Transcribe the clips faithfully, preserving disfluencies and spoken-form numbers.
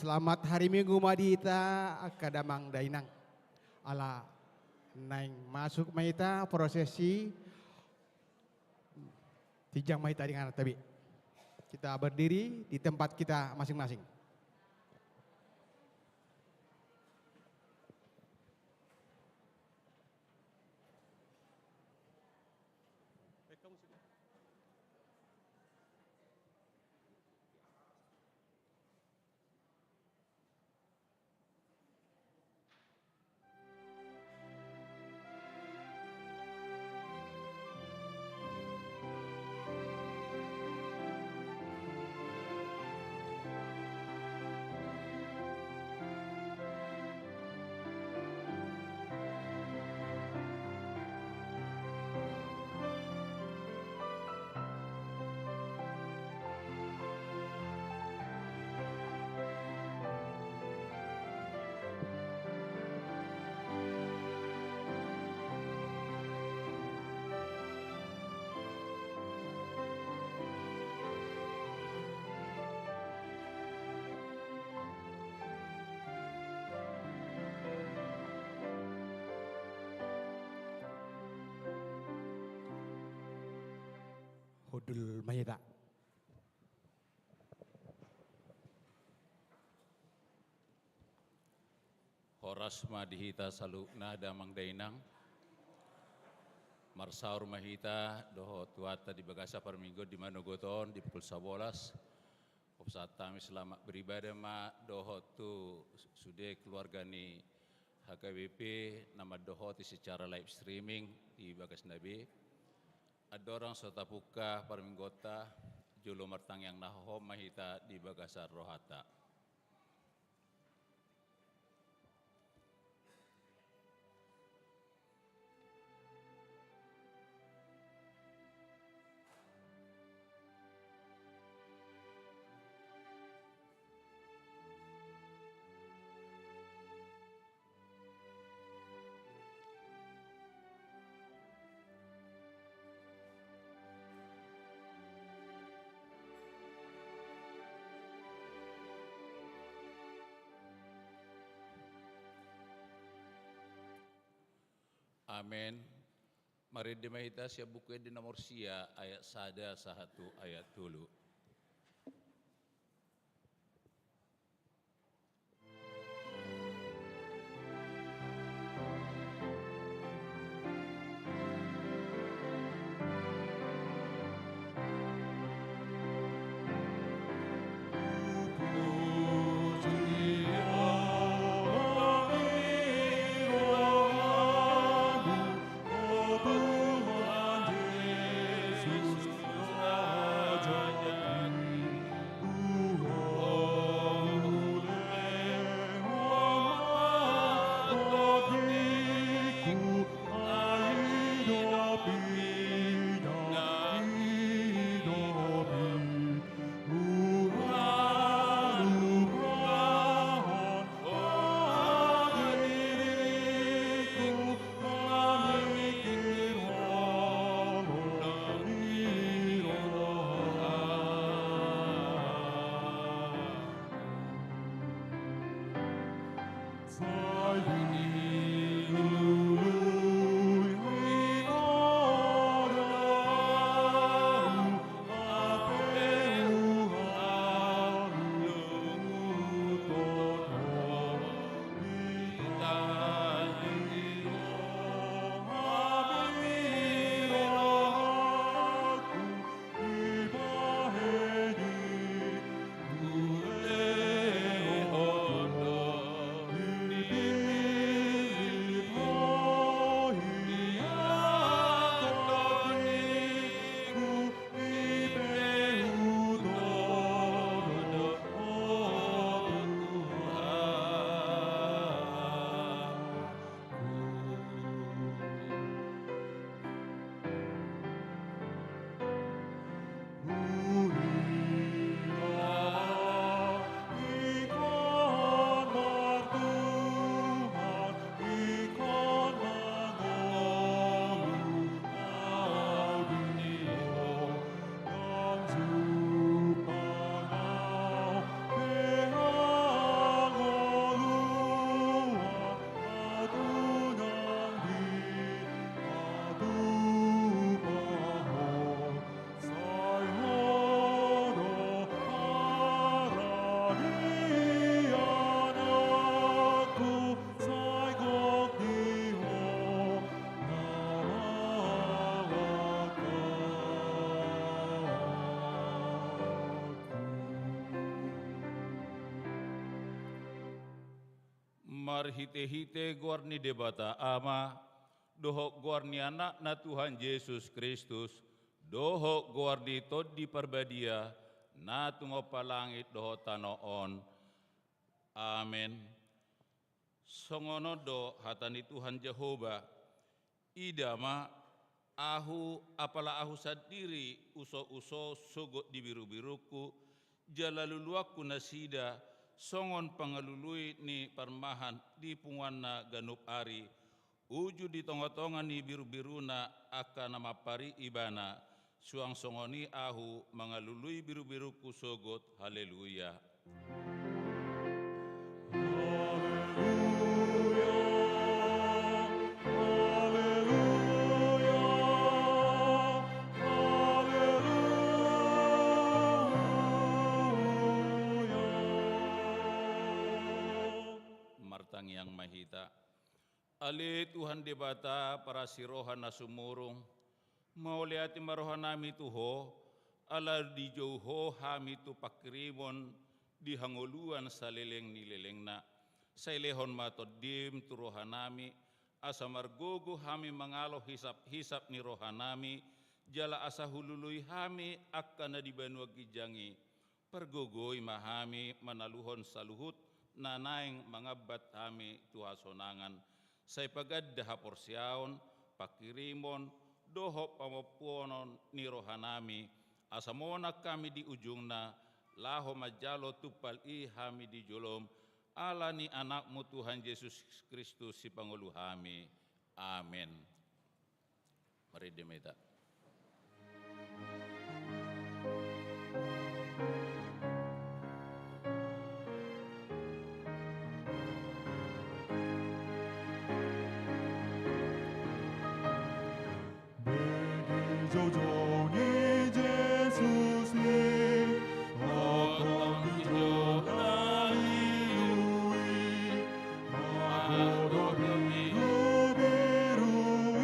Selamat hari Minggu ma di hita angka damang dainang. Ala naeng masuk ma hita prosesi, jenjang ma hita di ngana tabi. Kita berdiri di tempat kita masing-masing. Hundul ma hita. Horas ma di hita saluhutna damang dainang. Marsaor ma hita dohot Tuhanta di bagasan parmingguon di manogot on di pukul sabolas. Hupasahat hami selamat beribadah ma dohot tu sude keluarga ni H K B P na mandohoti secara live streaming di bagasna be. Andorang so tapungka parmingguonta, jolo martangiang na hohom ma hita di bagasan rohanta. Amen. Marende ma hita sian Buku Ende nomor sia, ayat sada sahat tu ayat tolu. Marhite-hite goar ni Debata Ama, dohot goar ni Anakna Tuhan Jesus Kristus, dohot goar ni Tondi Parbadia, na tumompa langit dohot tano on. Amen. Songon on do hata ni Tuhan Jahowa: Ida ma, ahu, apala ahu sandiri uso-uso sogot di biru-birungku, jala luluanku nasida songon pangalului ni parmahan di punguanna ganup ari, uju di tonga-tonga ni biru-biruna angka na mampari ibana, suang songon i ahu mangalului biru-birungku sogot. Haleluya. Haleluya, haleluya, haleluya. Martangiang ma hita. Ale Tuhan Debata, parasi roha na sumurung, mauliate ma rohanami tu Ho, ala dijou Ho hami tu pangkirimon di hangoluan saleleng ni lelengna. Sai lehon ma Tondim tu rohanami, asa margogo hami mangalo hisap-hisap ni rohanami, jala asa hulului hami angka na di banua ginjang i. Pargogoi ma hami manaluhon saluhut na naeng mangambat hami tu hasonangan. Sai paganda haporseaon, pangkirimon, dohot pamompuonon ni rohanami, asa monang hami di ujungna, laho manjalo tumpal i hami di jolom, ala ni Anakmu Tuhan Jesus Kristus Sipangolu hami. Amen. Marende ma hita. Bege joujou ni Jesus i, oto ni jona i lui, magodang birubiru i,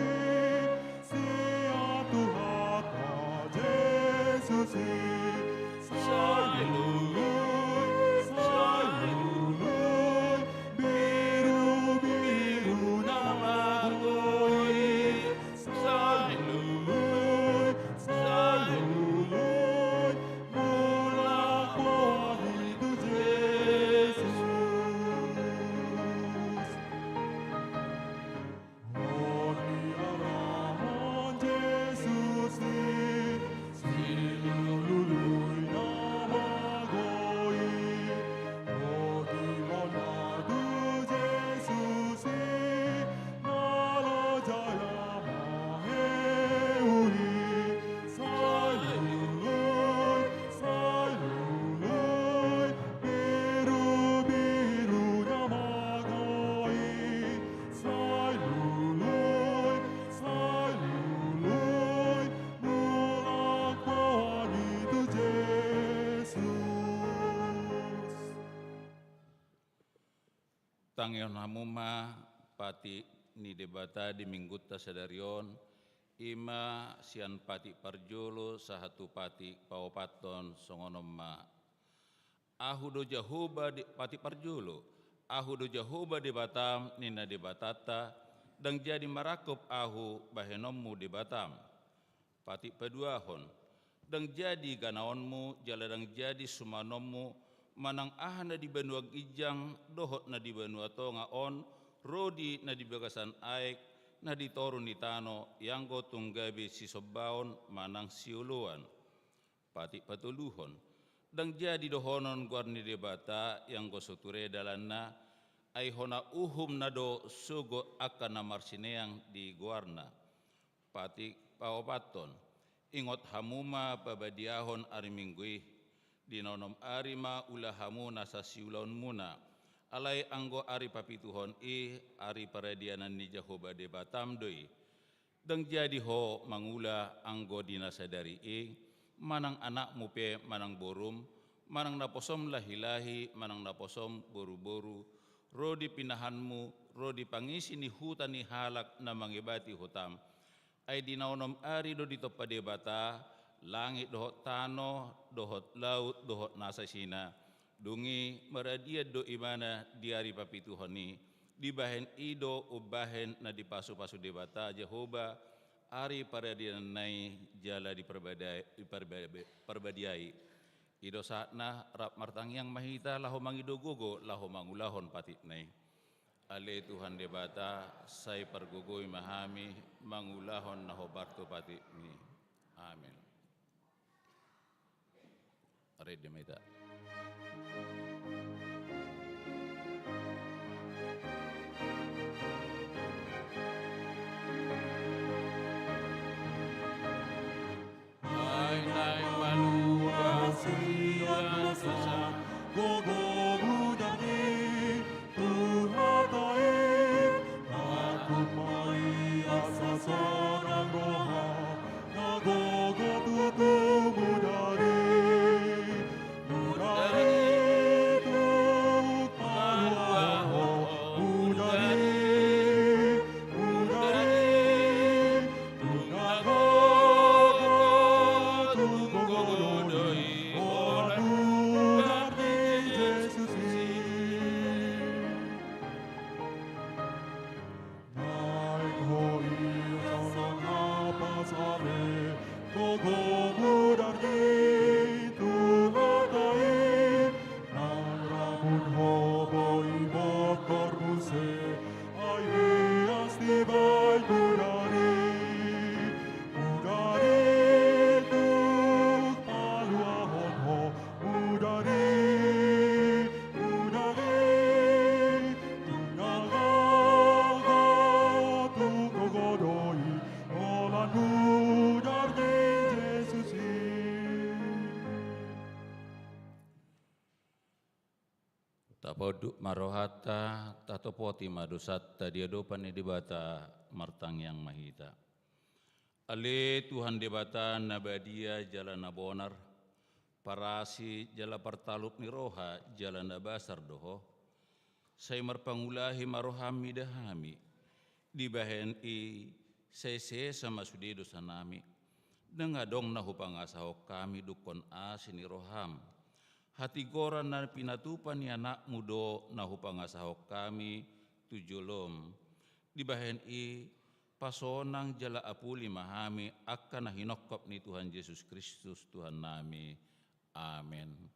sian Tuhanta Jesus i. Sai lului, sai lului, birubiru na mago i. Sai lului, sai lului, mulak hami tu Jesus. Hami arahon Jesus i, silului na mago i. Hami mulak tu Jesus i, na loja i ama heu i. Sai lului, sai lului, birubiru na mago i. Sai lului, sai lului, mulak hami tu Jesus. Tangihon hamu ma patik ni Debata di Minggunta sadari on, i ma sian patik parjolo sahat tu patik paopathon. Songon on ma: Ahu do Jahowa De-, patik parjolo, Ahu do Jahowa Debatam, ninna Debatanta, ndang jadi marangkup Ahu bahenonmu Debatam. Patik paduahon: Ndang jadi ganaonmu, jala ndang jadi sumanonmu, manang aha na di banua ginjang dohot na di banua tonga on, ro di na di bagasan aek, na di toru ni tano, ianggo tung gabe sisombaon manang sioloan. Patik patoluhon: Ndang jadi dohonon goar ni Debata, ianggo so ture dalanna, ai hona uhumna do sogot angka na marsineang di goarna. Patik paopathon: Ingot hamu ma pabadiahon ari Minggu i, di na onom ari ma ula hamu nasa siulaonmuna. Alai anggo ari papituhon i, ari paradianan ni Jahowa Debatam do i. Ndang jadi ho mangula anggo di na sadari i, manang anakmu pe manang borum, manang naposom lahilahi manang naposom boruboru, ro di pinahanmu, ro di pangisi ni huta ni halak na mangebati hutam. Ai di na onom ari do ditompa Debata langit dohot tano, dohot laut, dohot nasa isina. Dung i maradian do ibana di ari papituhon i. Dibahen i do umbahen na dipasupasu Debata Jahowa ari paradianna i jala diparbadai-, diparbadai-, parbadiai. I do sahatna, rap martangiang ma hita laho mangido gogo laho mangulahon patikna i. Ale Tuhan Debata, sai pargogoi ma hami mangulahon na hombar tu patikmi. Amen. Rap ma hita. Naeng-naeng malua sian dosa, gogo mudar i tu hata i, na tumai asa sonang roha, na gogo tutu mudar i. Mudar i tung paluahon ho, mudar i, mudar i, tung na gogo, tung gogo do i, holan mudar ni Jesus i. Naeng ho i asa mangapasame, gogo mudar i tu hata i, naeng ramun ho boi bongkor muse, ai ias dibahen mudar i. Mudar i tung paluahon ho, mudar i, mudar i, tung na gogo, tung gogo do i, holan mudar ni Jesus i. Tapaunduk ma rohanta, tatopoti ma dosanta di adopan ni Debata, martangiang ma hita. Ale Tuhan Debata na badia jala na bonar, parasi jala partalup ni roha jala na basar do Ho. Sai marpangulahi ma roham mida hami, dibahen i sai sesa ma sude dosanami. Ndang adong na hupangasahon hami dungkon asi ni roham. Hatigoran na pinatupa ni Anakmu do na hupangasahon hami tu jolom. Dibahen i pasonang jala apuli ma hami angka na hinongkop ni Tuhan Jesus Kristus Tuhannami. Amen.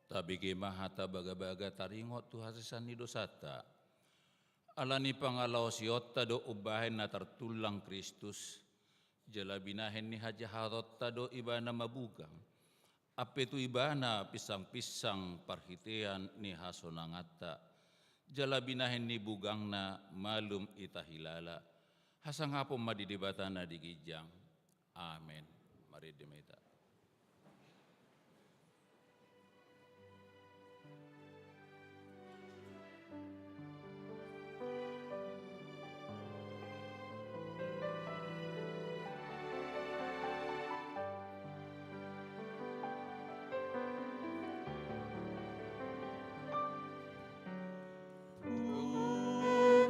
Tabege ma hata bagabaga taringot tu hasesaan ni dosanta. Ala ni pangalaosionta do umbahen na tartullang Kristus, jala binahen ni hajahatonta do Ibana mabugang. Ampe tu Ibana pinsangpinsang parhitean ni hasonanganta, jala binahen ni bugangna malum hita hilala. Hasangapon ma di Debata na di ginjang. Amen. Marende ma hita.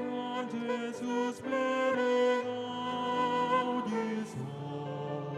Tuhan Jesus, bereng au dison.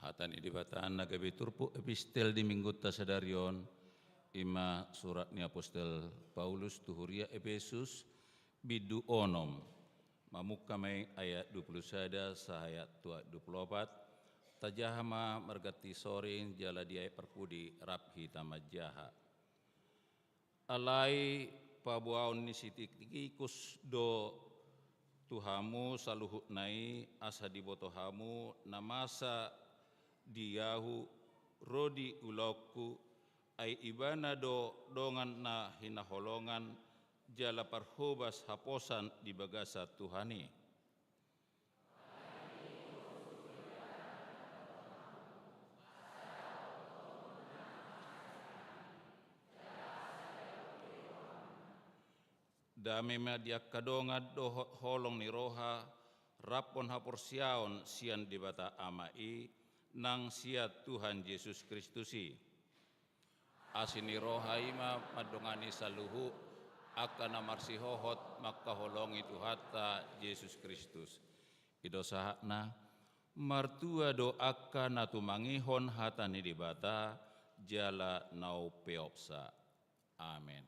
Hata ni Debata na gabe turpuk epistel di minggunta sadari on, i ma surat ni apostel Paulus tu huria Epesus, bindu onom. Mamungka ma i ayat dua pulu sada sahat tu ayat dua pulu opat. Tajaha ma marganti soring jala di ayat parpudi rap hita manjaha. Alai paboaon ni si Tikikus do tu hamu saluhutna i, asa diboto hamu na masa di ahu ro di ulaonku, ai ibana do dongan na hinaholongan jala parhobas haposan di bagasan Tuhan i. Dame ma di angka dongan dohot holong ni roha, raphon haporseaon sian Debata Ama i, nang sian Tuhan Jesus Kristus i. Asi ni roha i ma mandongani saluhut angka na marsihohot mangkaholongi Tuhanta Jesus Kristus. I do sahatna, martua do angka na tumangihon hata ni Debata jala na umpeopsa. Amen.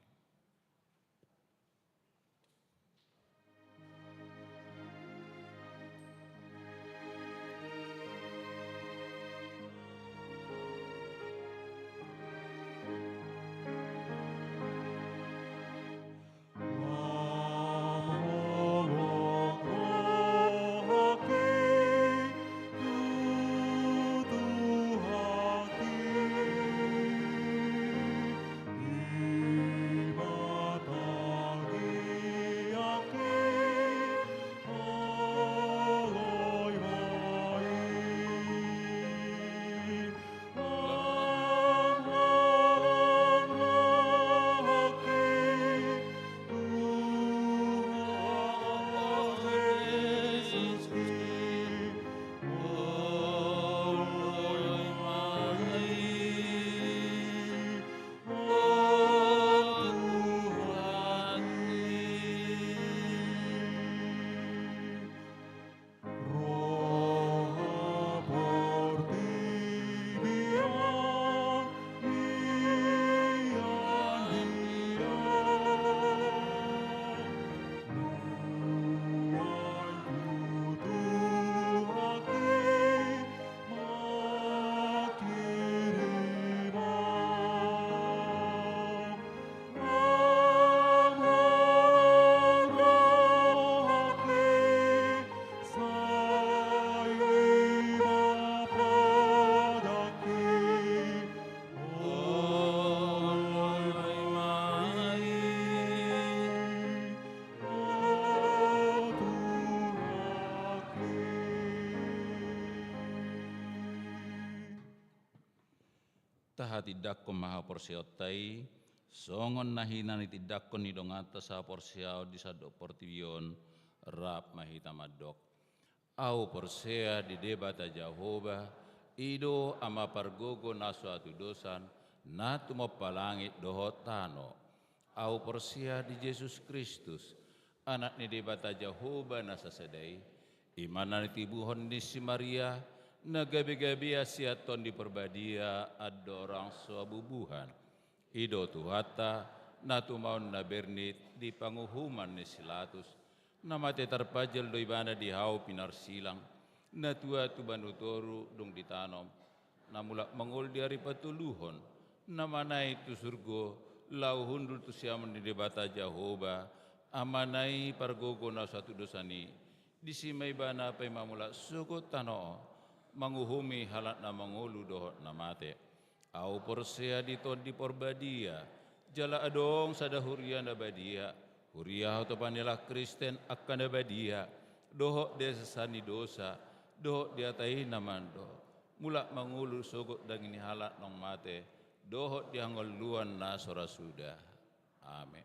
Tahatindangkon ma haporseaonta i, songon na hinanatindangkon ni donganta sahaporseaon di sandok portibi on, rap ma hita mandok. Ahu porsea di Debata Jahowa, i do Ama pargogo na so hatudosan, na tumompa langit dohot tano. Ahu porsea di Jesus Kristus, Anak ni Debata Jahowa na sasada i, i ma na nitibuhon ni si Maria, na gabegabe sian Tondi Parbadia andorang so habubuhan. I do Tuhanta, na tumaon na bernit di panguhuman ni si Latus, na mate tarpajal do ibana di hau pinarsilang, na tua tubu toru dung ditanom, na mulak mangolu di ari patoluhon, na manaek tu surgo, laho hundul tu siamun ni Debata Jahowa, Amana i pargogo na so hatudosan i, disi ma ibana paima mulak sogot tano, manguhumi halak na mangolu dohot na mate. Ahu porsea di Tondi Parbadia, jala adong sada huria na badia, huria hatopan ni halak Kristen angka na badia, dohot di hasesaan ni dosa, Dohot di hata i na mandok, mulak mangolu sogot daging ni halak naung mate, dohot di hangoluan na so ra suda. Amen.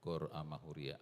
Cor ama huria.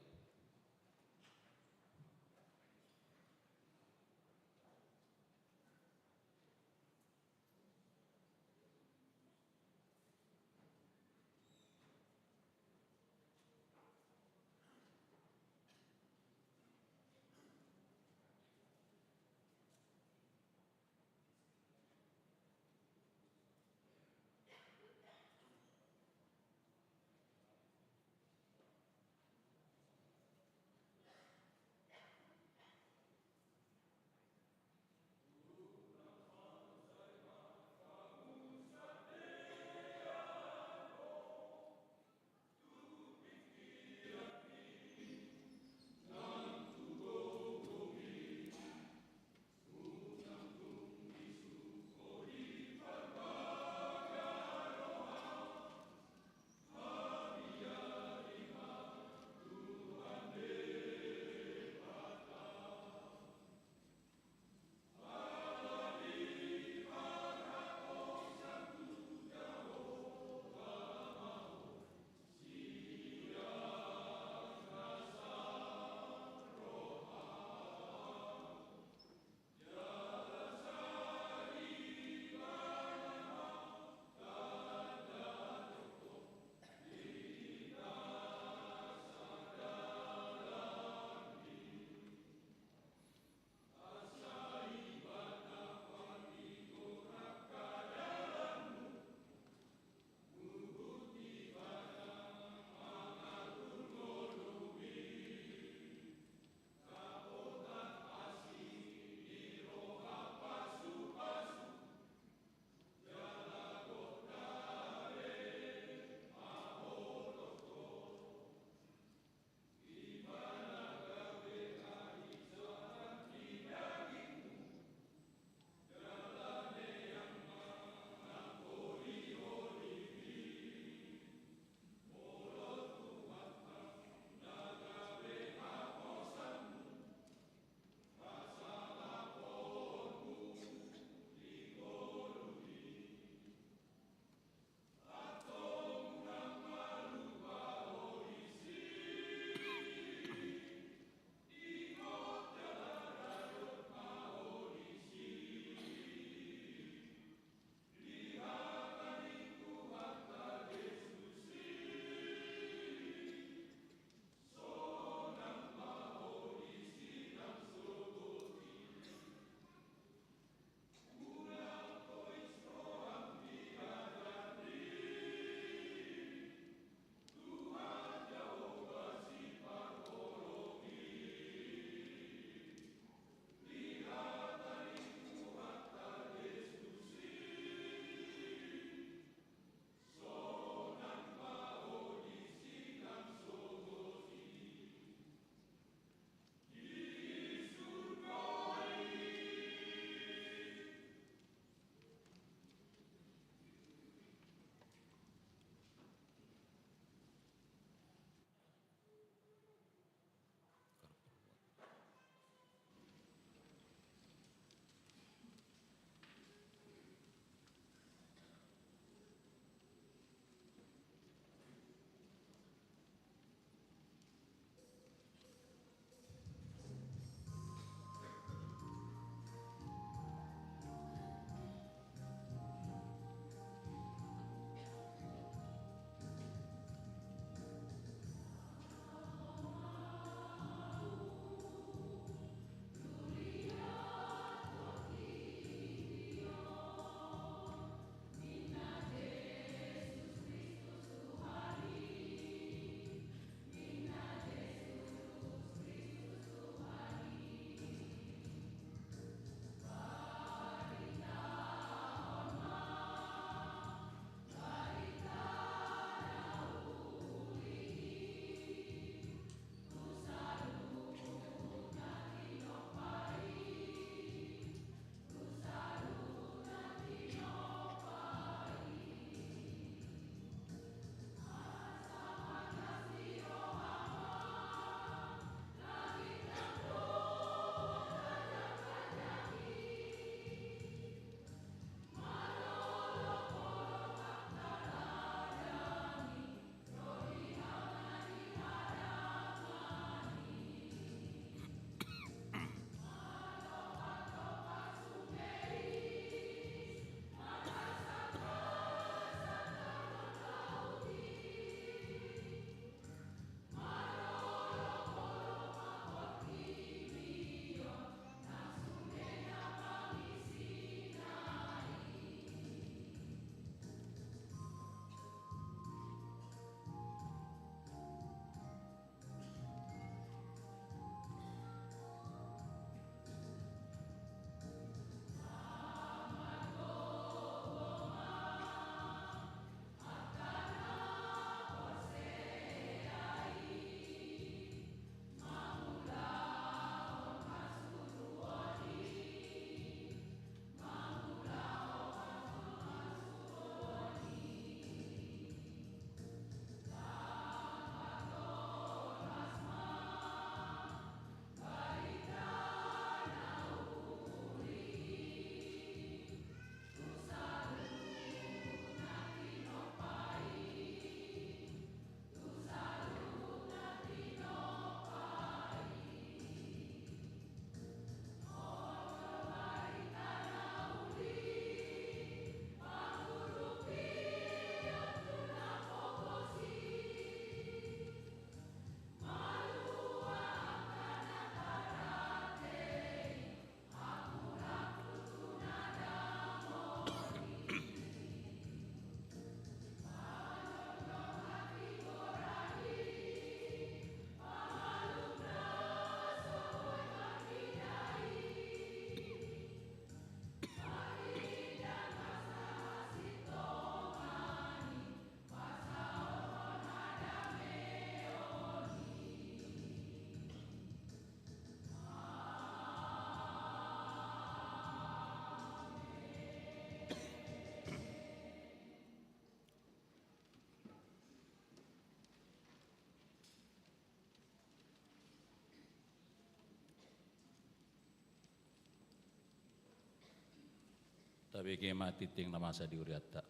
Tabege ma tingting na masa di hurianta.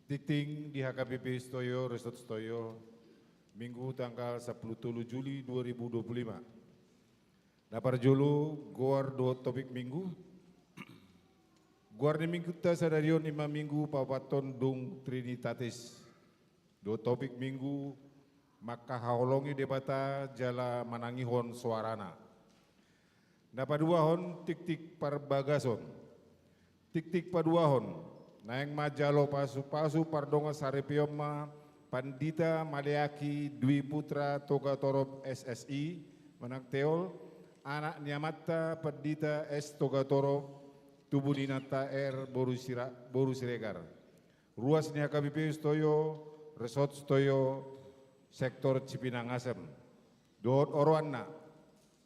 Tingting di H K B P Sitoyo, Resort Sitoyo, Minggu tanggal sampulu tolu Juli dua ribu dua puluh lima. Na parjolo, goar dohot topik Minggu. Goar ni Minggunta sadari on i ma Minggu paopathon dung Trinitatis. Dohot topik Minggu, mangkahaholongi Debata jala manangihon soarana. Na paduahon, tingting parbagason. Tingting paduahon, naeng manjalo pasupasu pardongansaripeon ma Pandita Maleaki Dwi Putra Togatorop S S I, manang Teol, anak ni amanta Pandita S Togatorop, tubu ni inanta R boru Sira-, boru Siregar. Ruas ni H K B P Sitoyo, Resort Sitoyo, Sektor Cipinang Asem. Dohot oroanna,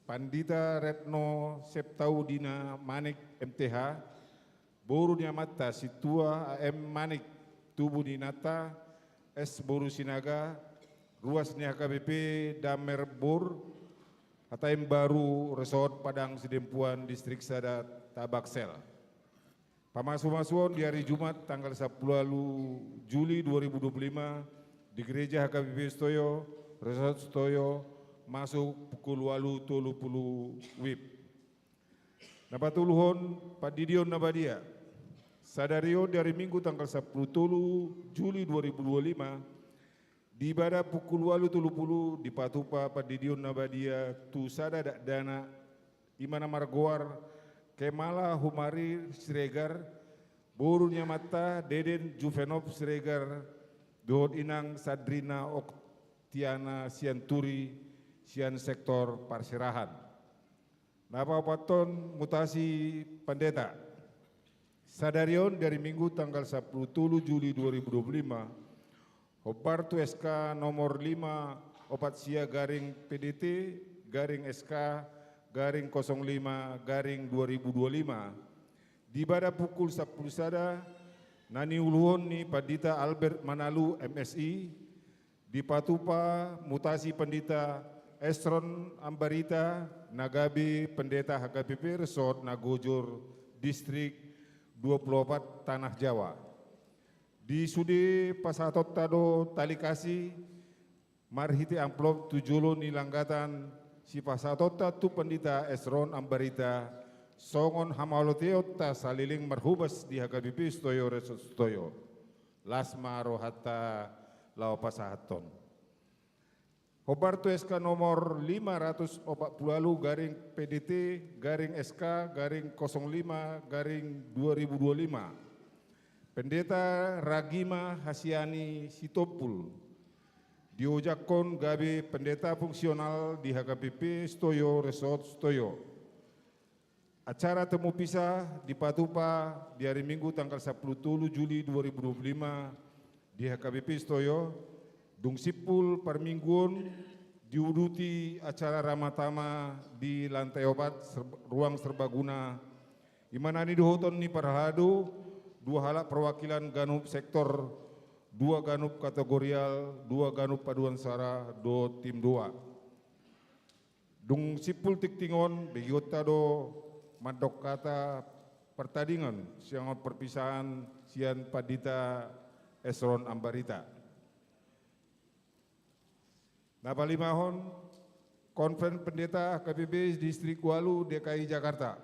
Pandita Retno Septaudina Manik M T H, boru ni amanta Sintua A M Manik, tubu ni inanta S boru Sinaga, ruas ni H K B P Damer Bor, Hataimbaru, Resort Padang Sidempuan, Distrik Sada, Tabaksel. Pamasumasuon di ari Jumat tanggal sampulu ualu Juli dua ribu dua puluh lima di Gereja H K B P Sitoyo, Resort Sitoyo, masuk pukul ualu tolu pulu WIB. Na patoluhon, pandidion na badia. Sadari on di ari Minggu tanggal sampulu tolu Juli dua ribu dua puluh lima, di bada pukul ualu tolu pulu dipatupa pandidion na badia tu sada dakdanak, i ma na margoar Kemala Humari Siregar, boru ni amanta Deden Juvenop Siregar, dohot inang Sandrina Oktiana Sianturi, sian sektor Parserahan. Na paopathon, mutasi pandeta. Sadari on di ari Minggu tanggal sampulu tolu Juli dua ribu dua puluh lima, hombar tu S K nomor lima opat sia garing P D T garing S K garing kosong lima garing dua ribu dua puluh lima, di bada pukul sampulu sada, na niuluhon ni Pandita Albert Manalu M Si, dipatupa mutasi Pandita Esron Ambarita na gabe Pendeta H K B P Resort Nagojor, Distrik dua pulu opat, Tanah Jawa. Di sude pasahatonta do tali kasih marhite amplop tu jolo ni langgatan sipasahatonta tu Pandita Esron Ambarita, songon hamauliateonta saleleng marhobas di H K B P Sitoyo Resort Sitoyo. Las ma rohanta laho pasahathon. Hombar tu S K nomor lima ratus opat pulu ualu garing P D T garing S K garing kosong lima garing dua ribu dua puluh lima. Pendeta Ragima Hasiani Sitompul diojakhon gabe pendeta fungsional di H K B P Sitoyo Resort Sitoyo. Acara temu pisah dipatupa di ari Minggu tanggal sampulu tolu Juli dua ribu dua puluh lima di H K B P Sitoyo, dung simpul parmingguon diuduti acara ramatama di lantai opat ser-, ruang serbaguna, i ma na nidohoton ni parhalado, dua halak perwakilan ganup sektor, dua ganup kategorial, dua ganup paduan suara dohot tim dua. Dung simpul tingting on, begeonta do mandok hata partadingan sian parpisahan sian Pandita Esron Ambarita. Na palimahon, Konven Pendeta H K B P Distrik ualu D K I Jakarta.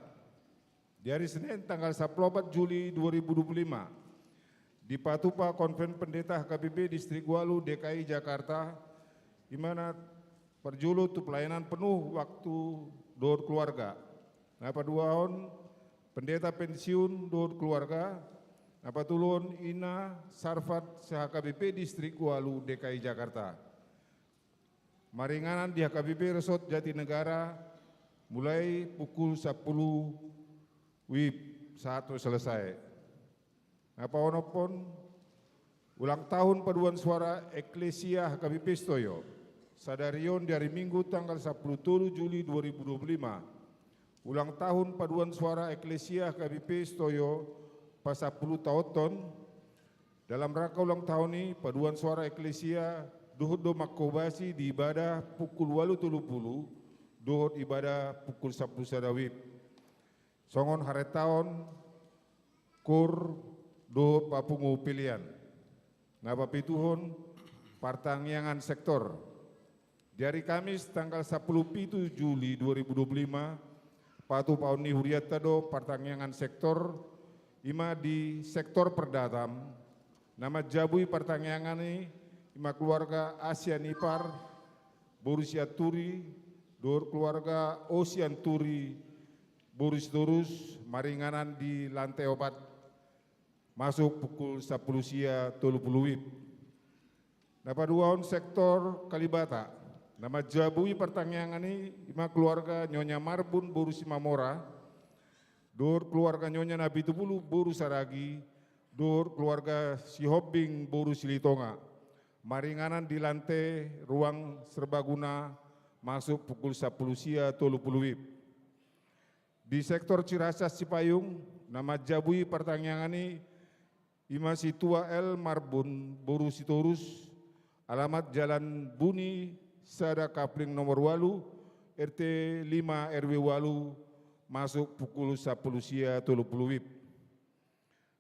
Di ari Senen tanggal sampulu opat Juli dua ribu dua puluh lima, dipatupa Konven Pendeta H K B P Distrik ualu D K I Jakarta, i ma na parjolo tu pelayanan penuh waktu dohot keluarga. Na paduahon, pendeta pensiun dohot keluarga. Na patoluhon, Ina Sarfat se-H K B P Distrik ualu D K I Jakarta. Maringanan di H K B P Resort Jatinegara mulai pukul sampulu WIB sahat tu selesai. Na paonomhon, ulang tahun paduan suara Eklesia H K B P Sitoyo, sadari on di ari Minggu tanggal sampulu tolu Juli dua ribu dua puluh lima, ulang tahun paduan suara Eklesia H K B P Sitoyo pasampulu taonhon, Dalam rangka ulang tahun i, paduan suara eklesia dohot do mangkobasi di ibadah pukul ualu tolu pulu dohot ibadah pukul sampulu sada wib. Songon harentaon, kur, dohot papungu pelean. Na papituhon, partangiangan sektor. Di ari Kamis tanggal sampulu pitu Juli dua ribu dua pulu lima, patupaon ni hurianta do partangiangan sektor, i ma di sektor Perdatam, na manjabui partangiangan i, i ma keluarga A Sianipar, boru Sianturi, dohot keluarga O Sianturi, boru Sitorus, maringanan di lantai opat, masuk pukul sampulu sia tolu pulu wib. Na paduahon sektor Kalibata, na manjabui partangiangan i, i ma keluarga Nyonya Marbun boru Simamora, dohot keluarga Nyonya Napitupulu boru Saragi, dohot keluarga Sihombing boru Silitonga, maringanan di lantai ruang serbaguna, masuk pukul sampulu sia tolu pulu wib. Di sektor Ciracas Sipayung, na manjabui partangiangan i, i ma si Tua L Marbun boru Sitorus, alamat Jalan Buni sada, kapling nomor ualu, R T lima, R W ualu, masuk pukul sampulu sia tolu pulu wib.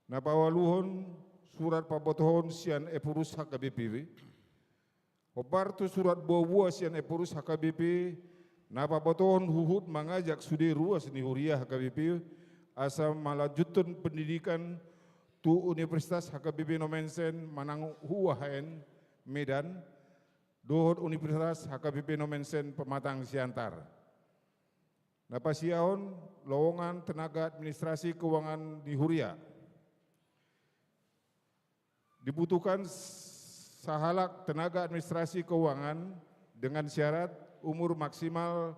Na paualuhon, surat pabotohon sian Ephorus H K B P. Hombar tu surat boaboa sian Ephorus H K B P, na pabotohon huhut mangajak sude ruas ni huria H K B P, asa malanjuthon pendidikan tu Universitas H K B P Nommensen manang U H N Medan, dohot Universitas H K B P Nommensen Pematang Siantar. Na pasiahon, lowongan tenaga administrasi keuangan di huria. Dibutuhkan sahalak tenaga administrasi keuangan dengan syarat umur maksimal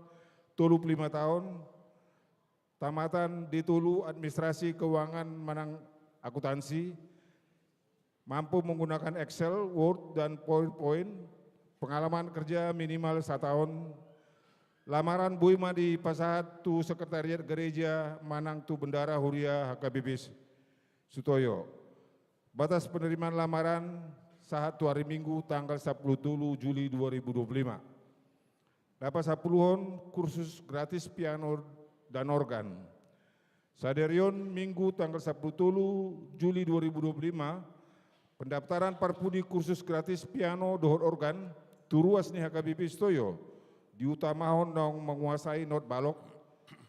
tolu pulu lima taon, tamatan D tolu administrasi keuangan manang akuntansi, mampu menggunakan Excel, Word, dan PowerPoint, pengalaman kerja minimal sataon. Lamaran boi ma dipasahat tu sekretariat gereja manang tu bendahara huria H K B P Sutoyo. Batas penerimaan lamaran sahat tu ari Minggu tanggal sampulu tolu Juli dua ribu dua pulu lima. Na pasampuluhon, kursus gratis piano dan organ. Sadari on Minggu tanggal sampulu tolu Juli dua ribu dua pulu lima, pendaftaran parpudi kursus gratis piano dohot organ tu ruas ni H K B P Sutoyo diutamahon naung menguasai not balok,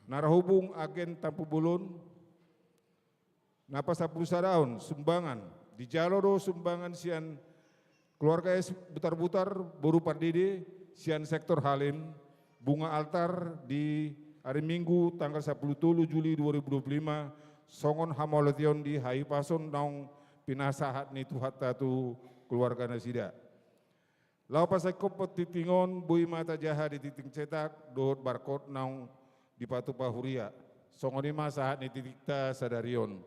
na ra hubung agen Tampubolon. Na pasampulu sadaon, sumbangan. Dijalo do sumbangan sian keluarga S Butarbutar boru Pardede sian sektor Halim, bunga altar di ari Minggu tanggal sampulu tolu Juli dua ribu dua puluh lima, songon hamauliateon di hahipason naung pinasahat ni Tuhanta tu keluarga nasida. Laho pasahathon tingting on, boi ma tajaha di tingting cetak dohot barcode naung dipatupa huria. Songon i ma sahat ni tingtingta sadari on.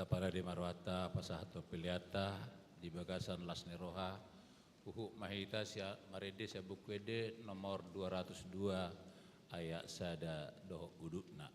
Parade ma rohanta pasahathon peleanta di bagasan las ni roha, huhut ma hita sian marende sian Buku Ende nomor dua ratus dua ayat sada dohot udutna.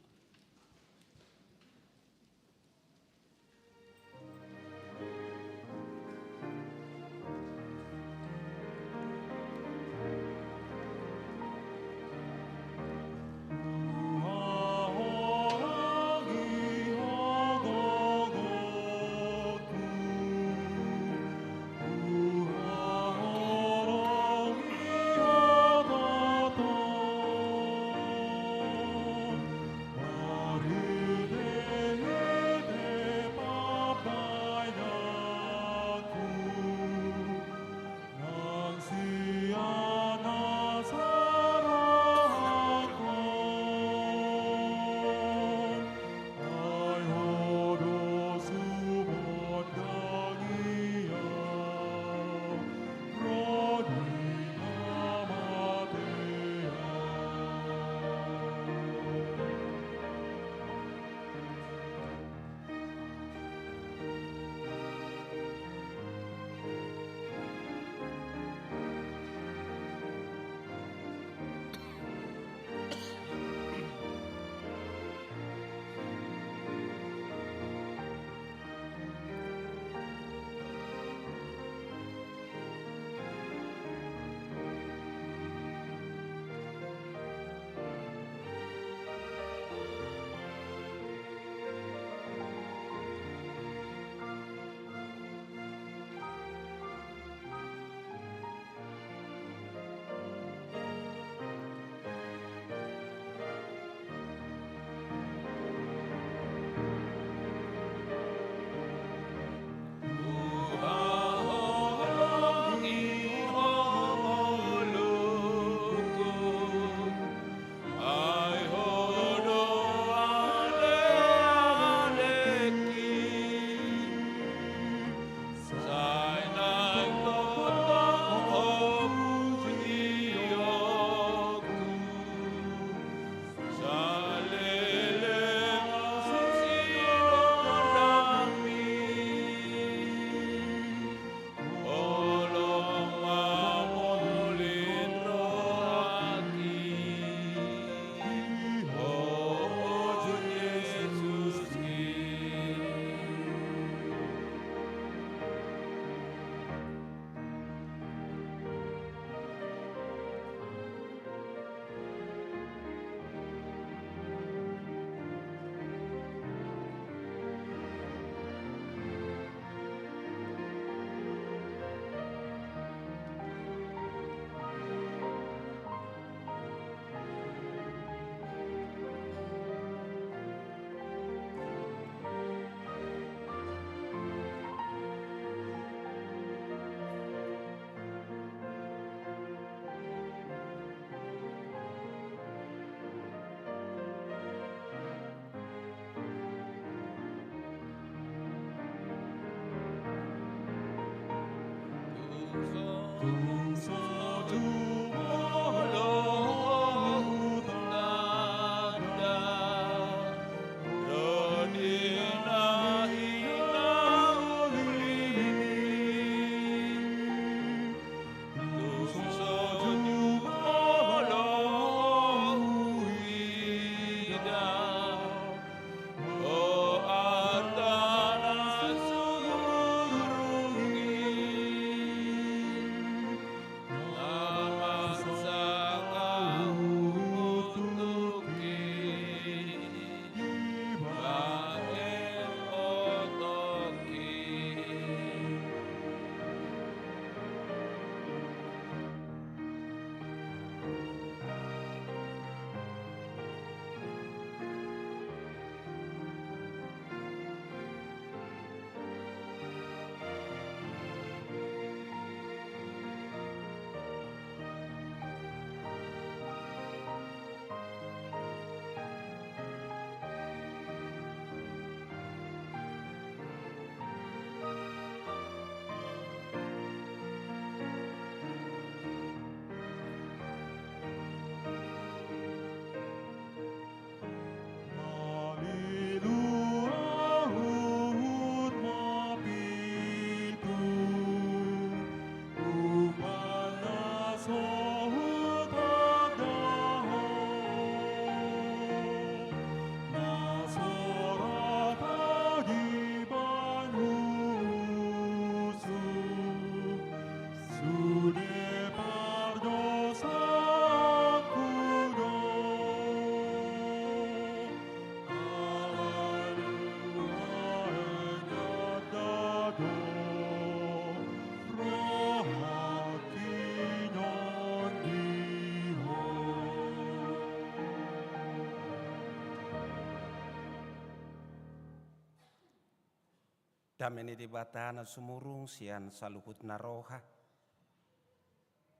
Dame ni Debata na sumurung sian saluhutna roha,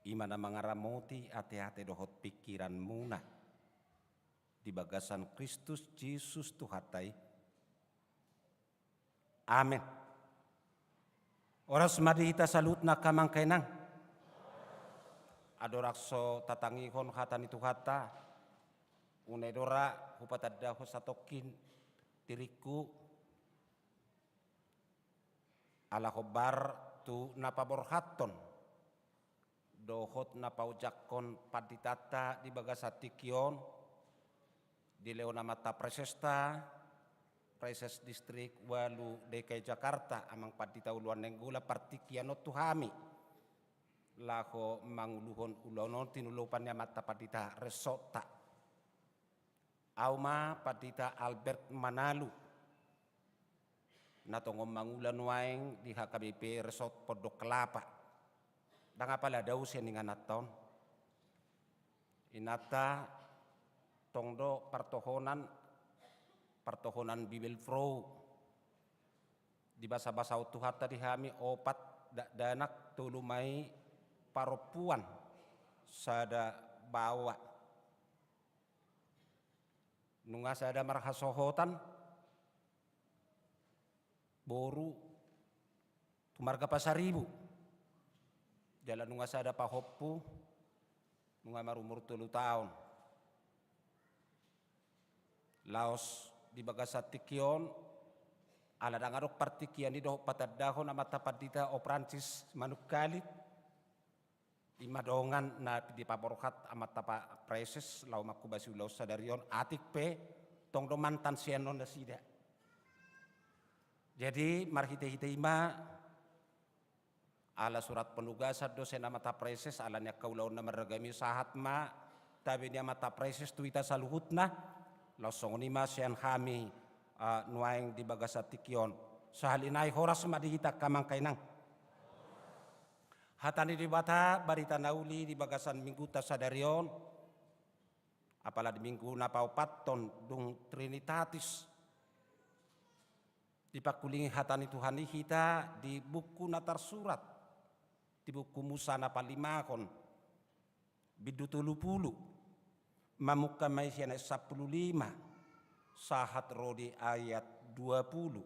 i ma na mangaramoti ateate dohot pingkiranmuna di bagasan Kristus Jesus Tuhanta i. Amen. Horas ma di hita saluhutna, angka amang, angka inang. Andorang so tatangihon hata ni Tuhanta, unang do ra hupatandahon satongkin diringku ala hombar tu na paborhathon dohot na paojakhon panditanta di bagasan tingki on, dilehon amanta presesta, Preses Distrik Ualu D K I Jakarta, Amang Pandita Uluan Nainggolan, partingkian on tu hami laho manguluhon ulaon on tinulupan ni amanta pandita ressortta. Au ma Pandita Albert Manalu, na tongon mangula nuaeng di H K B P Ressort Pondok Kelapa. Ndang apala dao sian ingananta on. Inanta tong do partohonan, partohonan Bibelvrouw. Dibasabasahon Tuhanta di hami opat dakdanak, tolu ma i parompuan, sada baoa. Nunga sada marhasohotan, boru, tu marga Pasaribu. Jala nunga sada pahompu, nunga marumur tolu taon. Laos di bagasan tingki on, ala ndang adong partingkian i dohot patandahon amanta pandita O Francis Manungkalit, i ma dongan na dipaborhat amanta pa-, preses laho manghobasi ulaon sadari on, atik pe tong do mantan sian on nasida. Jadi marhitehite i ma, ala surat penugasan do sian amanta preses, ala ni angka ulaon na marragam i, sahat ma tabe ni amanta preses tu hita saluhutna. Laos songon i ma sian hami, ah, nuaeng di bagasan tingki on. Sahali nai horas ma di hita, angka amang, angka inang. Hata ni Debata, barita na uli di bagasan minggunta sadari on, apala di minggu na paopathon dung Trinitatis, dipangkulingi hata ni Tuhan i hita di buku na tarsurat, di buku Musa na palimahon, bindu tolu pulu. Mamungka ma i sian ayat sampulu lima sahat ro di ayat dua pulu.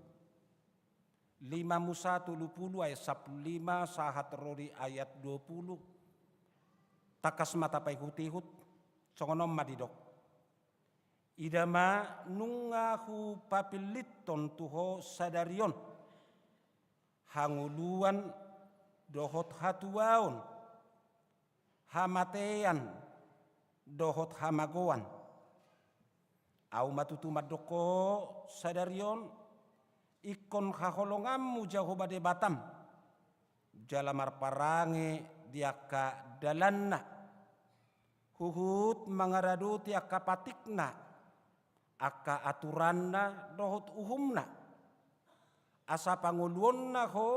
Lima Musa tolu pulu ayat sampulu lima sahat ro di ayat dua pulu. Tangkas ma tapaihutihut, songon on ma didok. Ida ma, nunga hupapillithon tu ho sadari on hangoluan dohot hatuaon, hamatean dohot hamagoan. Au ma tutu mandok ho sadari on, ingkon haholonganmu Jahowa Debatam, jala marparange di angka dalanna, huhut mangaradoti angka patikna, angka aturanna dohot uhumna. Asa pangoluonna ho,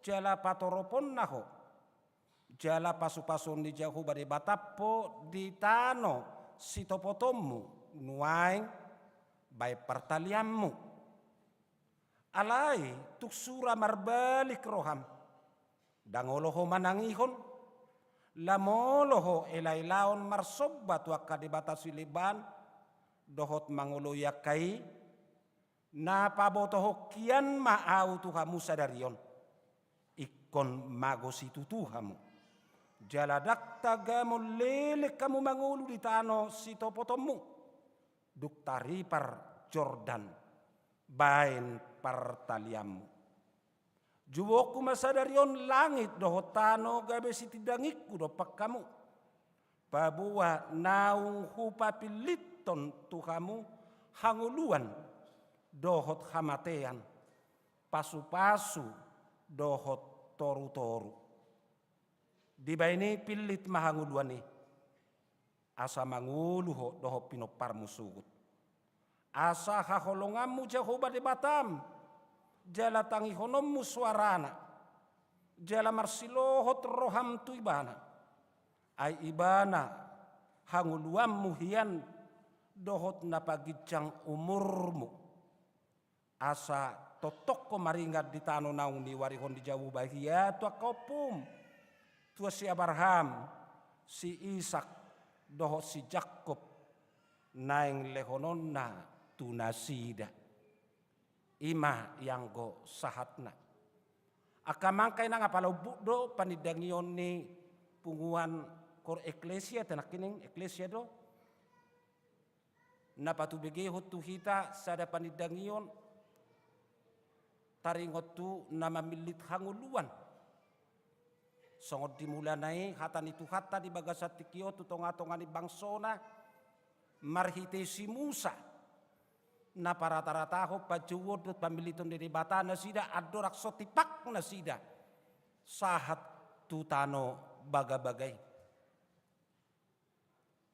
jala patoroponna ho, jala pasupasuon ni Jahowa Debatam ho di tano sitopotonmu nuaeng baen partalianmu. Alai tung sura marbalik roham, ndang olo ho manangihon, lam olo ho elaelaon marsomba tu angka debata sileban, dohot mangoloi angka i, na pabotohon hian ma au tu hamu sadari on, ingkon mago situtu hamu. Jala ndang tagamon leleng hamu mangolu di tano sitopotonmu, dung taripar Jordan baen partalianmu. Jubohonku ma sadari on langit dohot tano gabe sitindangingku dompak hamu, paboa naung hupapillithon tu hamu hangoluan dohot hamatean, pasupasu dohot torutoru. Dibaen i pillit ma hangoluan i, asa mangolu ho dohot pinomparmu sogot. Asa haholonganmu Jahowa Debatam, jala tangihononmu soarana, jala marsilohot roham tu Ibana. Ai Ibana hangoluanmu hian dohot na paginjang umurmu. Asa tongtong ho maringan di tano naung niuarihon ni Jahowa ia tu angka ompum, tu si Abraham, si Isak, dohot si Jakkob, naeng lehononna tu nasida. I ma ianggo sahatna. Angka amang inang, apala umbuk do panindangion ni punguan koor, eklesia, tenang kining eklesia do. Na patubegehon tu hita sada panindangion taringot tu na mamillit hangoluan. Songon di mulana i hata ni Tuhanta di bagasan tingki on tu tonga-tonga ni bangsona, marhite si Musa, na parata-ratahon panjouon dohot pamilliton ni Debata nasida, andorang so tipak nasida sahat tu tano bagabaga i.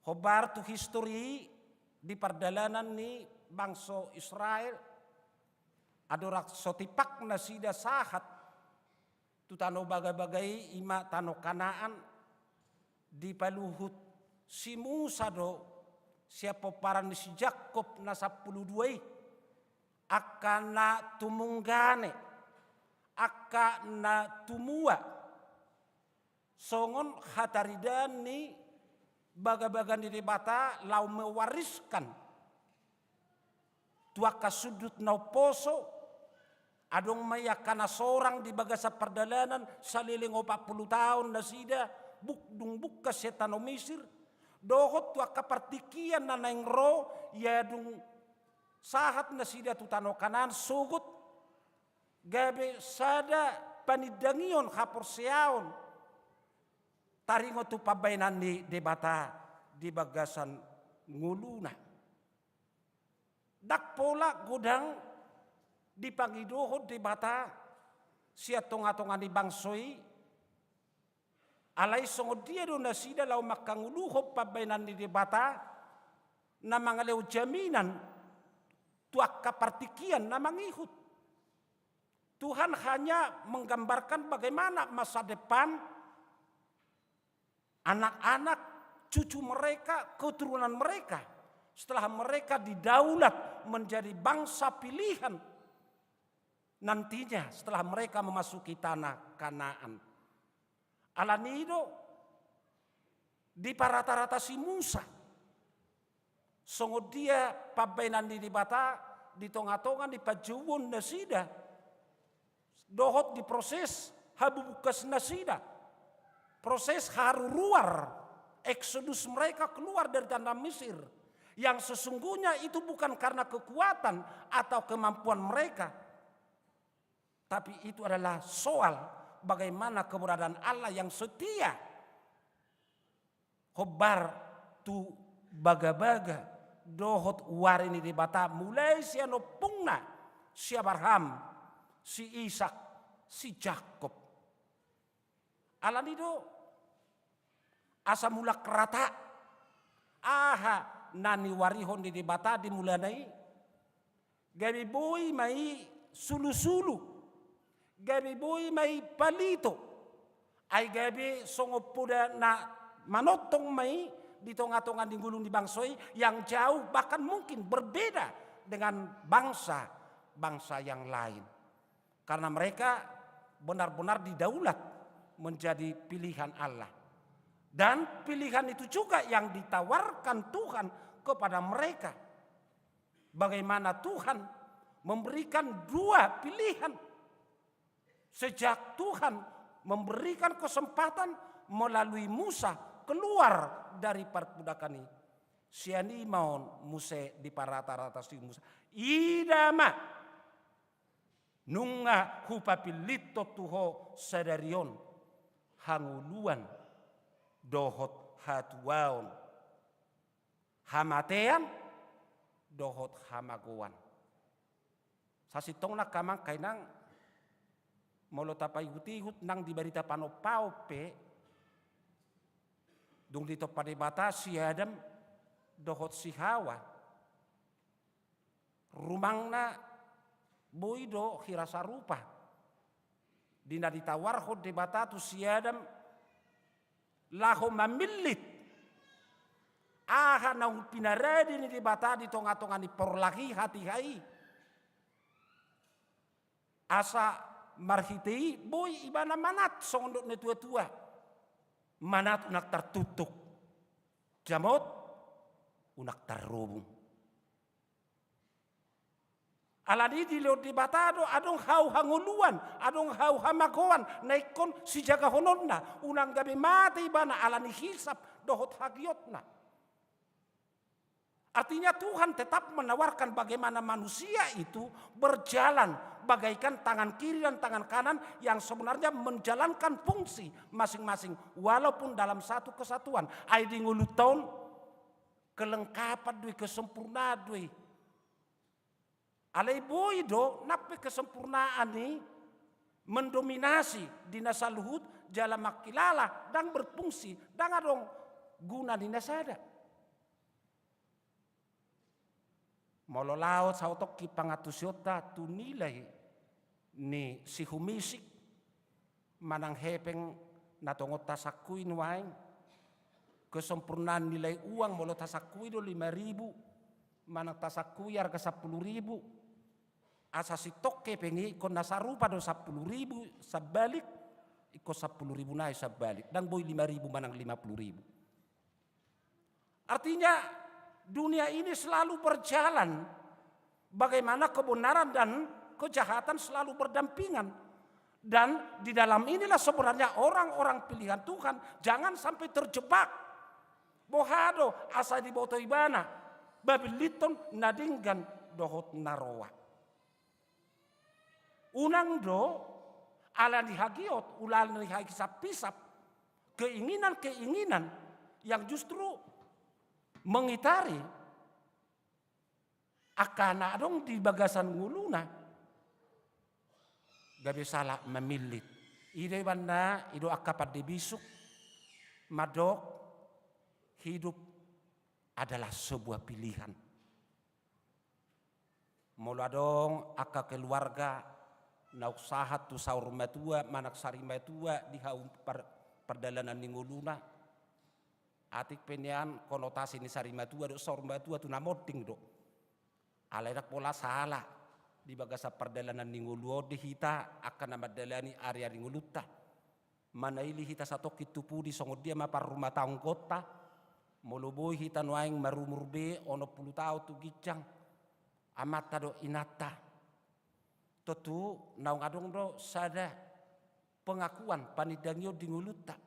Hombar tu histori di pardalanan ni bangso Israel, andorang so tipak nasida sahat tu tano bagabaga i, i ma tano Kanaan, dipaluhut si Musa do sian pomparan ni si Jakkob na sampulu dua i, angka na tumunggane, angka na tumua, songon hataridaan ni bagabaga ni Debata laho mewariskan tu angka sundut na umposo. Adong ma i angka na sorang di bagasan pardalanan saleleng opat pulu taon nasida, buk-, dung bungka sian tano Misir, dohot tu angka partingkian na naeng ro, ia dung sahat nasida tu tano Kanaan, sogot gabe sada panindangion haporseaon taringot tu pambaenan ni Debata di bagasan ngoluna. Ndang pola godang dipangidohon Debata sian tonga-tonga ni bangso i, alai songon dia do nasida laho manghangoluhon pambaenan ni Debata na mangalehon jaminan tu angka partingkian na mangihut. Tuhan hanya menggambarkan bagaimana masa depan anak-anak, cucu mereka, keturunan mereka, setelah mereka didaulat menjadi bangsa pilihan nantinya setelah mereka memasuki tanah Kanaan. Alani i do diparata-rata si Musa songon dia pambaenan ni Debata di tonga-tonga ni panjouon nasida, dohot di proses habubungkas nasida, proses haruruar, eksodus mereka keluar dari tanah Mesir, yang sesungguhnya itu bukan karena kekuatan atau kemampuan mereka, tapi itu adalah soal bagaimana keberadaan Allah yang setia. Hombar tu bagabaga dohot wari ni Debata mulai sian ompungna, si Abraham, si Isak, si Jakkob. Alani do asa mulak rata aha na niuarihon ni Debata di mulana i, gabe boi ma i sulusulu, gabe boi ma i palito, ai gabe songon poda na manongtong ma i di tonga-tonga ni ngolu ni bangso i yang jauh, bahkan mungkin berbeda dengan bangsa-bangsa yang lain. Karena mereka benar-benar didaulat menjadi pilihan Allah. Dan pilihan itu juga yang ditawarkan Tuhan kepada mereka. Bagaimana Tuhan memberikan dua pilihan sejak Tuhan memberikan kesempatan melalui Musa keluar dari parpudakan i. Sian i ma on muse diparata-rata si Musa. Ida ma, nunga hupapillit on tu ho sadari on hangoluan dohot hatuaon, hamatean dohot hamagoan. Sasintongna angka amang inang, molo tapaihut-ihut nang di barita panompaon pe, dung ditompa Debata si Adam dohot si Hawa, rumangna boi do hira sarupa di na ditawarhon Debata tu si Adam laho mamillit aha naung pinarade ni Debata di tonga-tonga ni porlak i, hatiha i. Asa marhite i boi ibana manat songon dok ni na tua-tua. Manat unang tartuktuk. Jamot unang tarrobung. Alani i dilehon Debata do adong hau hangoluan, adong hau hamagoan, na ingkon sijagahononna, unang gabe mate ibana alani hisap dohot hagiotna. Artinya Tuhan tetap menawarkan bagaimana manusia itu berjalan bagaikan tangan kiri dan tangan kanan yang sebenarnya menjalankan fungsi masing-masing walaupun dalam satu kesatuan. Ai di ngolunta on kelengkapan do i, kesempurnaan do i. Alai boi do nang pe kesempurnaan i mendominasi di na saluhut jala mangkilala ndang berfungsi, ndang adong guna ni na sada. Molo laho saotik pangantusionta tu nilai ni sihumisik manang hepeng na tongon tasangkui nuaeng, kesempurnaan nilai uang molo tasangkui do lima ribu, manang tasangkui arga sampulu ribu. Asa sintong hepeng i ingkon na sarupa do sampulu ribu sambalik, ingkon sampulu ribu nai sambalik, ndang boi lima ribu manang lima pulu ribu. Artinya, dunia ini selalu berjalan, bagaimana kebenaran dan kejahatan selalu berdampingan. Dan di dalam inilah sebenarnya orang-orang pilihan Tuhan jangan sampai terjebak. Boha do asa diboto ibana babillithon na denggan dohot na roa. Unang do alani hagiot, alani hisap-hisap, keinginan-keinginan yang justru mengitari angka na adong di bagasan ngoluna, gabe sala mamillit. I do ibana, i do angka pande bisuk mandok hidup adalah sebuah pilihan. Molo adong angka keluarga naung sahat tu saur matua manang sari matua di hau par-, pardalanan ni ngoluna, atik pe nian konotasi ni sari matua dohot saur matua tu na monding do. Alai ndang pola sala, di bagasan pardalanan ni ngolu on do hita angka na mandalani ari-ari ngolunta. Manaili hita satongkin tu pudi songon dia ma parrumatanggaonta. Molo boi hita nuaeng marumur be onom pulu taon tu ginjang amanta dohot inanta, tontu naung adong do sada pengakuan, panindangion di ngolunta.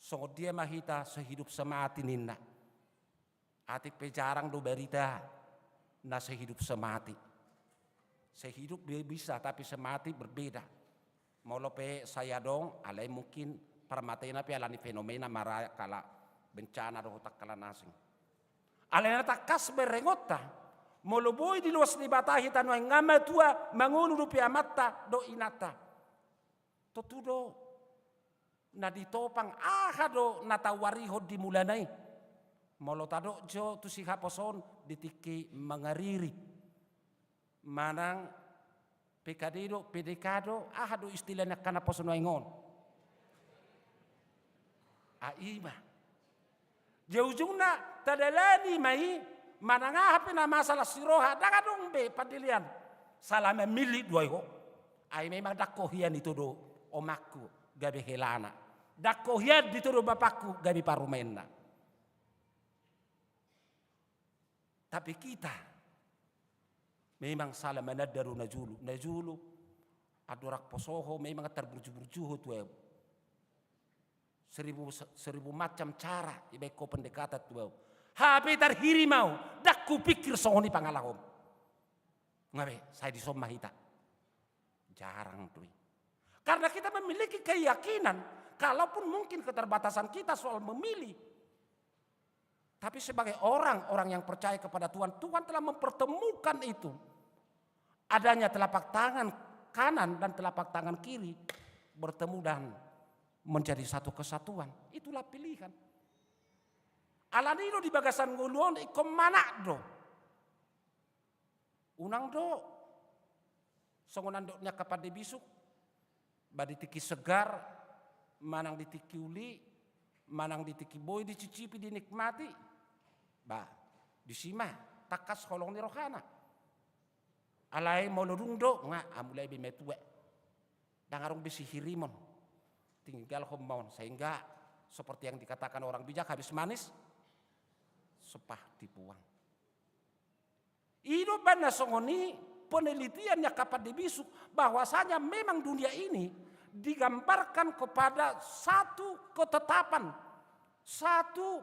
Songon dia ma hita sehidup semati ninna. Atik pe jarang do barita na sehidup semati. Sehidup be-, bisa, tapi semati berbeda. Molo pe sai adong, alai mungkin parmatena pe alani fenomena mara kala bencana dohot angka na asing. Alai na tangkas berrengonta, molo boi diloas Debata hita nuaeng nga matua mangolu dope amanta dohot inanta. Tontu do na ditopang aha do na tauarihon di mulana i. Molo tadok jo tu sihaposoon di tingki mangariri. Manang P K D do, P D K do, aha do istilah ni angka naposo nuaeng on. Ai i ma. Di ujungna tadalani ma i, manang aha pe na masalah siroha, ndang adong be pandelean. Sala mamillit do ai ho. Ai memang ndang ho hian ito do omakku gabe helana. Ndang ho hian ito do bapakku gabe parumaenna. Tapi kita memang sala mananda do na jolo. Na jolo andorang poso ho memang tarburju-burju ho tu ahu. Seribu, seribu macam cara dibaen ho pendekatan tu ahu. Hape tarhirim ahu, ndang hupingkir songon i pangalahom. Nga be, sai dison ma hita. Jarang do i. Karena kita memiliki keyakinan, kalaupun mungkin keterbatasan kita soal memilih, tapi sebagai orang-orang yang percaya kepada Tuhan, Tuhan telah mempertemukan itu. Adanya telapak tangan kanan dan telapak tangan kiri bertemu dan menjadi satu kesatuan. Itulah pilihan. Alani i do di bagasan ngolu on ingkon manat do. Unang do songon na nidok ni angka pande bisuk, ba di tingki segar, manang di tingki uli, manang di tingki boi dicicipi, dinikmati, ba disi ma tangkas holong ni rohana. Alai molo dung do nga, ah, mulai be matua. Ndang adong be sihirimon. Tinggalhon ma on, sehingga seperti yang dikatakan orang bijak, habis manis sepah dibuang. I do umbahen na songon i penelitian ni angka pande bisuk, bahwasanya memang dunia ini digambarkan kepada satu ketetapan, satu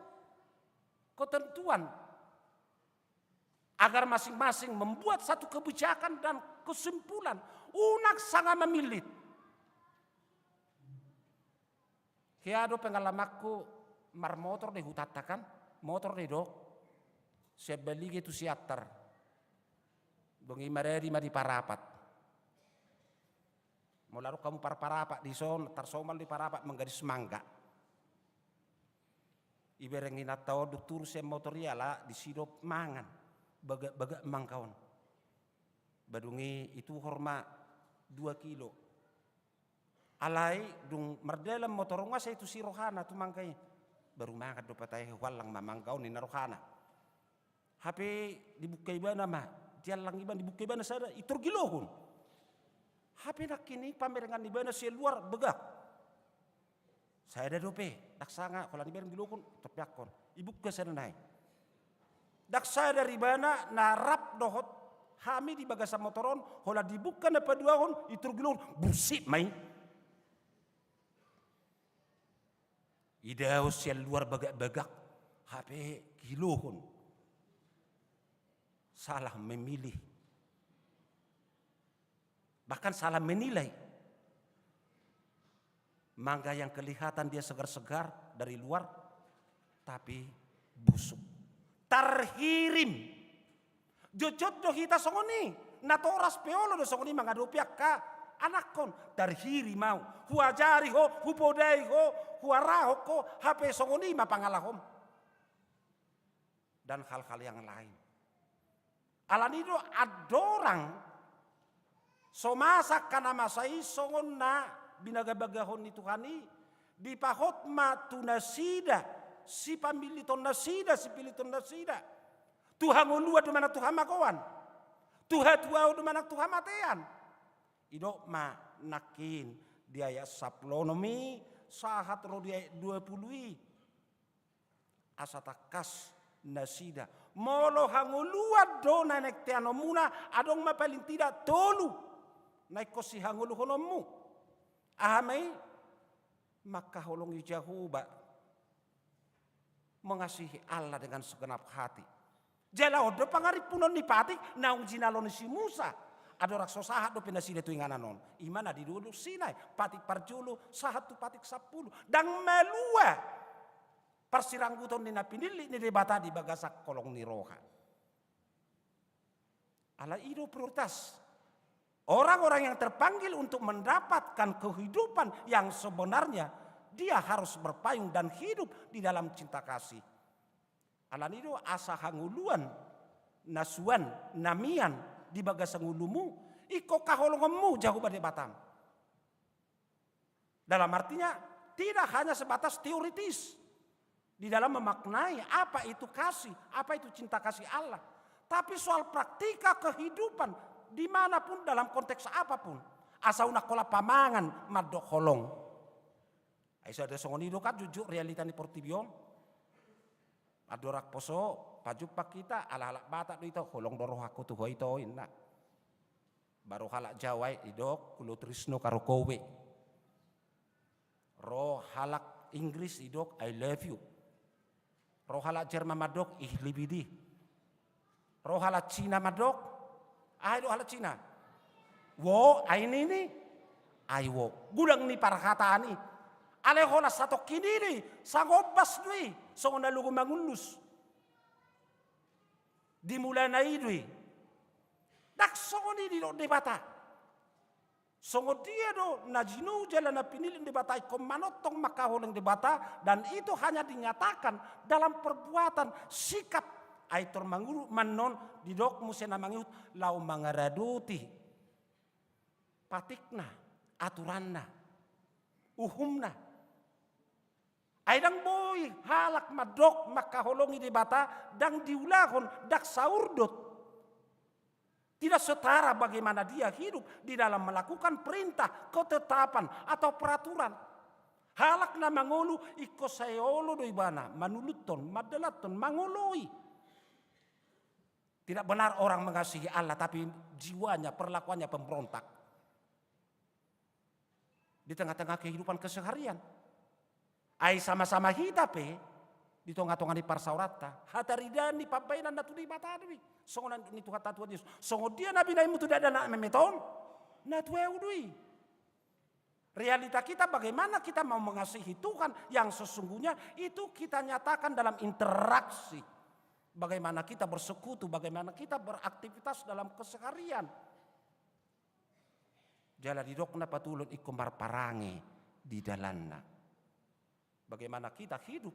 ketentuan, agar masing-masing membuat satu kebijakan dan kesimpulan. Unang sanga mamillit. Hea do pengalamanku marmotor di hutanta kan, motor do didok, sian Balige tu Siantar. Dung i maradi ma di Parapat. Molo adong hamu par Parapat dison, tarsomal di Parapat manggadis mangga. Ibereng inanta on do turun sian motor i ala disi do mangan bagak-bagak mangga on. Ba dung i ituhor ma dua kilo. Alai dung mardalan motor on nga sai tusi rohana tu mangga i. Baru mangan do patahe, huallang ma mangga on ninna rohana. Hape dibuka ibana ma, diallang ibana, dibuka ibana sada, itorgilohon. Hape nangkin i pamerengan ibana sian luar bagak. Sada dope, ndang sanga, holan ibereng gilohon, torpeakkon. Ibuka sada nai. Ndang sadar ibana na rap dohot hami di bagasan motor on, holan dibuka na paduahon, itorgilohon, bursik ma i. Idaon sian luar bagak-bagak, hape gilohon. Salah memilih. Bahkan salah menilai. Mangga yang kelihatan dia segar-segar dari luar, tapi busuk. Tarhirim. Jotjot do hita songon i. Natoras pe olo do songon i mangadopi angka anakkon. Tarhirim au. Huajari ho, hupodai ho, huarahon ho, hape songon i ma pangalahom. Dan hal-hal yang lain. Alani do andorang so masa angka na masa i songon na binagabagahon ni Tuhan i, dipahot ma tu nasida, sipamilliton nasida, sipilliton nasida. Tu hangoluan do manang tu hamagoan. Tu hatuaon do manang tu hamatean. Didok ma nangkin di ayat sampulu onom i, sahat ro di ayat dua pulu i. Asa tangkas nasida. Molo hangoluan do na naeng teanonmuna, adong ma paling tidak tolu na ingkon sihangoluhononmu. Aha ma i? Mangkaholongi Jahowa. Mengasihi Allah dengan segenap hati. Jala on do pangarimpunon ni patik naung jinalo ni si Musa. Andorang so sahat dope nasida tu inganan on. I ma na di Dolok Sinai, patik parjolo, sahat tu patik sampulu. Ndang malua parsirangguton ni na pinillit ni Debata di bagasan holong ni roha. Alai i do prioritas. Orang-orang yang terpanggil untuk mendapatkan kehidupan yang sebenarnya, dia harus berpayung dan hidup di dalam cinta kasih. Alani do asa hangoluan, na suan, na mian di bagasan ngolumu, ingkon haholongonmu Jahowa Debatam. Dalam artinya, tidak hanya sebatas teoritis di dalam memaknai apa itu kasih, apa itu cinta kasih Allah. Tapi soal praktika kehidupan, dimanapun, dalam konteks apapun, asa unang holan pamangan mandok holong. Ai sada songon i do kan jujur realita ni portibi on. Andorang poso, pajumpang hita, halak-halak Batak do ito, holong do rohangku tu ho ito, inna. Baru halak Jawa i, didok, kulo trisno karo ho be. Ro halak Inggris, didok, I love you. Ro halak Jerman mandok, ich liebe dich. Ro halak Cina mandok, aha do halak Cina? Wo, ai nini, ai wo. Godang ni parhataan i. Alai holan satongkin i do i, sangombas do i, songon na logo mangullus. Di mulana i do i. Ndang songon i didok Debata. Songon dia do na jinou jala na pinillit Debata ingkon manongtong mangkaholongi Debata, dan itu hanya dinyatakan dalam perbuatan, sikap. Ai tor mangurut ma annon didok muse na mangihut laho mangaradoti patikna, aturanna, uhumna. Ai ndang boi halak mandok mangkaholongi Debata, ndang diulahon, ndang saurdot. Tidak setara bagaimana dia hidup di dalam melakukan perintah, ketetapan, atau peraturan. Halak na mangolu ingkon sai olo do ibana manuluthon, mandalanhon, mangoloi. Tidak benar orang mengasihi Allah, tapi jiwanya, perlakuannya pemberontak. Di tengah-tengah kehidupan keseharian. Ai sama-sama hita pe, di tonga-tonga ni parsaoranta, hataridaan ni pambahenan na tu Debata do i. Songon na nidok ni Tuhanta Tuhan Jesus. Songon dia na binahenmu tu dakdanak na memet on, na tu ahu do i. Realita kita, bagaimana kita mau mengasihi Tuhan yang sesungguhnya, itu kita nyatakan dalam interaksi. Bagaimana kita bersekutu, bagaimana kita beraktivitas dalam keseharian. Jala didok na patulon ingkon marparange di dalanna. Bagaimana kita hidup,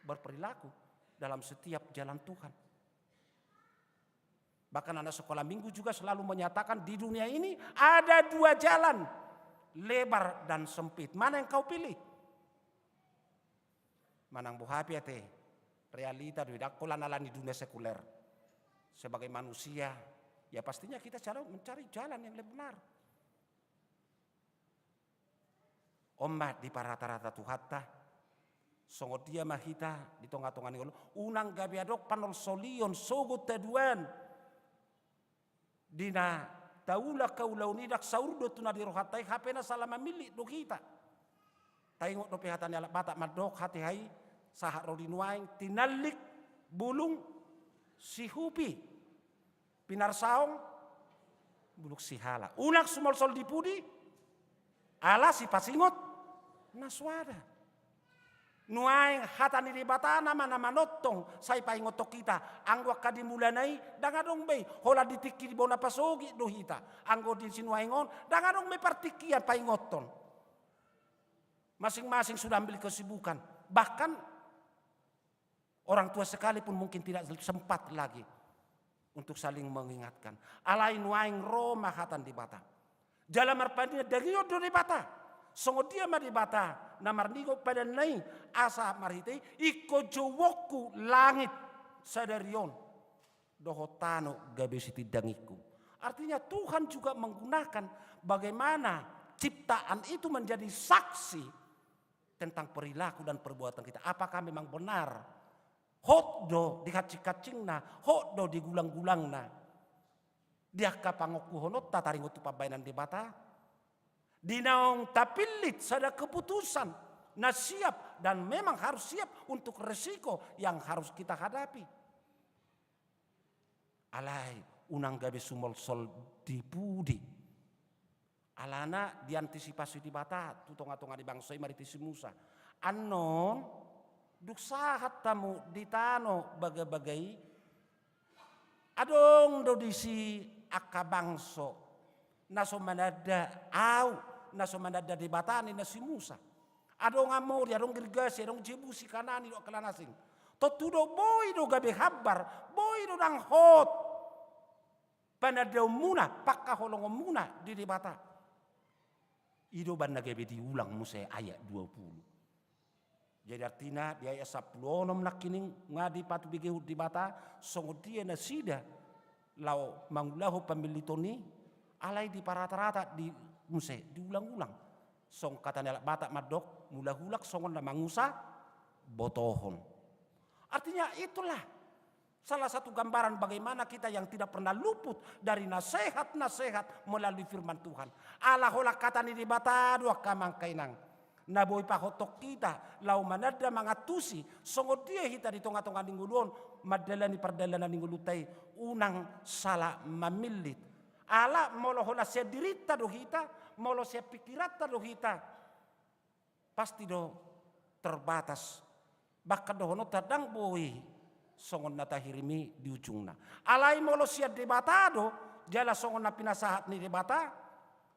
berperilaku dalam setiap jalan Tuhan. Bahkan anak sekolah minggu juga selalu menyatakan, di dunia ini ada dua jalan, lebar dan sempit. Mana yang kau pilih? Manang boha pe ate, realita do i, ndang holan ala ni dunia sekuler. Sebagai manusia, ya pastinya kita selalu mencari jalan yang lebih benar. On ma diparata-rata Tuhanta, songon dia ma hita di tonga-tonga ni ngolu, unang gabe adong panolsolion, sogot haduan. Di na taula haulaon i, ndang saur do tu na di rohanta i, hape na sala mamillit do hita. Taingot dope hata ni halak Batak mandok, hatiha i sahat ro di nuaeng, tinallik bulung sihupi, pinarsaong bulung sihala. Unang sumolsol di pudi, ala sipasingot na soada. Nuaeng hata ni Debata nama na manongtong sai paingothon hita, anggo angka di mulana i ndang adong be i, holan di tingki di bona pasogit do hita. Anggo di sinuaeng on, ndang adong be i partingkian paingothon. Masing-masing sudah ambil kesibukan. Bahkan orang tua sekalipun mungkin tidak sempat lagi untuk saling mengingatkan. Alai nuaeng ro ma hata ni Debata. Jala marpadangion do Debata. Songon dia ma Debata na marningol padanna i, asa marhite i ingkon jouonku langit sadari on dohot tano gabe sitindangingku. Artinya Tuhan juga menggunakan bagaimana ciptaan itu menjadi saksi tentang perilaku dan perbuatan kita. Apakah memang benar hot do di hancing-hancingna, hot do di gulang-gulangna? Di angka pangokuhononta taringot tu pambahenan Debata, di naung tapillit sada keputusan na siap dan memang harus siap untuk resiko yang harus kita hadapi. Alai unang gabe sumolsol di pudi. Alana diantisipasi Debata tu tonga-tonga ni bangso i marhite si Musa. Annon, dung sahat hamu di tano bagabaga i, adong do disi angka bangso na so mananda Ahu, na so mananda Debata, ninna si Musa. Adong Amori, adong Girgasi, adong Jebusi, Kanani dohot angka na asing. Tontu do boi do gabe hambar, boi do ndang hot panandaonmuna, pangkaholongonmuna di Debata. I do umbahen na gabe diulang muse ayat dua pulu. Jadi artina di ayat sampulu onom nangkining nga dipatubegehon Debata songon dia nasida laho mangulahon pamilliton i, alai diparata-rata di muse, diulang-ulang. Songon hata ni halak Batak mandok, mulak-ulak songon na mangusa botohon. Artinya itulah salah satu gambaran bagaimana kita yang tidak pernah luput dari nasehat-nasehat melalui firman Tuhan. Ala holan hata ni Debata do angka amang, angka inang, na boi pahothon hita laho mananda, mangantusi songon dia hita di tonga-tonga ni ngolu on mandalani pardalanan ni ngolunta i, unang sala mamillit. Ala molo holan sian dirinta do hita, molo sian pikiranta do hita, pasti do terbatas. Bahkan dohononta ndang boi songon na tahirim i di ujungna. Alai molo sian Debata do, jala songon na pinasahat ni Debata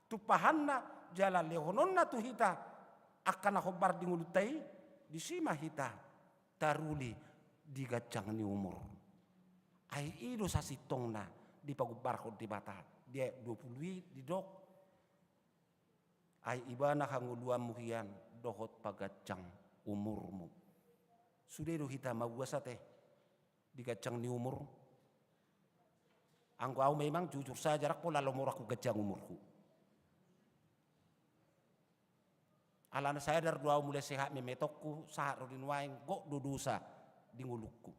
tumpahanna jala lehononna tu hita angka na hombar di ngolunta i, disi ma hita taruli di ganjang ni umur. Ai i do sasintongna dipagombarhon Debata. Di ayat dua pulu i didok, ai Ibana hangoluanmu hian dohot paganjang umurmu. Sude do hita mauas ate di ganjang ni umur? Anggo au memang jujur saja, ndang pola lomo rohangku ganjang umurhu. Alana sadar do au mulai sehat memetokku, sahat ro di nuaeng, gok do dosa di ngolungku.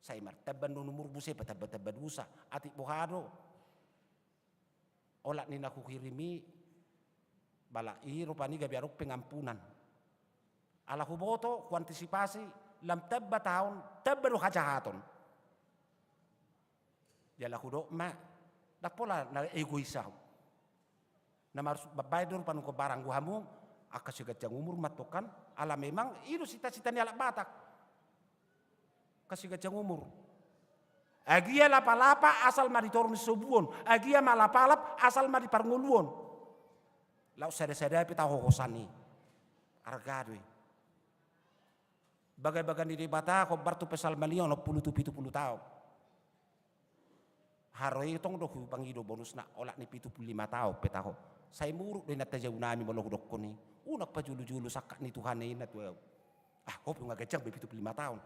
Sai martamba do umur, muse patamba-tamba dosa. Atik boha do? Olat ni na huhirim i, balak i rupani gabe adong pengampunan. Ala huboto, huantisipasi, lam tamba taon, tamba do hajahaton. Jala hudok ma, ndang pola na egois au. Na marsu-, mambaen do rupani barang, anggo hamu, angka siganjang umur ma tongkan, ala memang i do cita-cita ni halak Batak. Angka siganjang umur. Agia lapa-lapa asal ma di toru ni sobuon, agia ma lapalap asal ma di parngoluon. Laho sada-sada pe taho hosan i. Arga do i. Bagabaga ni Debata, hombar tu Psalmen i, onom pulu tu pitu pulu taon. Haroe tong do hupangido bonusna, olat ni pitu pulu lima taon pe taho. Sai muruk do inanta jabu nami molo hudokkon i. Unang pajolo-jolo sangkap ni Tuhan i, inna tu au. Ah, ho pe nunga ganjang be pitu pulu lima taon,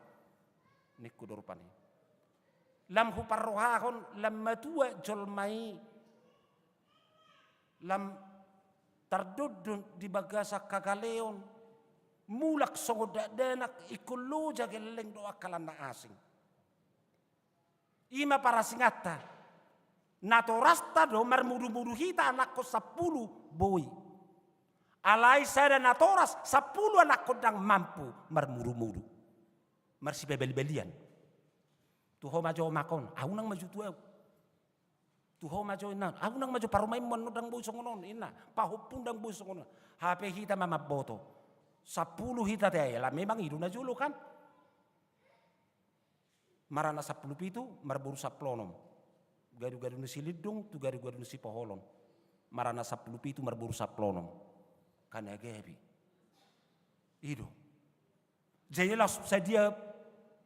ningku do rupani. Lam huparrohahon, lam matua jolma i, lam tardondon di bagasan hagaleon, mulak songon dakdanak, ingkon loja gelleng dohot angka na asing. I ma parasinganta. Natorasta do marmudu-mudu hita anakkon sampulu boi. Alai sada natoras sampulu anakkon ndang mampu marmudu-mudu. Marsibali-balian. Tu ho ma jo omak on, au unang ma jo tu au. Tu ho ma jo inna, au unang ma jo parumaenmu annon ndang boi songon on, inna. Pahompu ndang boi songon on. Hape hita ma mamboto. Sampulu hita te ai, ala memang i do na jolo kan. Marana sampulu pitu, marboru sampulu onom. Gadu-gadu ni Silindung, tu gadu-gadu ni Sipoholon. Marana sampulu pitu, marboru sampulu onom. Kan na gabe. I do. Jadi laos sadia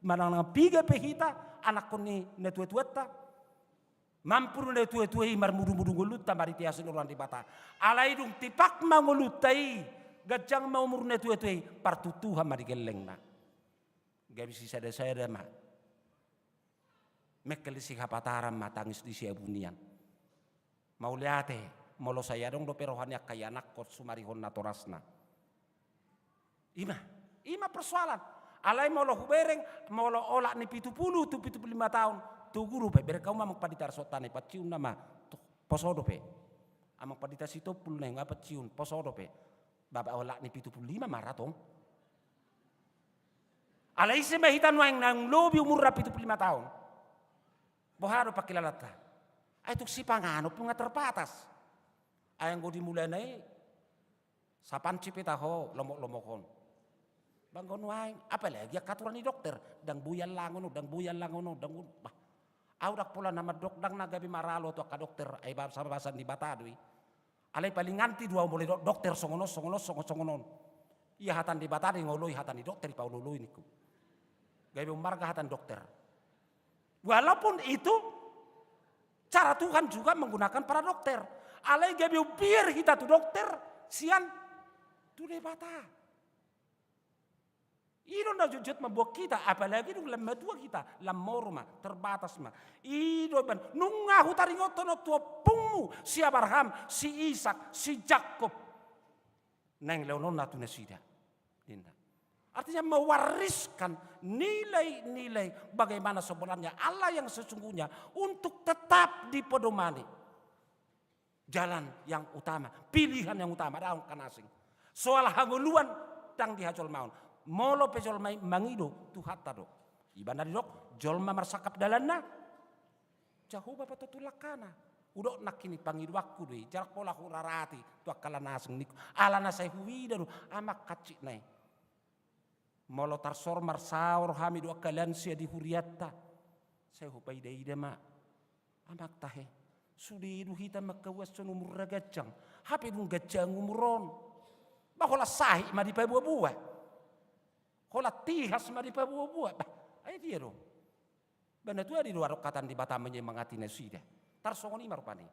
manang na piga pe hita, anakkon ni natua-tuanta. Mampu do natua-tua i marmudu-mudu ngolunta marhite asi ni roha ni Debata. Alai dung tipak ma ngolunta i, ganjang ma umur natua-tua i, partuntuhan ma di gellengna. Gabe sisada-sada ma. Mengkel di sihapataran ma, tangis di sihabunian. Mauliate, molo sai adong dope roha ni angka ianakkon sumarihon natorasna. I ma, i ma persoalan. Alai molo hubereng, molo olat ni pitu pulu tu pitu pulu lima taon, togu dope, bereng hamu ma amang pandita Arsonta na i, panciun nama, poso dope. Amang pandita Sitompul na i, nga panciun, poso dope. Baba olat ni pitu pulu lima ma ra tong. Alai ise ma hita nuaeng naung lobi umurna pitu pulu lima taon? Boha do pangkilalanta? Ai tung sipanganon pe nunga terbatas. Ai anggo di mulana i, sapanci pe taho lomok-lomokhon. Ba anggo nuaeng, apalagi angka aturan ni dokter, ndang boi allangon on, ndang boi allangon on, ndang boi, bah. Au ndang pola na mandok, ndang na gabe maralo tu angka dokter, ai ba-, basa-basa ni Debata do i. Alai paling anti do au molo didok dokter songon on, songon on, songon, songon on. Ia hata ni Debata do i, nga olo i hata ni dokter dipaolo-oloi ningku. Gabe ummarga hata ni dokter. Walaupun itu cara Tuhan juga menggunakan para dokter. Alai gabe umbiar hita tu dokter, sian tu Debata. I do na jotjot mamboan hita, apalagi dung lam matua hita, lam moru ma, terbatas ma. I do ban, nunga hutaringothon on tu ompungmu, si Abraham, si Ishak, si Jakob. Naeng lehononna tu nasida. Ninna. Artinya mewariskan nilai-nilai bagaimana sebenarnya Allah yang sesungguhnya untuk tetap dipedomani. Jalan yang utama, pilihan yang utama, daong kan asing. Soal hangoluan ndang dihajolmaon. Molo pe jolma i mangido Tuhanta do. Iba na didok, jolma marsangkap dalanna, Jahowa patontu langkana. Hudok nangkin i pangidoanku do i, jala pola hurarati tu angka na asing ningku. Alana sai huida do, amang hansit na i. Molo tarsor marsaor hami do angka lansia di hurianta, sai hupaida-ida ma. Amang tahe, sude do hita mangkauashon umur na ganjang, hape dung ganjang umur on. Ba holan sahit ma dipaboa-boa. Holan tihas ma dipaboa-boa. Bah, ai dia do. Ba na tuadi do adong hata ni Debata menyemangati nasida. Tarsongon i ma rupani.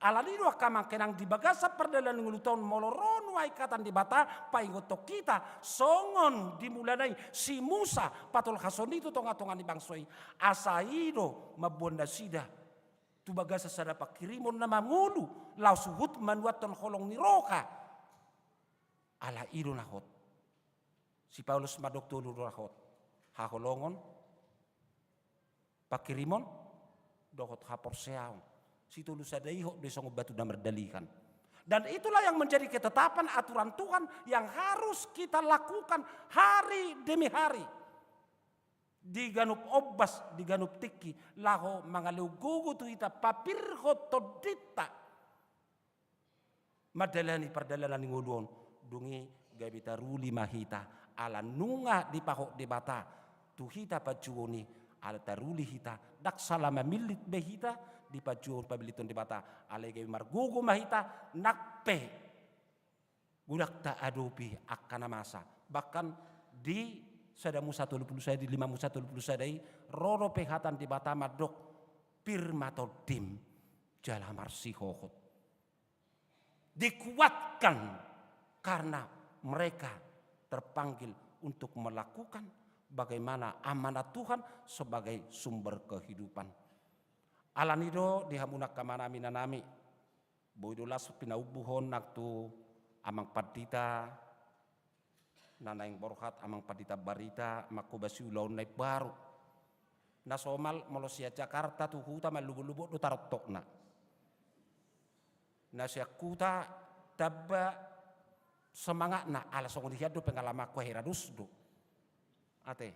Alani do angka amang inang di bagasan pardalanan ni ngolunta on molo ro nuaeng hata ni Debata paingothon hita songon di mulana i si Musa patolhashon i tu tonga-tonga ni bangso i. Asa i do mamboan nasida Tu bagasan sada pangkirimon na mangolu, laos huhut manuathon holong ni roha. Ala i do na hot. Si Paulus mandok tolu do na hot. Haholongon, pangkirimon, dohot haporseaon. Sitolu sada i hot do i songon batu na mardalihan. Dan itulah yang menjadi ketetapan aturan Tuhan yang harus kita lakukan hari demi hari. Di ganup ombas, di ganup tingki, laho mangalehon gogo tu hita, papirhon tondinta mandalani pardalanan ni ngolu on. Dung i gabe taruli ma hita, ala nunga dipahot Debata tu hita panjouon i, ala taruli hita, ndang sala mamillit be hita di panjouon pamilliton Debata, alai gabe margogo ma hita, nang pe godang taadopi angka na masa. Bahkan di sada Musa tolu pulu sada, di lima Musa tolu pulu sada i, ro dope hata ni Debata mandok, pir ma tondim jala marsihohot. Dikuatkan karena mereka terpanggil untuk melakukan bagaimana amanat Tuhan sebagai sumber kehidupan. Alani do di hamu angka amanami, inanami, boi do las pinaumbuhon nang tu amang pandita na naeng borhat, amang pandita Barita, manghobasi ulaon na imbaru. Na somal molo sian Jakarta tu huta mallobot-lobot do tarontokna. Na sian huta tamba semangatna, ala songon i hian do pengalamanku, hera dos do. Ate.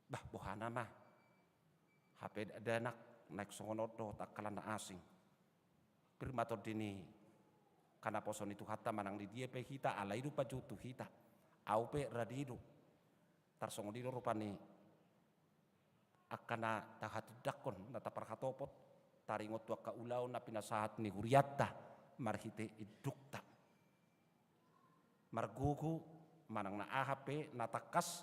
Bah, boha nama. Hape dakdanak naeng songon on do, tangkalan na asing. Pir ma tondi ni hanaposo ni Tuhanta manang di dia pe hita, ala i do panjouon tu hita. Au pe rade do. Tarsongon i do rupani angka na tahatindangkon, na taparhatopot, taringot tu angka ulaon na pinasahat ni hurianta marhite indukta. Margogo manang na aha pe na tangkas,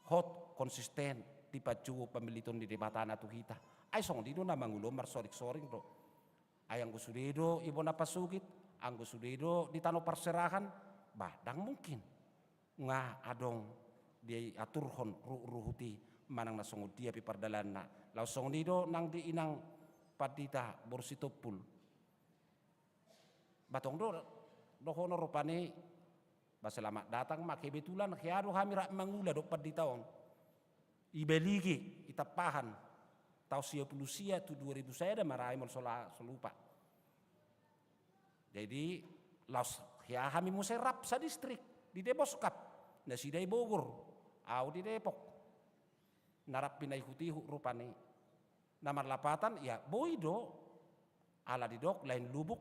hot, konsisten di panjouon pamilliton ni Debatana tu hita. Ai songon i do na mangolu on, marsoring-soring do. Ai anggo sude do i bona pasogit, anggo sude do di tano parserahan, bah, ndang mungkin nga adong diaturhon ruhut-ruhut i manang na songon dia pe pardalananna. Laos songon i do nang di inang pandita boru Sitompul. Bah tong do dohonon rupani, bah, selamat datang ma, kebetulan hea do hami rap mangula dohot pandita on. I Balige, i Tampahan, taon sia pulu sia tu dua ribu sada ma ra i molo so la-, so lupa. Jadi laos hea hami muse rap sadistrik di Deboskap, nasida i Bogor, au di Depok. Na rap pinaihut-ihut rupani. Na marlapatan, ya, boi do. Ala didok, lain lubuk,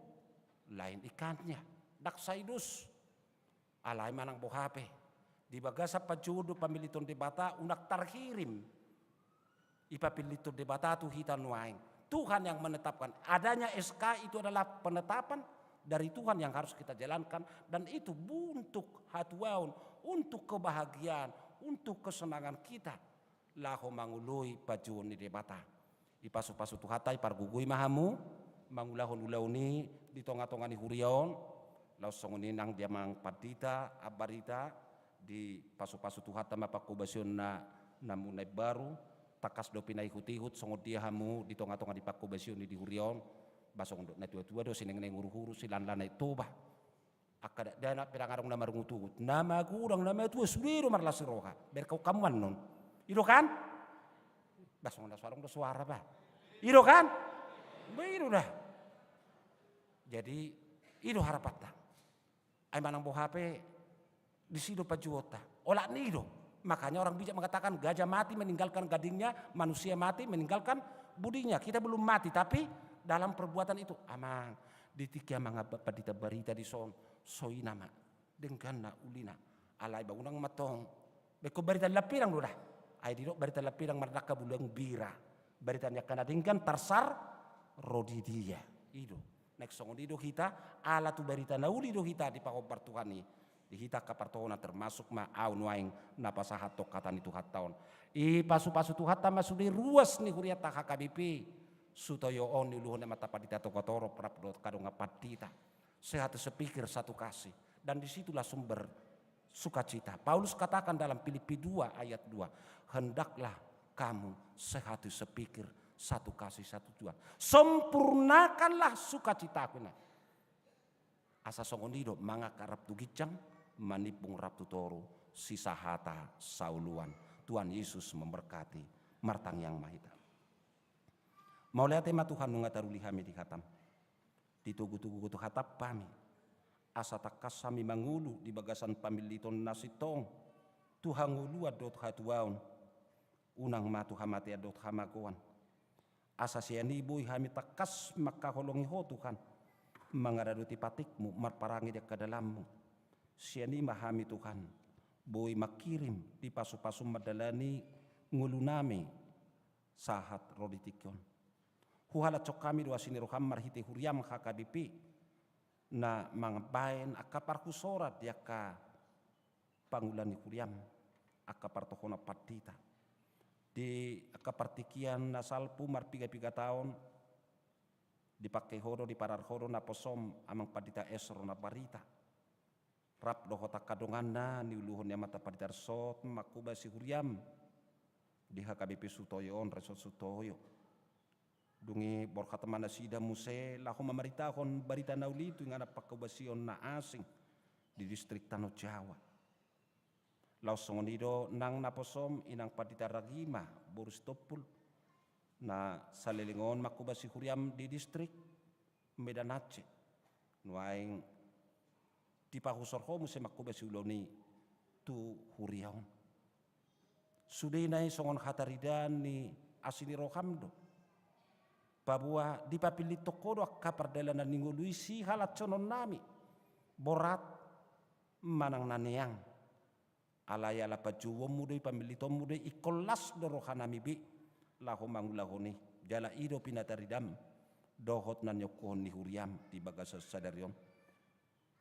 lain ikannya. Ndang sai dos. Alai manang boha pe, di bagasan panjouon dohot pamilliton Debata, unang tarhirim i pamilliton Debata tu hita nuaeng. Tuhan yang menetapkan. Adanya S K itu adalah penetapan dari Tuhan yang harus kita jalankan, dan itu bu-, untuk hatuaon, untuk kebahagiaan, untuk kesenangan kita laho mangoloi panjouon ni Debata. Dipasu-pasu Tuhanta, dipargogoi ma hamu mangulahon ulaon i di tonga-tonga ni huria on, laos songon i nang di amang pandita, ambarita, dipasu-pasu Tuhanta ma panghobasionna namu na imbaru, tangkas do pinaihut-ihut songon dia hamu di tonga-tonga ni panghobasionna di huria on, bah songon dok natua-tua do, sinengeng huru-huru, silala naeng toba. Angka dakdanak pe ndang adong na marungut-ungut. Na magodang, na matua, sude do marlas ni roha. Berkau kamu annon. I do kan? Bah songon na so adong do suara, bah. I do kan? Bah, i do da. Jadi, i do harapanta. Ai manang boha pe, disi do panjouonta. Olat ni i do. Makanya orang bijak mengatakan, gajah mati meninggalkan gadingnya, manusia mati meninggalkan budinya. Kita belum mati, tapi dalam perbuatan itu, amang, di tingki amang pandita barita dison, so i nama dengganna ulina. Alai ba unang ma tong. Ba ingkon barita lampirang do da. Ai didok barita lampirang mardangka bulan bira. Barita ni angka na denggan tarsar ro di dia. I do. Naeng songon i do hita, ala tu barita na uli do hita dipahombar Tuhan i. Di hita angka partohonan, termasuk ma au nuaeng na pasahathon hata ni Tuhanta on. Dipasu-pasu Tuhanta ma sude ruas ni hurianta H K B P. Sutoyo on niuluhon ni amanta pandita Togatorop rap dohot angka dongan pandita. Sehati sepikir, satu kasih. Dan di situlah sumber sukacita. Paulus katakan dalam Filipi dua ayat dua, "Hendaklah kamu sehati sepikir, satu kasih, satu tujuan. Sempurnakanlah sukacitaku, inna. Asa songon i do mangangkat rap tu ginjang, manimbung rap tu toru, sisahata saoloan. Tuhan Yesus memberkati. Martangiang ma hita. Mauliate ma Tuhan, nunga taruli hami di hatam. Ditogu-togu tu hatam hami, asa tangkas hami mangolu di bagasan pamilliton na sintong tu hangoluan dohot hatuaon. Unang ma tu hamatean dohot hamagoan. Asa sian i boi hami tangkas mangkaholongi Ho Tuhan, mangaradoti patikMu, marparange di angka dalanMu. Sian i ma hami Tuhan, boi mangkirim di pasu-pasu mandalani ngolunami sahat ro di tingki on. Huhalashon hami do asi ni rohaM marhite huriaM H K B P, na mambahen angka parhusoran di angka pangula ni huriaM, angka partohonan pandita. Di angka partingkian na salpu marpiga-piga taon, dipangke Ho do, diparar Ho do naposoM, Amang Pandita Esron Nabarita. Rap dohot angka donganna niuluhon ni Amanta Pandita Resort, manghobasi huriaM di H K B P Sutoyo on, Resort Sutoyo. Dung i borhat ma nasida muse laho mamaritahon barita na uli tu inganan panghobasion na asing di distrik Tano Jawa. Laos songon i do nang naposoM Inang Pandita Ragima boru Sitompul, na saleleng on manghobasi huriaM di distrik Medan Aceh. Nuaeng dipahusor Ho muse manghobasi ulaon i tu huria on. Sudena i songon hataridaan ni asi ni rohaM do, paboa dipapillit Ho do angka pardalanan ni ngolu i sihalashononnami, borat manang na neang. Alai ala panjouonMu do i, pamillitonMu do i, ingkon las do rohanami be laho mangulahon i. Jala i do pinataridaM dohot na niokuhon ni huriaM di bagasan sadari on.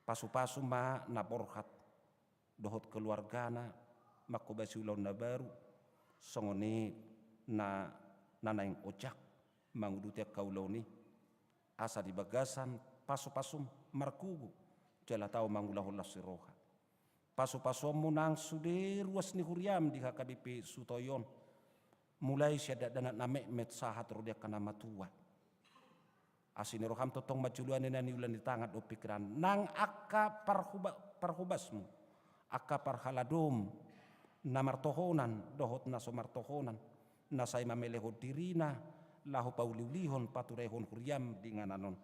Pasu-pasu ma na borhat dohot keluargana manghobasi ulaon na baru, songon i na, na naeng ojak manguduti angka ulaon i. Asa di bagasan pasu-pasuM margogo jala tau mangulahon las ni roha. Pasu-pasuonMu nang sude ruas ni huriaM di H K B P Sutoyo on, mulai sian dakdanak na metmet sahat ro di angka na matua. Asi ni rohaM tongtong manjoloani na niula ni tangan dohot pingkiran, nang angka parhoba-, parhobasMu, angka parhaladoM, na martohonan dohot na so martohonan, na sai mamelehon dirina laho pauliulihon, paturehon huriaM di inganan on.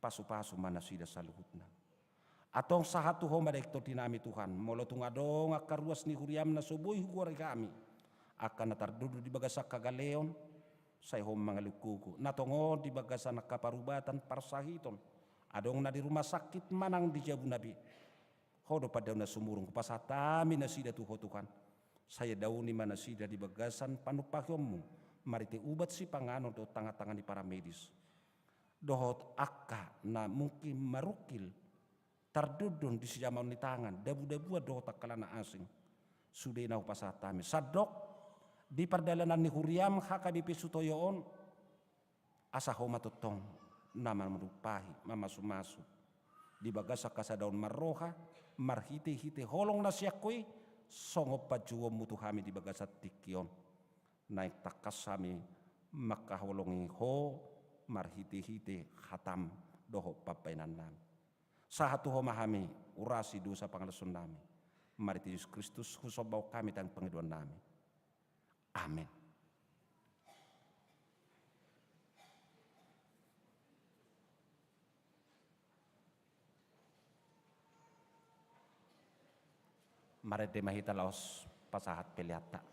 Pasu-pasu ma nasida saluhutna. Antong sahat tu Ho ma dainang tondinami Tuhan, molo tung adong angka ruas ni huriaM na so boi hugoari hami, angka na tardondon di bagasan hagaleon, sai Ho ma mangalehon gogo. Na tongon di bagasan angka parubatan, parsahiton, adong na di rumah sakit manang di jabuna be, Ho do pandaonna sumurung. Hupasahat hami nasida tu Ho Tuhan, sai andaoni ma nasida di bagasan panumpahionMu marhite ubat sipanganon dohot tangan-tangan ni paramedis dohot angka na mungkin marungkil, tardondon di sijamaon ni tangan, dabu-dabuan dohot angka na asing. Sudena hupasahat hami. Sandok di pardalanan ni huriaM H K B P Sutoyo on, asa Ho ma tongtong na manumpahi, mamasu-masu di bagasan hasadaon marroha, marhite-hite holong na sian Ho i, songon panjouonMu tu hami di bagasan tingki on. Naeng tangkas hami mangkaholongi Ho marhite-hite hataM dohot pambahenannami. Sahat tu Ho ma hami, urasi dosa pangalesonnami. Marhite Jesus Kristus husombahon hami tangiang pangidoannami. Amen. Marende ma hita laos pasahat peleanta.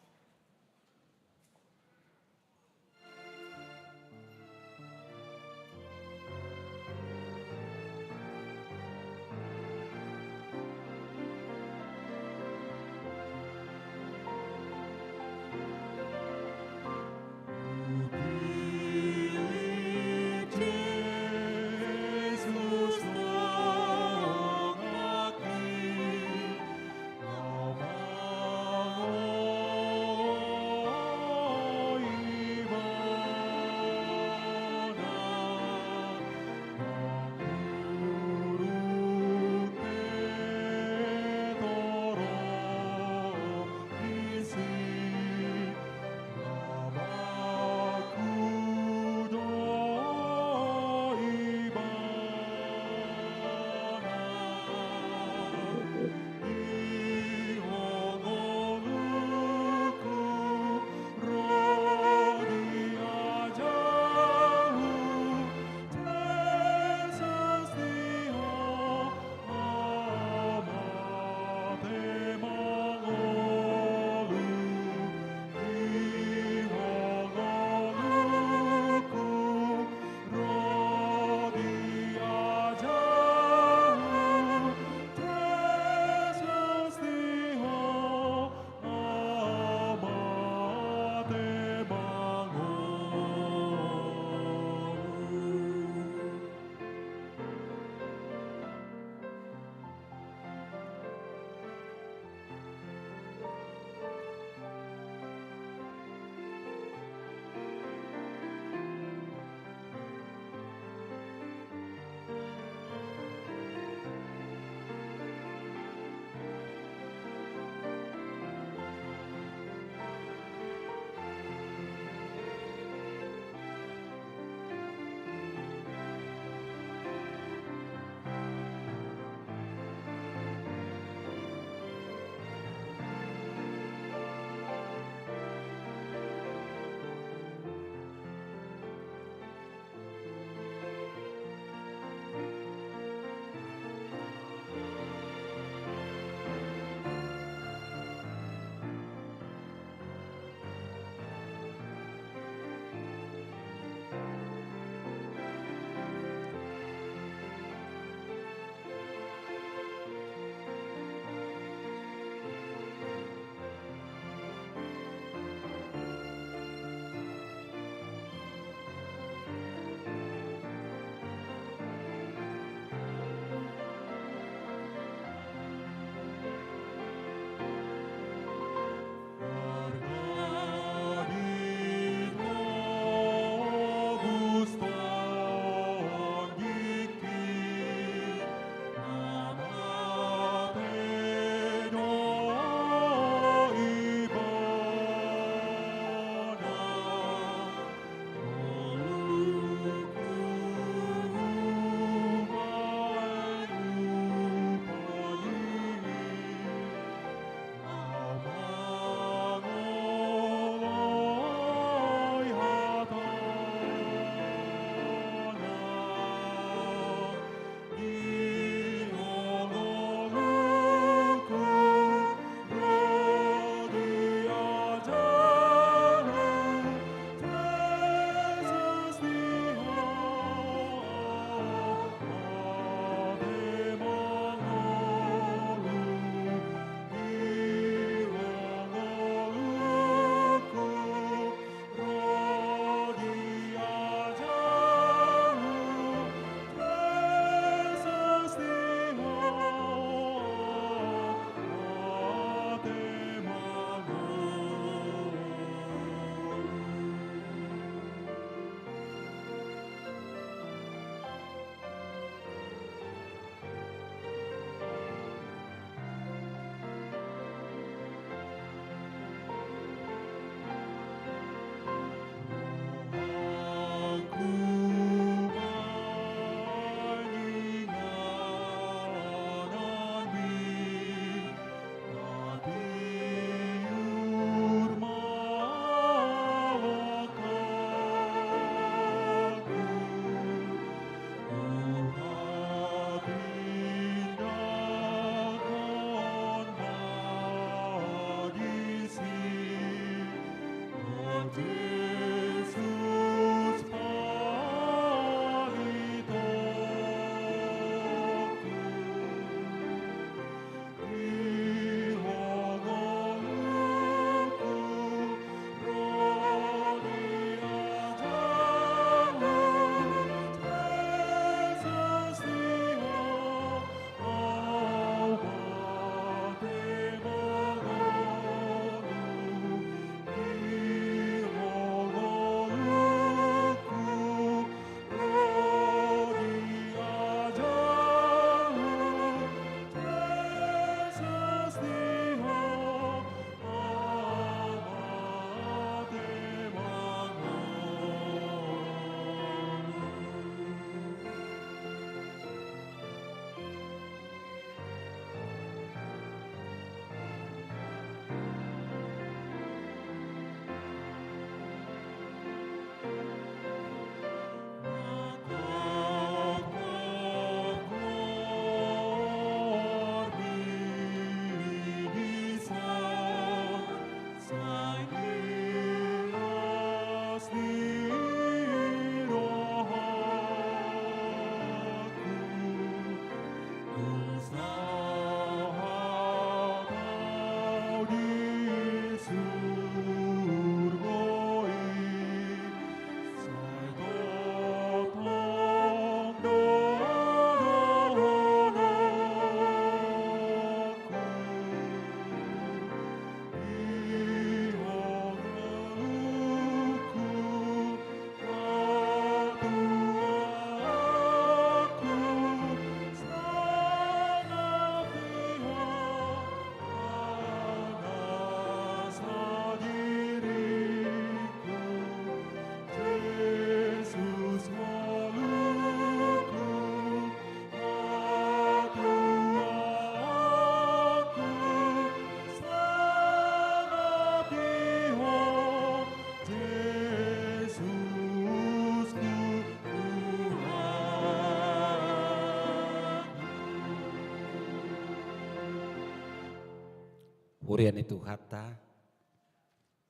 Huria ni Tuhanta,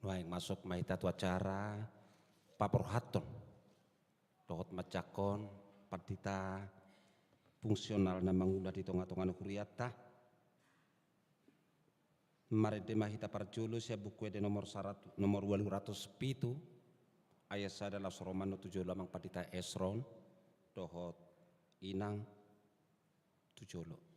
nuaeng masuk ma hita tu acara paborhathon dohot manjangkon pandita fungsional na mangula di tonga-tonga ni hurianta. Marende ma hita parjolo sian Buku Ende nomor sarat-, nomor ualu ratus pitu, ayat sada laos ro ma annon tu jolo, Amang Pandita Esron dohot Inang tu jolo.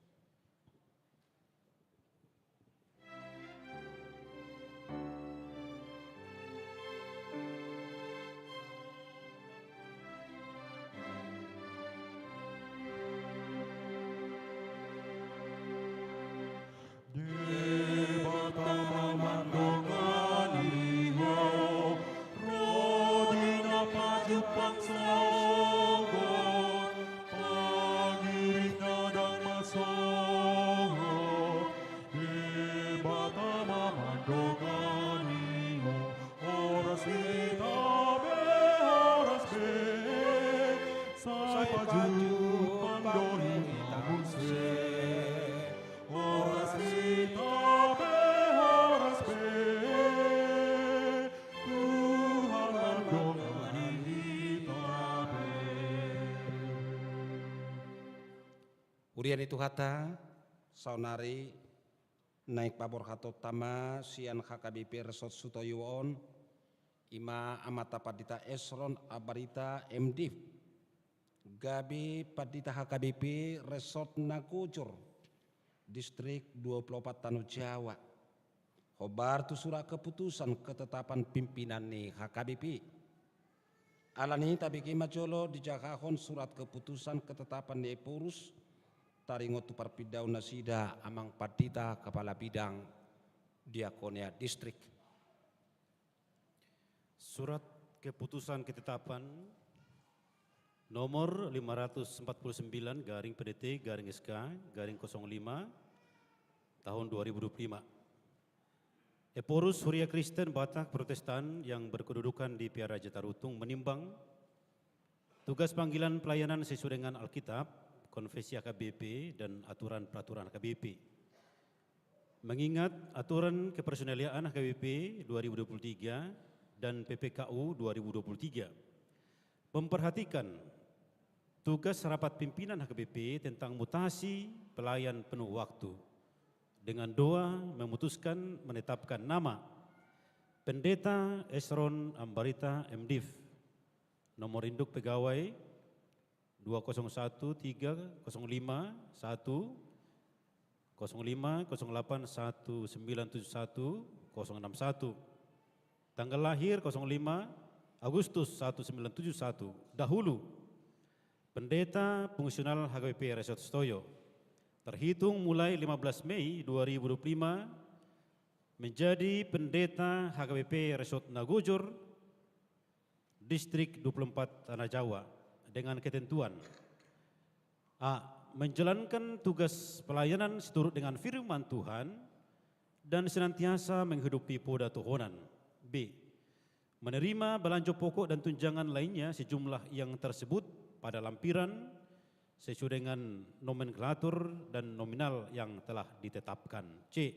Debata ma mandongani ho, ro di na pajumpang sogot, pangiringna ndang masongot. Debata ma mandongani ho, horas hita be, horas be, sai pajumpang do hita muse. Horas hita be, horas be, Tuhan mandongani hita be. Huria ni Tuhanta, saonari naeng paborhatonta ma sian H K B P Resort Sutoyo on, i ma Amanta Pandita Esron Ambarita, M Div, gabe Pandita H K B P Resort Nagojor, Distrik dua puluh opat Tano Jawa, hombar tu surat keputusan ketetapan pimpinan ni H K B P. Alani i, tabege ma jolo dijahahon surat keputusan ketetapan ni Ephorus, taringot tu parpindaon nasida Amang Pandita Kepala Bidang Diakonia Distrik. Surat Keputusan Ketetapan nomor lima ratus empat puluh sembilan garing P D T garing S K garing kosong lima tahun dua ribu dua puluh lima. Ephorus, Huria Kristen Batak Protestan yang berkedudukan di Piara Jatarutung, menimbang tugas panggilan pelayanan sesuai dengan Alkitab, konfesi H K B P, dan aturan peraturan H K B P. Mengingat aturan kepersonaliaan H K B P dua ribu dua puluh tiga dan P P K U dua ribu dua puluh tiga, memperhatikan tugas rapat pimpinan H K B P tentang mutasi pelayan penuh waktu, dengan doa memutuskan menetapkan nama Pendeta Esron Ambarita, M Div, nomor induk pegawai dua kosong satu tiga kosong lima satu, kosong lima kosong delapan satu sembilan tujuh satu kosong enam satu. Tanggal lahir kosong lima Agustus satu sembilan tujuh satu. Dahulu, Pendeta Fungsional H K B P Resort Sutoyo. Terhitung mulai lima belas Mei dua ribu dua puluh lima, menjadi Pendeta H K B P Resort Nagojor, Distrik dua puluh empat Tano Jawa, dengan ketentuan: A. Menjalankan tugas pelayanan seturut dengan firman Tuhan dan senantiasa menghidupi poda tohonan. B. Menerima balanjo pokok dan tunjangan lainnya sejumlah yang tersebut pada lampiran sesuai dengan nomenklatur dan nominal yang telah ditetapkan. C.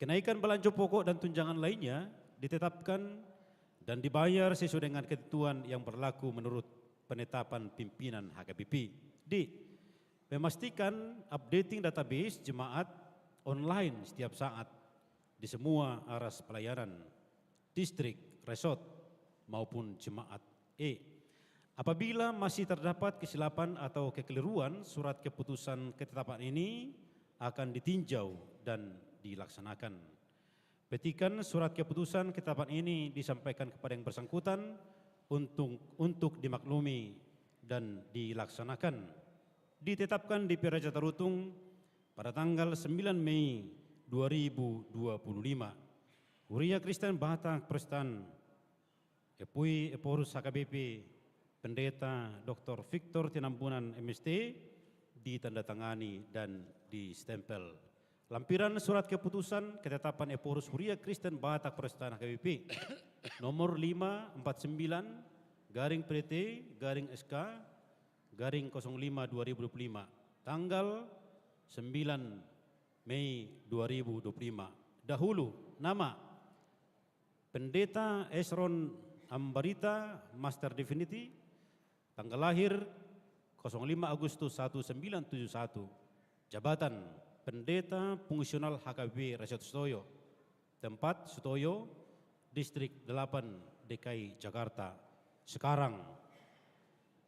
Kenaikan balanjo pokok dan tunjangan lainnya ditetapkan dan dibayar sesuai dengan ketentuan yang berlaku menurut penetapan pimpinan H K B P. D. Memastikan updating database jemaat online setiap saat di semua aras pelayanan, distrik, resort, maupun jemaat. E. Apabila masih terdapat kesilapan atau kekeliruan, surat keputusan ketetapan ini akan ditinjau dan dilaksanakan. Petikan surat keputusan ketetapan ini disampaikan kepada yang bersangkutan untuk, untuk dimaklumi dan dilaksanakan. Ditetapkan di Piara Jatarutung pada tanggal sembilan Mei dua ribu dua puluh lima. Huria Kristen Batak Protestan, Epui Ephorus H K B P, Pendeta Doktor Victor Tinambunan, M S T, ditandatangani dan distempel. Lampiran surat keputusan ketetapan Ephorus Huria Kristen Batak Protestan H K B P, nomor lima empat sembilan garing P D T garing S K garing kosong lima dua ribu dua puluh lima, tanggal sembilan Mei dua ribu dua puluh lima. Dahulu, nama: Pendeta Esron Ambarita, Master Divinity, tanggal lahir kosong lima Agustus seribu sembilan ratus tujuh puluh satu. Jabatan: Pendeta Fungsional H K B P Resort Sutoyo. Tempat: Sutoyo, Distrik delapan, D K I Jakarta. Sekarang: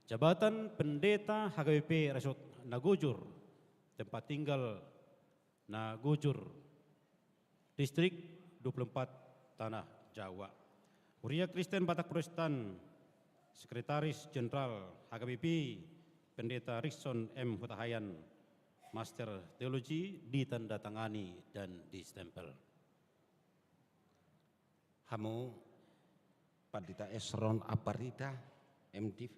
jabatan Pendeta H K B P Resort Nagujur. Tempat tinggal: Nagujur, Distrik dua puluh empat, Tanah Jawa. Huria Kristen Batak Protestan, Sekretaris Jenderal H K B P, Pendeta Rikson M Hutahaean, Master Teologi, ditandatangani dan distempel. Hamu Pandita Esron Ambarita, M Div,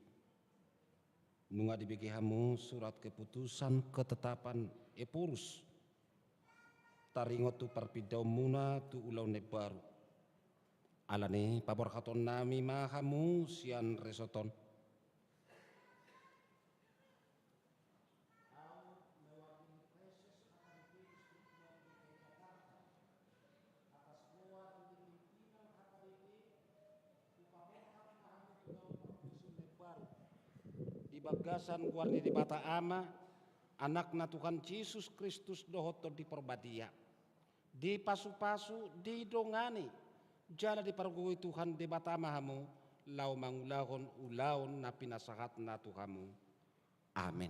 nunga dibege hamu surat keputusan ketetapan Ephorus taringot tu parpindaonmuna tu ulaon na imbaru. Alani i paborhatonnami ma hamu sian resort on. Ahu, mewakili Praeses H K B P Distrik dua P K I Jakarta, atas goar ni pimpinan H K B P, hupaborhat ma hamu tu ulaon parpindaon na imbaru di bagasan goar ni Debata Ama, Anakna Tuhan Jesus Kristus dohot Tondi Parbadia. Dipasupasu, didongani jala dipargogoi Tuhan Debata ma hamu laho mangulahon ulaon na pinasahatna tu hamu. Amen.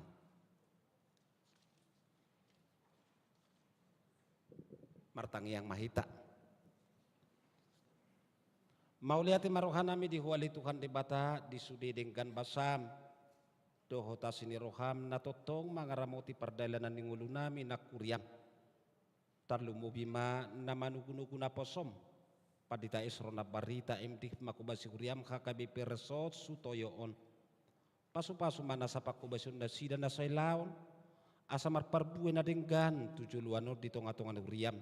Martangiang ma hita. Mauliate ma rohanami dihuali Tuhan Debata di sude denggan basaM dohot asi ni rohaM na tongtong mangaramoti pardalanan ni ngolunami nang huriaM. Tarlumobi ma na manugunugu naposoM, Pandita Esron Ambarita, M Div, manghobasi huriaM H K B P Resort Sutoyo on. Pasupasu ma nasa panghobasion nasida na sailaon, asa marparbue na denggan tu joloan on di tongatonga ni huriaM.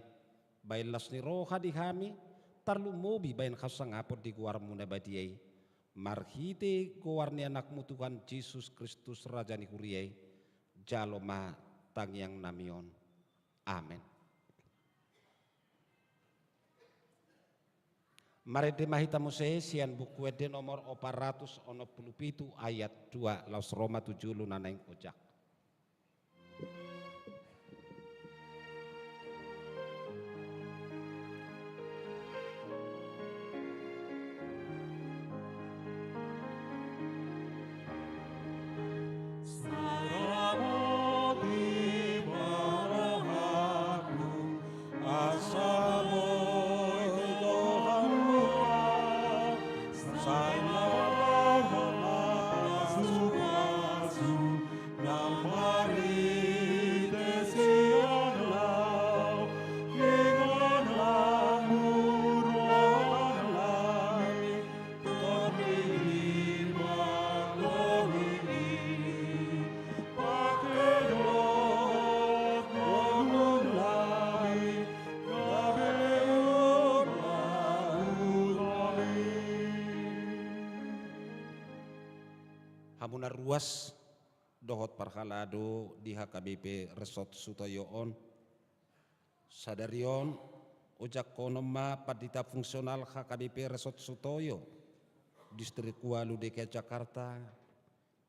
Bahen las ni roha di hami, tarlumobi bahen hasangapon di goarMu na badia i. Marhite goar ni AnakMu Tuhan Jesus Kristus, Raja ni huria i, jalo ma tangiangnami on. Amen. Marende ma hita muse sian Buku Ende nomor opat ratus onom pulu pitu, ayat dua, laos ro ma tu jolo na naeng ojak. Hamu na ruas dohot parhalado di H K B P Resort Sutoyo on, sadari on ojak honom ma pandita fungsional H K B P Resort Sutoyo, Distrik ualu D K I Jakarta,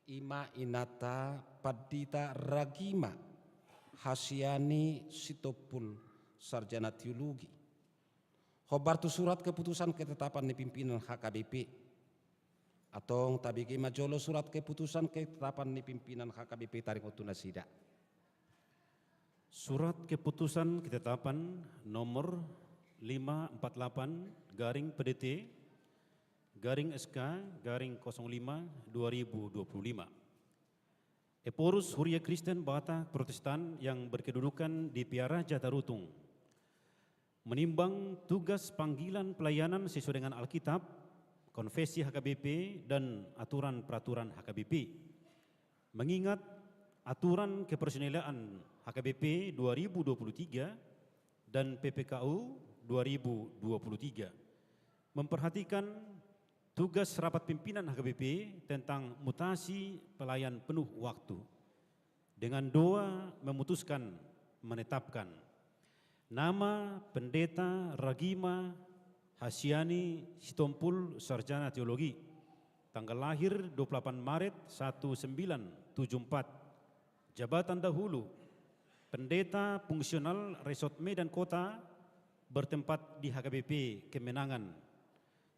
i ma inanta Pandita Ragima Hasiani Sitompul, sarjana teologi. Hombar tu surat keputusan ketetapan ni pimpinan H K B P. Antong tabege ma jolo surat keputusan ketetapan ni pimpinan H K B P taringot tu nasida. Surat keputusan ketetapan nomor lima empat delapan garing P D T garing S K garing kosong lima dua ribu dua puluh lima. Ephorus Huria Kristen Batak Protestan yang berkedudukan di Piara Jatarutung. Menimbang tugas panggilan pelayanan sesuai dengan Alkitab, konfesi H K B P, dan aturan peraturan H K B P. Mengingat aturan kepersonilian H K B P dua ribu dua puluh tiga dan P P K U dua ribu dua puluh tiga. Memperhatikan tugas rapat pimpinan H K B P tentang mutasi pelayan penuh waktu. Dengan doa memutuskan, menetapkan. Nama Pendeta Ragima Hasiani Sitompul, Sarjana Teologi. Tanggal lahir dua puluh delapan Maret seribu sembilan tujuh empat. Jabatan dahulu, Pendeta Fungsional Resort Medan Kota, bertempat di H K B P Kemenangan.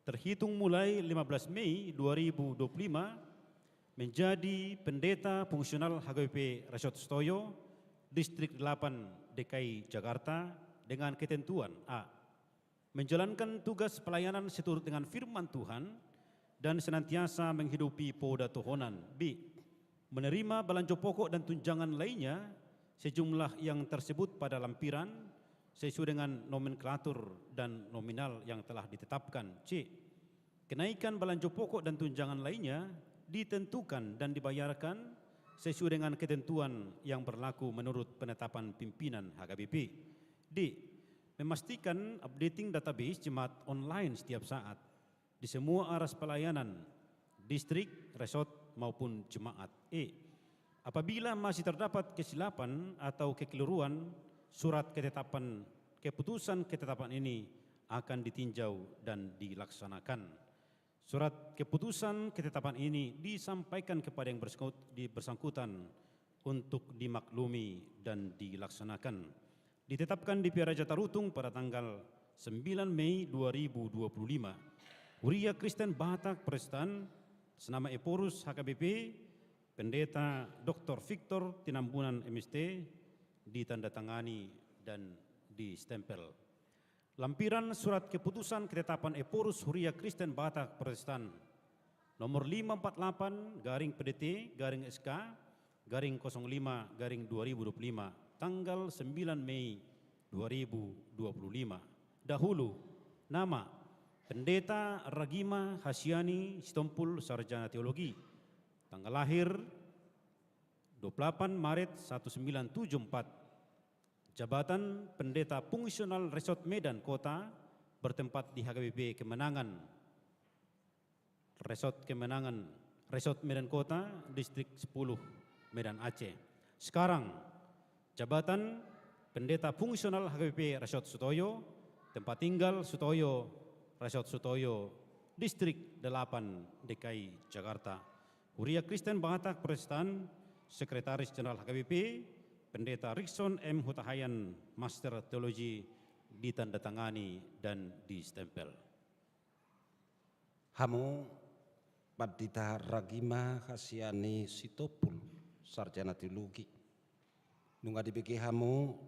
Terhitung mulai lima belas Mei dua ribu dua puluh lima, menjadi Pendeta Fungsional H K B P Resort Sutoyo, Distrik delapan D K I Jakarta, dengan ketentuan: A. Menjalankan tugas pelayanan seturut dengan firman Tuhan dan senantiasa menghidupi poda tohonan. B. Menerima balanjo pokok dan tunjangan lainnya sejumlah yang tersebut pada lampiran sesuai dengan nomenklatur dan nominal yang telah ditetapkan. C. Kenaikan balanjo pokok dan tunjangan lainnya ditentukan dan dibayarkan sesuai dengan ketentuan yang berlaku menurut penetapan pimpinan H K B P. D. Memastikan updating database jemaat online setiap saat di semua aras pelayanan, distrik, resort, maupun jemaat. E. Apabila masih terdapat kesilapan atau kekeliruan, surat ketetapan, keputusan ketetapan ini akan ditinjau dan dilaksanakan. Surat keputusan ketetapan ini disampaikan kepada yang bersangkut-, di-, bersangkutan untuk dimaklumi dan dilaksanakan. Ditetapkan di Piara Jatarutung pada tanggal sembilan Mei dua ribu dua puluh lima. Huria Kristen Batak Protestan, senama Ephorus H K B P, Pendeta Doktor Victor Tinambunan, M S T, ditandatangani dan distempel. Lampiran surat keputusan ketetapan Ephorus Huria Kristen Batak Protestan, nomor lima empat delapan garing P D T garing S K garing kosong lima garing dua ribu dua puluh lima, tanggal sembilan Mei dua ribu dua puluh lima. Dahulu, nama, Pendeta Ragima Hasiani Sitompul, Sarjana Teologi. Tanggal lahir dua puluh delapan Maret seribu sembilan tujuh empat. Jabatan Pendeta Fungsional Resort Medan Kota, bertempat di H K B P Kemenangan. Resort Kemenangan, Resort Medan Kota, Distrik sepuluh, Medan Aceh. Sekarang, jabatan Pendeta Fungsional H K B P Resort Sutoyo, tempat tinggal Sutoyo, Resort Sutoyo, Distrik delapan D K I Jakarta. Huria Kristen Batak Protestan, Sekretaris Jenderal H K B P, Pendeta Rikson M Hutahayan, Master Teologi, ditandatangani dan distempel. Hamu Pandita Ragima Hasiani Sitompul, Sarjana Teologi. Nunga dibege hamu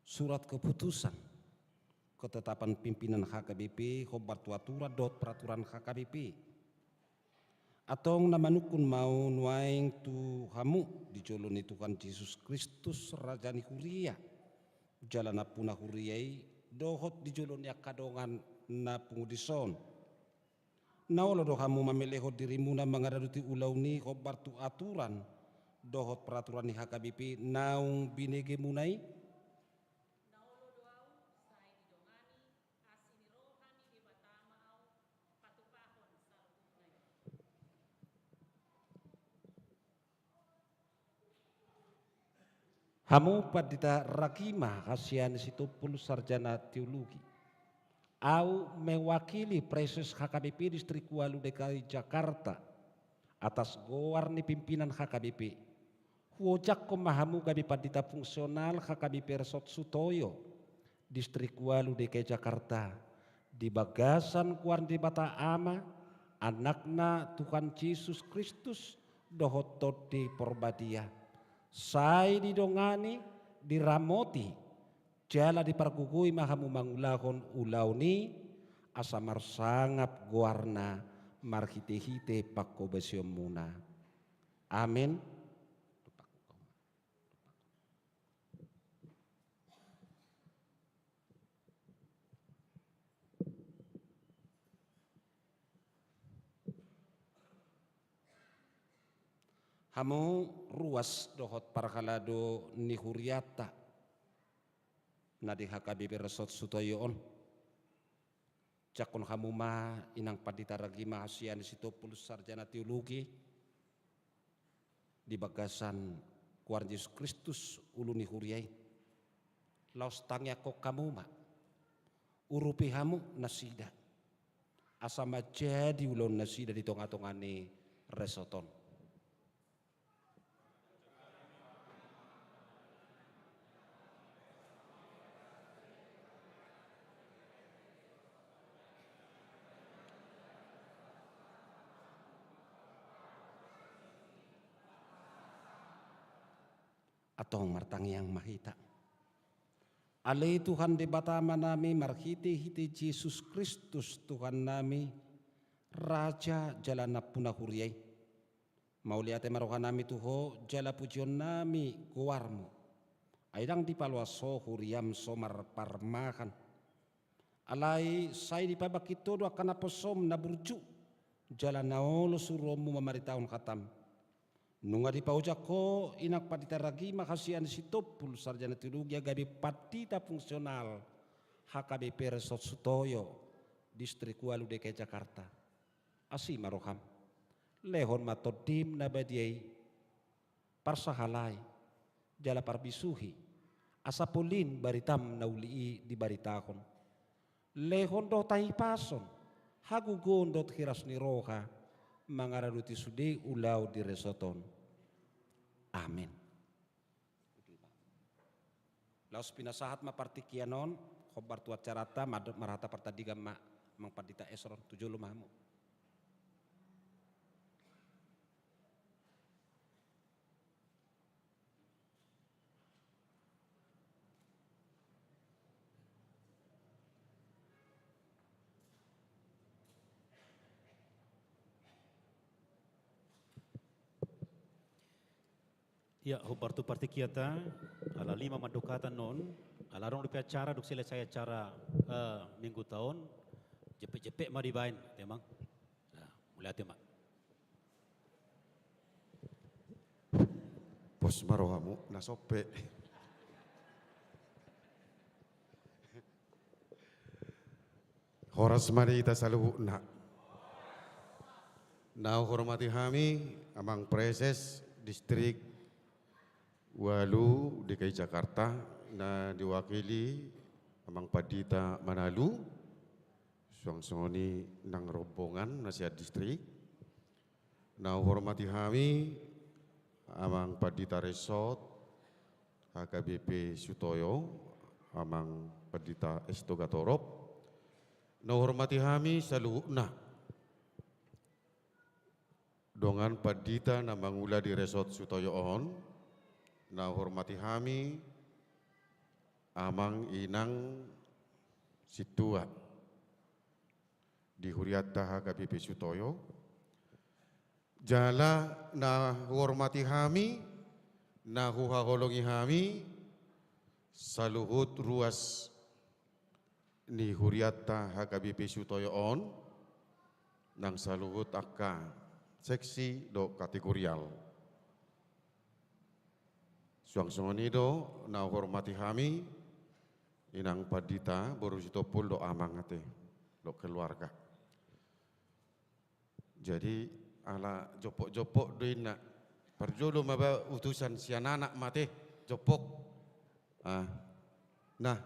surat keputusan ketetapan pimpinan H K B P, hombar tu aturan dohot peraturan H K B P. Antong na manungkun ma ahu nuaeng tu hamu di jolo ni Tuhan Jesus Kristus, Raja ni Huria, jala nampuna Huria i, dohot di jolo ni angka dongan na pungu dison. Na olo do hamu mamelehon dirimuna mangaradoti ulaon i hombar tu aturan dohot peraturan ni H K B P naung binegemuna i? Na olo do ahu, sai didongani asi ni roha ni Debata ma ahu patupahon saluhutna i. Hamu Pandita Ragima Hasiani Sitompul, Sarjana Teologi. Ahu mewakili Praeses H K B P Distrik ualu D K I Jakarta atas goar ni pimpinan H K B P. Huojakhon ma hamu gabe pandita fungsional H K B P Resort Sutoyo, Distrik ualu D K I Jakarta, di bagasan goar ni Debata Ama, Anakna Tuhan Jesus Kristus, dohot Tondi Porbadia. Sai didongani, diramoti, jala dipargogoi ma hamu mangulahon ulaon i, asa marsangap goarna marhitehite panghobasionmuna. Amen. Hamu ruas dohot parhalado ni hurianta na di H K B P Resort Sutoyo on. Jangkon hamu ma Inang Pandita Ragima Hasiani Sitompul, Sarjana Teologi, di bagasan goar Jesus Kristus, ulu ni huria i. Laos tangiangkon hamu ma, urupi hamu nasida, asa manjadi ulaon nasida di tonga-tonga ni resort on. Antong martangiang ma hita. Ale Tuhan Debata Amanami, marhite-hite Jesus Kristus Tuhannami, Raja jala Nampuna huria i, mauliate ma rohanami tu Ho jala pujionnami goarMu. Ai ndang dipaloas Ho huriaM so marparmahan. Alai sai dipabangkit Ho do angka naposoM na burju jala na olo suruonMu mamaritahon hataM. Nunga dipaojak Ho inang pandita ragima hasian Sitompul sarjana teologia gabe pandita fungsional H K B P Resort Sutoyo, Distrik Walu D K I Jakarta. Asi ma rohaM. Lehon ma TondiM na badia i, parsahalai jala parbisuhi, asa polin baritaM na uli i dibaritahon. Lehon do hahipason, hagogoon dohot hiras ni roha mangaradoti sude ulaon di resort on. Amen. Laos pinasahat ma partingkian on, hombar tu acaranta, mad-, marhata partandigan ma Amang Pandita Esron, tu jolo ma hamu. Ia, hombar tu partingkianta, ala lima mandok hata on, ala adong dope acara, dung selesai acara, eh, mingguta on, jempek-jempek ma dibaen, te Amang. Nah, mauliate ma. Pos ma rohamu, na sompe. Horas ma di hita saluhutna. Na huhormati hami, Amang Praeses Distrik Walu D K I Jakarta, na diwakili Amang Pandita Manalu, suang songon i nang rombongan na sian distrik. Na huhormati hami, Amang Pandita Resort H K B P Sutoyo, Amang Pandita Sitogatorop. Na huhormati hami saluhutna dongan pandita na mangula di Resort Sutoyo on. Na huhormati hami, Amang Inang Sintua di hurianta H K B P Sutoyo. Jala na huhormati hami, na huhaholongi hami, saluhut ruas ni hurianta H K B P Sutoyo on, nang saluhut angka seksi dohot kategorial. Suang songon i do na huhormati hami, Inang Pandita, boru Sitompul dohot Amang ate, dohot keluarga. Jadi, ala jompok-jompok do inna. Parjolo ma ba utusan sian anak ma ate, jompok. Ah. Nah.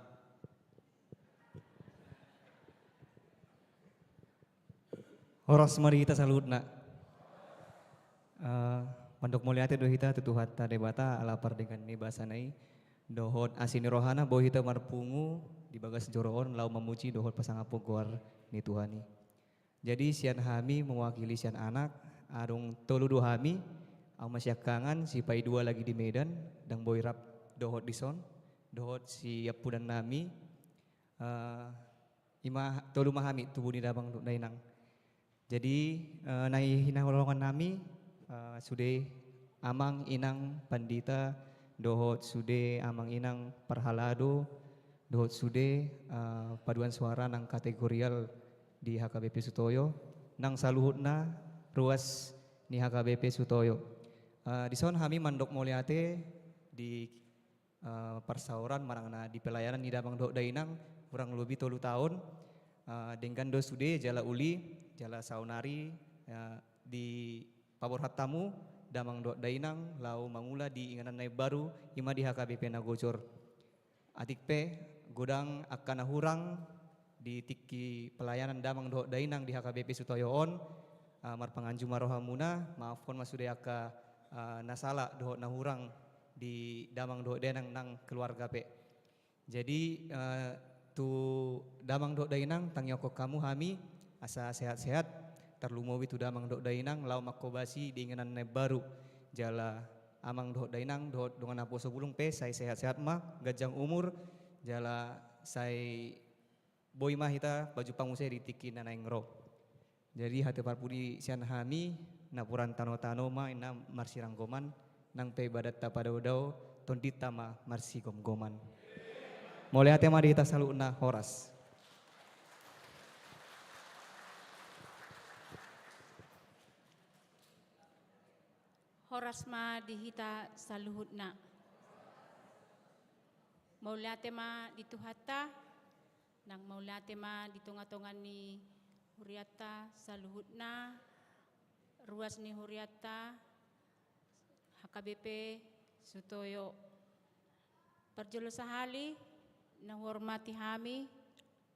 Horas ma di hita saluhutna. Eh, mandok mauliate do hita tu Tuhanta Debata ala pardenggan ni basana i, dohot asi ni rohana boi hita marpungu di bagas joro on laho mamuji dohot pasangaphon goar ni Tuhan i. Jadi sian hami mewakili sian anak, adong tolu do hami, au ma siangkangan, sipaidua lagi di Medan, ndang boi rap dohot dison, dohot siampudan nami, eh, ima tolu ma hami tubu ni damang dohot dainang. Jadi, eh, na hinaholongan nami, eh, sude amang inang pandita, dohot sude amang inang parhalado, dohot sude, eh, paduan suara nang kategorial di H K B P Sutoyo, nang saluhutna ruas ni H K B P Sutoyo. Eh, dison hami mandok mauliate di eh, parsaoran manang na di pelayanan ni damang dohot dainang, kurang lobi tolu taon, eh, denggan do sude jala uli, jala saonari, eh, dipaborhat hamu damang dohot dainang laho mangula di inganan na imbaru, ima di H K B P na gojor. Atik pe, godang angka na hurang di tingki pelayanan damang dohot dainang di H K B P Sutoyo on, ah, marpanganju ma rohamuna, maafhon ma sude angka, ah, na sala dohot na hurang di damang dohot dainang nang keluarga pe. Jadi, eh, tu damang dohot dainang, tangihon hamu hami asa sehat-sehat, tarlumobi tu damang dohot dainang laho manghobasi di inganan na imbaru. Jala amang dohot dainang dohot dongan naposobulung pe sai sehat-sehat ma, ganjang umur, jala sai boi ma hita pajumpang muse di tingki na naeng ro. Jadi, hata parpudi sian hami, napuran tano-tano ma inna marsiranggoman, nang pe ibadatta padao-dao, tondinta ma marsigomgoman. Mauliate ma di hita saluhutna, horas. Horas ma di hita saluhutna. Mauliate ma di Tuhanta, nang mauliate ma di tonga-tonga ni hurianta saluhutna, ruas ni hurianta, H K B P Sutoyo. Parjolo sahali, na huhormati hami,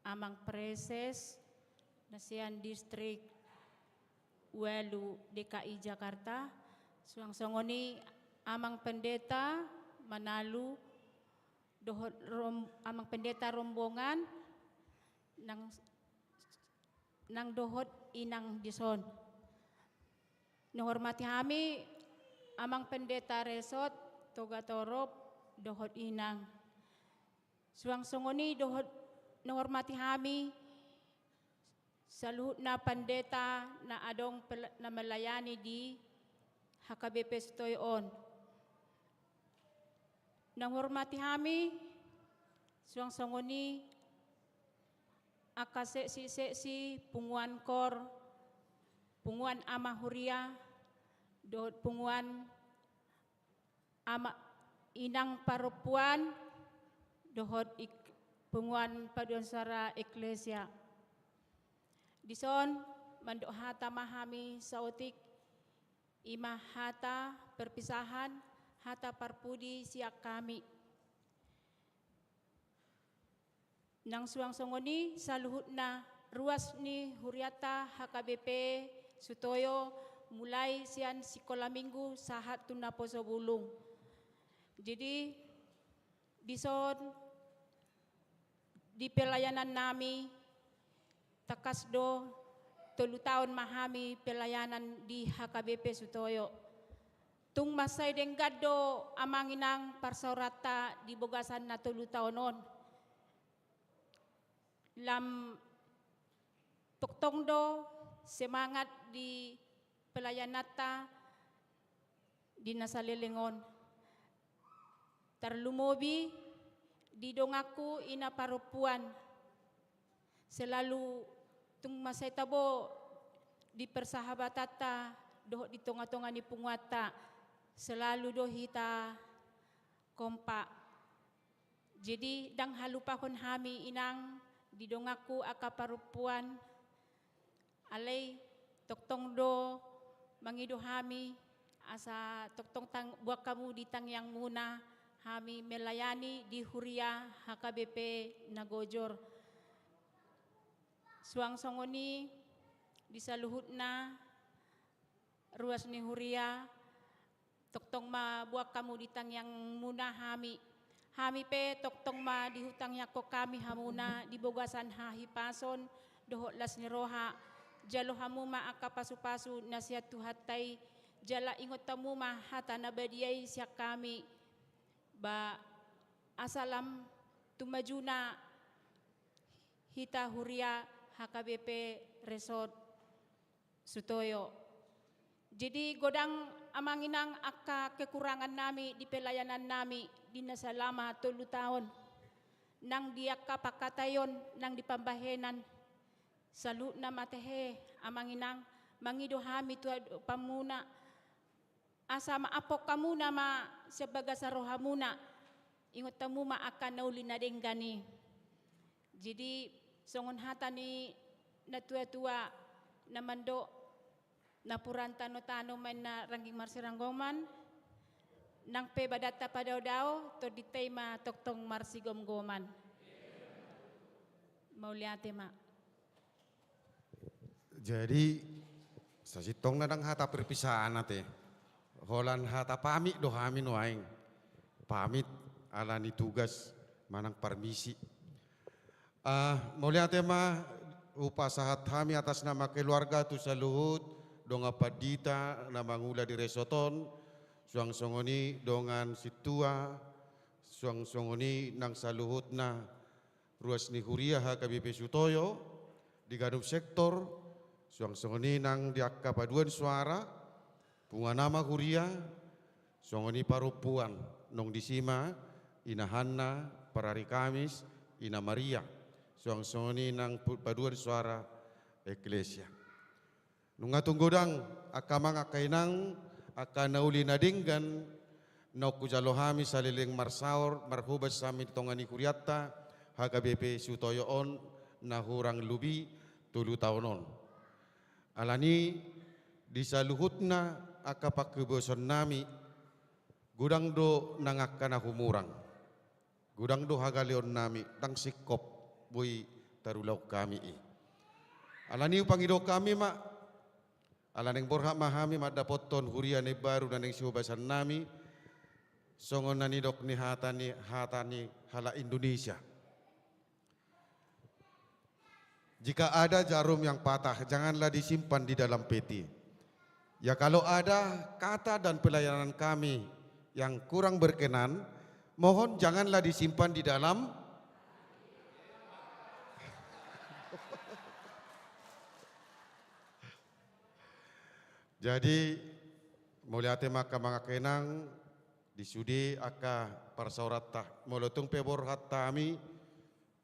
Amang Praeses, na sian Distrik Ualu D K I Jakarta, suang songon i Amang Pendeta Manalu, dohot rom-, Amang Pendeta Rombongan, nang, nang dohot inang dison. Na huhormati hami, Amang Pendeta Resort, Toga Torop, dohot inang. Suang songon i dohot na huhormati hami, saluhutna pandeta na adong pel-, na melayani di H K B P Sutoyo on. Na huhormati hami, suang songon i angka seksi-seksi, punguan kor, punguan ama huria, dohot punguan ama inang parompuan, dohot ik-, punguan paduan suara eklesia. Dison mandok hata ma hami saotik, i ma hata perpisahan, hata parpudi sian hami. Nang suang songon i saluhutna ruas ni hurianta H K B P Sutoyo, mulai sian sikola minggu sahat tu naposobulung. Jadi, dison di pelayanan nami, tangkas do tolu taon ma hami pelayanan di H K B P Sutoyo. Tung mansai denggan do amang inang parsaoranta di bagasan na tolu taon on. Lam tongtong do semangat di pelayananta di na saleleng on. Tarlumobi di donganku ina parompuan, selalu tung mansai tabo di persahabatanta dohot di tonga-tonga ni punguanta, selalu do hita kompak. Jadi, ndang halupahon hami inang di donganku angka parompuan, alai tongtong do mangido hami, asa tongtong tang-, boan hamu di tangiangmuna, hami melayani di huria H K B P Nagojor. Suang songon i di saluhutna ruas ni huria, tongtong ma boan hamu di tangiangmuna hami. Hami pe tongtong ma dihutangiangkon hami hamuna di bagasan hahipason dohot las ni roha. Jalo hamu ma angka pasu-pasu na sian Tuhanta i, jala ingot hamu ma hata na badia i sian hami. Ba asa lam tu majuna hita huria H K B P Resort Sutoyo. Jadi, godang amang inang angka kekurangan nami di pelayanan nami di na salama tolu taon. Nang di angka pangkataion, nang di pambahenan. Saluhutna ma tahe, amang inang, mangido hami tu adopanmuna, asa maampun hamuna ma sian bagasan rohamuna. Ingot hamu ma angka na uli na denggan i. Jadi, songon hata ni natua-tua na mandok, napuran tano-tano ma inna rangging marsiranggoman, Nang pe badanta padao-dao, tondinta i ma tongtong marsigomgoman. Mauliate ma. Jadi, sasintongna ndang hata perpisahan ate. Holan hata pamit do hami nuaeng. Pamit ala ni tugas manang parmisi. Ah, mauliate ma hupasahat hami atas nama keluarga tu saluhut dongan pandita na mangula di resort on, suang songon i dongan sintua, suang songon i nang saluhutna ruas ni huria H K B P Sutoyo di ganup sektor, suang songon i nang di angka paduan suara, punguan ama huria, songon i parompuan, nang disi ma Ina Hanna, parari Kamis, Ina Maria, suang songon i nang pu-, paduan suara eklesia. Nunga tung godang, angka amang, angka inang, angka na uli na denggan, naung hujalo hami saleleng marsaor, marhobas hami di tonga ni hurianta, H K B P Sutoyo on, na hurang lobi tolu taon on. Alani, di saluhutna angka panghobason nami, godang do nang angka na humurang. Godang do hagaleon nami, ndang singkop, boi tarulahon hami i. Alani hupangido hami ma, ala naeng borhat ma hami mandapothon huria na imbaru na naeng sihobasan nami, songon na nidok ni hata ni, hata ni halak Indonesia. Jika ada jarum yang patah, janganlah disimpan di dalam peti. Ya, kalau ada kata dan pelayanan kami yang kurang berkenan, mohon janganlah disimpan di dalam. Jadi, mauliate ma angka amang, angka inang, di sude angka parsaoranta. Molo tung pe borhat hami,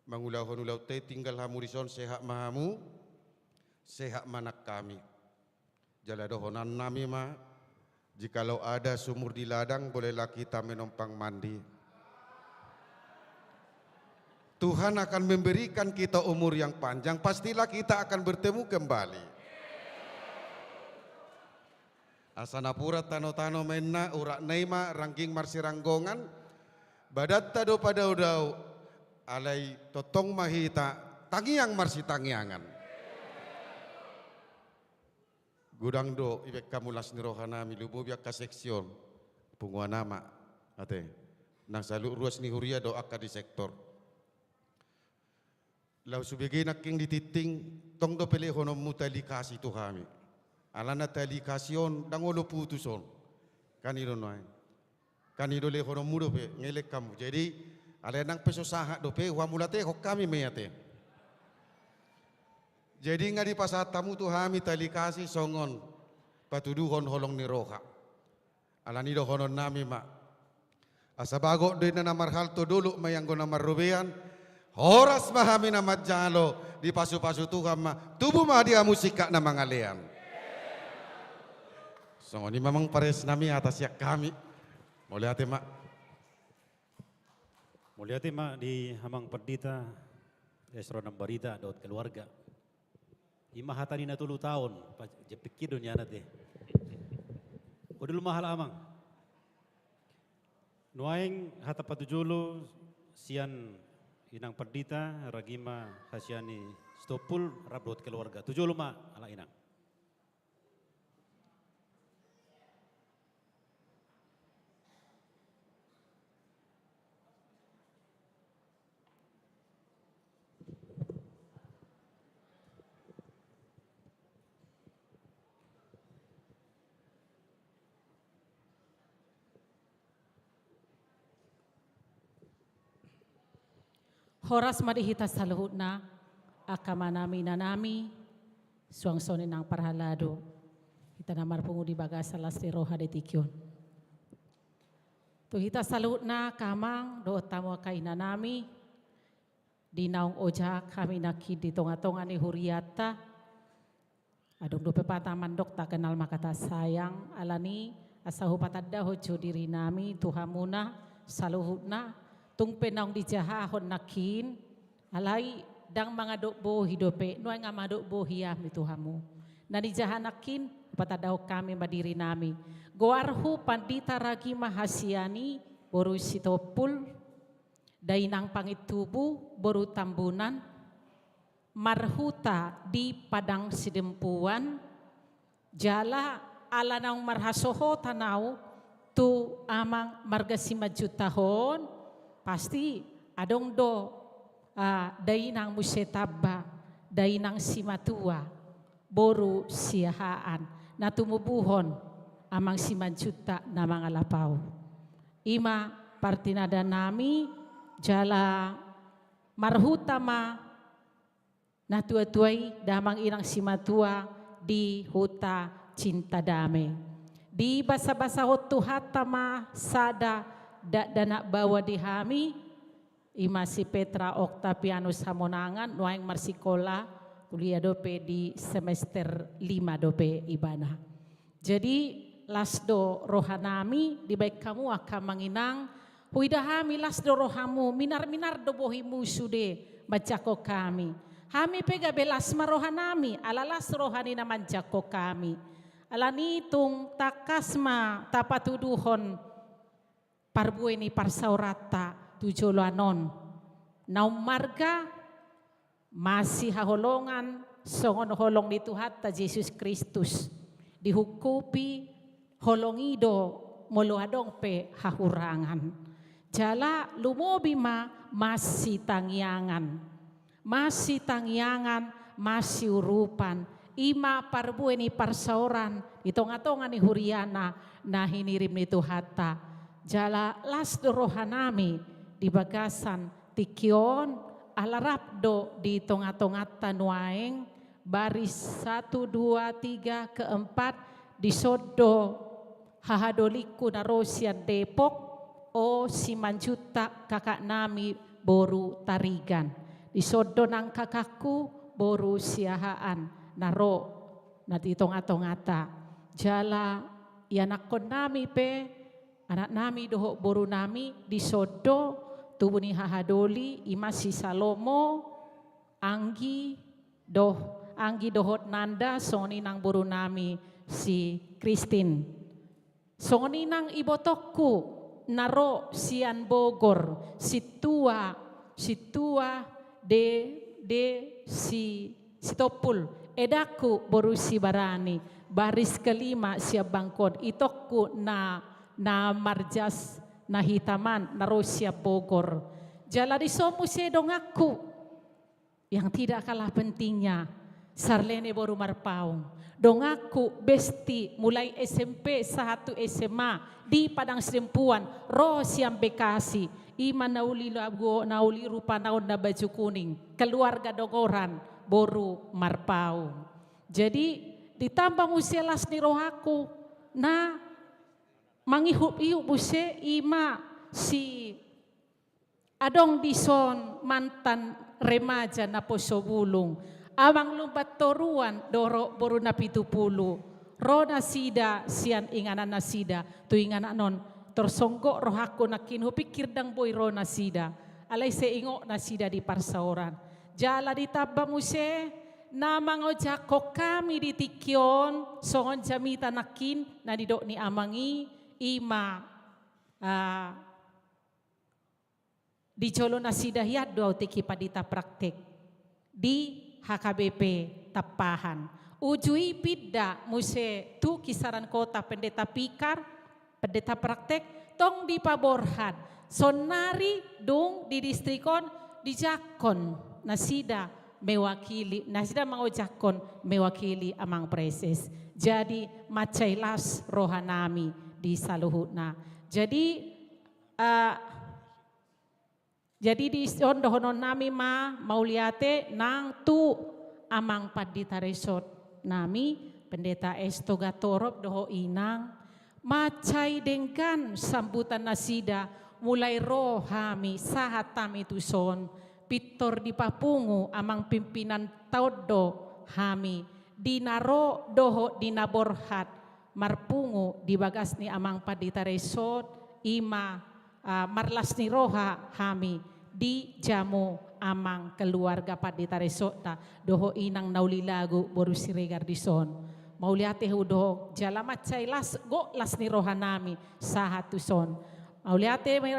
mangulahon ulaonta i, tinggal hamu dison, sehat ma hamu, sehat ma nang hami. Jala dohonon nami ma, jikalau ada sumur di ladang, bolehlah kita menumpang mandi. Tuhan akan memberikan kita umur yang panjang, pastilah kita akan bertemu kembali. Asa napuran tano-tano ma inna, uratna i ma rangging marsiranggongan, badanta do padao-dao, alai tongtong ma hita tangiang marsitangiangan. Godang do ibaen hamu las ni roha nami, lumobi angka seksi on, punguan ama, ate, nang saluhut ruas ni huria dohot angka di sektor. Laos subege nangkin di tingting, tong dope lehononmu tali kasih tu hami. Alana tali kasih on ndang olo putus on. Kan i do nuaeng. Kan i do lehononmu dope, ngelek hamu. Jadi, alai nang pe so sahat dope, huhamauliatehon hami ma i, ate. Jadi, nunga dipasahat hamu tu hami tali kasih songon patuduhon holong ni roha. Alani dohonon nami ma. Asa bagot do inna na marhalto, dolok ma i anggo na marrobean. Horas ma hami na manjalo, dipasu-pasu Tuhan ma. Tubu ma di hamu singkat na mangalean. Songon i ma amang pares nami, hata sian hami. Mauliate ma. Mauliate ma di amang pandita Esron Ambarita dohot keluarga. I ma hata ni na tolu taon, pa-, jempek i do nian, ate. Olo ma halak amang. Nuaeng hata patujolo sian inang pandita, ragam ma hasian ni Sitompul rap dohot keluarga. Tujolo ma halak inang. Horas ma di hita saluhutna, angka amanami, inanami, suang songon i nang parhalado. Hita na marpungu di bagasan las ni roha di tingki on. Tu hita saluhutna angka amang dohot hamu angka inanami, di naung ojak hami nangkin di tonga-tonga ni hurianta. Adong dope patama mandok tak kenal maka tak sayang, alani asa hupatandahon jo dirinami tu hamuna saluhutna, tung pe naung dijahahon nangkin, alai ndang mangadop bohi dope, nuaeng nga mangadop bohi hami tu hamu. Na di jaha nangkin, patandahon hami ma diri nami. Goarhu Pandita Ragi Mahasiani, boru Sitompul, dainang Pangintubu, boru Tambunan, marhuta di Padang Sidempuan, jala ala naung marhasohotan ahu tu amang marga Simanjuntak on, pasti adong do, ah, dainang muse tamba, dainang Simatua, boru Siahaan, na tumubuhon amang Simanjuntak na mangalap ahu. I ma partinandaan nami, jala marhuta ma natuatua i, damang inang Simatua, di huta Cinta Dame. Dibasabasahon Tuhanta ma sada dakdanak baoa di hami, i ma si Petra Octavianus Hamonangan, nuaeng marsikola, kuliah dope di semester lima dope ibana. Jadi, las do roha nami dibahen hamu angka amang inang, huida hami las do rohamu, minarminar do bohimu sude manjangkon hami. Hami pe gabe las ma roha nami, ala las roha ni na manjangkon hami. Alani tung tangkas ma tapatuduhon parbue ni parsaoranta tu joloan on. Na ummarga masihaholongan songon holong ni Tuhanta Jesus Kristus. Dihungkupi holong i do molo adong pe hahurangan. Jala lumobi ma masitangiangan. Masitangiangan, masiurupan, i ma parbue ni parsaoran di tongatonga ni huriana na hinirim ni Tuhanta. Jala las do roha nami di bagasan tingki on, ala rap do di tongatonganta nuaeng, baris satu, dua, tiga, keempat, dison do hahadolingku na ro sian Depok, o Simanjuntak kakak nami boru Tarigan. Dison do nang kakakku boru Siahaan na ro na di tongatonganta. Jala ianakkon nami pe, anak nami dohot boru nami, dison do tubu ni hahadoli, i ma si Salomo, Anggi, doh, Anggi dohot Nanda, songon i nang boru nami si Kristin. Songon i nang ibotongku na ro sian Bogor, Sintua, Sintua, de, de, si, Sitompul, edangku boru Sibarani, baris kelima sian Bangkon, itongku na, na marjas na hitaman na ro sian Bogor. Jala dison muse donganku yang tidak kalah pentingnya, Sarlene boru Marpaung. Donganku besti mulai S M P sahat tu S M A di Padang Sidempuan, ro sian Bekasi. I ma na uli lagu, na uli rupana on na baju kuning. Keluarga Dongoran boru Marpaung. Jadi ditamba muse las ni rohangku na mangihutihut muse, i ma si adong dison mantan remaja Naposobulung, amang Lumbantoruan dohot boru Napitupulu. Ro nasida sian inganan nasida, tu inganan on tor songgop rohangku nangkin, hupingkir ndang boi ro nasida, alai sai ingot nasida di parsaoran. Jala ditamba muse na mangojakhon hami di tingki on songon jamita nangkin na nidok ni amang i, i ma, ah, di jolo nasida hian do ahu tingki pandita praktek di H K B P Tampahan. Uju i pinda muse tu Kisaran Kota, pendeta pikar, pendeta praktek, tong dipaborhat. Saonnari dung di distrik on dijangkon nasida mewakili, nasida mangojakhon mewakili amang preses. Jadi mansai las roha nami di saluhutna. Jadi, eh, jadi dison dohonon nami ma mauliate nang tu amang pandita resort nami, Pendeta Esto Gatorop dohot inang, mansai denggan sambutan nasida mulai ro hami sahat hami tuson, pintor dipapungu amang pimpinan taon do hami, di na ro dohot di na borhat, marpungu di bagas ni amang pandita resort, i ma, ah, marlas ni roha hami Di jamu amang keluarga pandita resort ta, dohot inang na uli lagu boru Siregar dison. Mauliate hudohon jala mansai las gok las ni rohanami sahat tuson. Mauliate ma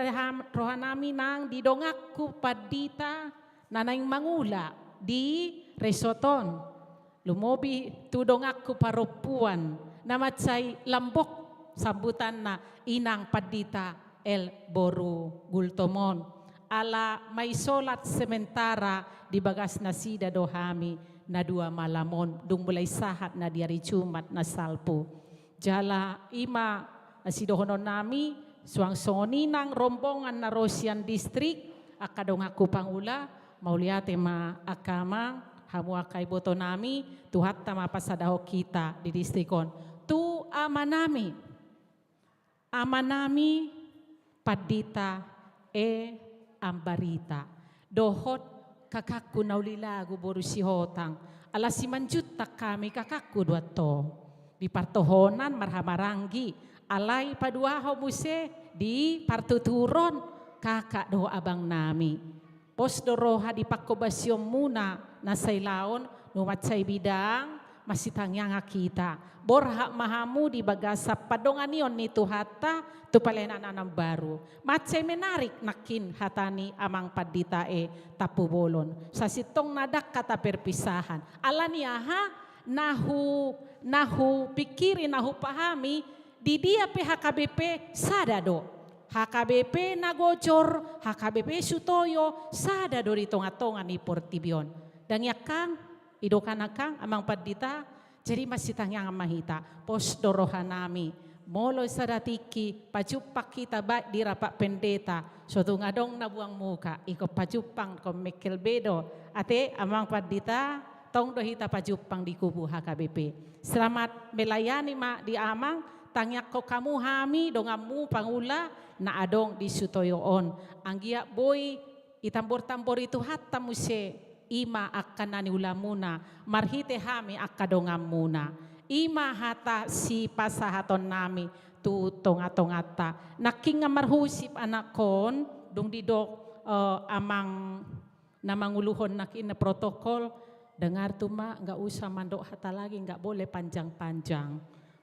rohanami nang di donganku pandita na naeng mangula di resort on. Lumobi tu donganku parompuan na mansai lambok sambutanna inang pandita El boru Gultom on. Ala maisolat sementara di bagas nasida do hami na dua malam on dung mulai sahat na di ari Jumat na salpu. Jala ima na sidohononnami, suang songon i nang rombongan na ro sian distrik, angka donganku pangula, mauliate ma angka amang, hamu angka ibotonami, Tuhanta ma pasadahon hita di distrik on. Tu amanami, amanami, Pandita E. Ambarita, dohot kakakku na uli lagu boru Sihotang, ala simanjuntak hami kakakku do antong. Di partohonan marhahamaranggi, alai paduahon muse di partuturon kakak dohot abangnami. Pos do roha di panghobasionmuna na sailaon, nunga mansai bidang, masitangiangan hita. Borhat ma hamu di bagasan pandonganion ni Tuhanta tu pelayanan na baru. Mansai menarik nangkin hata ni amang Pandita E Tampubolon. Sasintongna ndang hata perpisahan. Ala ni aha, na hu, na hupingkiri, na hupahami, di dia pe H K B P sada do. H K B P na gojor, H K B P Sutoyo, sada do di tongatonga ni portibi on. Dang i angkang, idokan angkang, amang pandita, jadi masitangiangan ma hita, pos do rohanami. Molo sada tingki, pajumpang hita baik di rapat pendeta, so tung adong na buang muka, ingkon pajumpang ingkon mengkel be do. Ate, amang pandita, tong do hita pajumpang di kubu H K B P. Selamat melayani ma di amang, tangiangkon hamu hami, donganmu pangula, na adong di Sutoyo on. Anggiat boi itambortambori Tuhanta muse, ima angka na niulamuna, marhite hami angka donganmuna. Ima hata sipasahatonnami tu tongatonganta. Nangkin nga marhusip anakkon, dung didok, eh, amang na manguluhon nangkin protokol, dengar tu ma, nggak usah mandok hata lagi, nggak boleh panjang-panjang.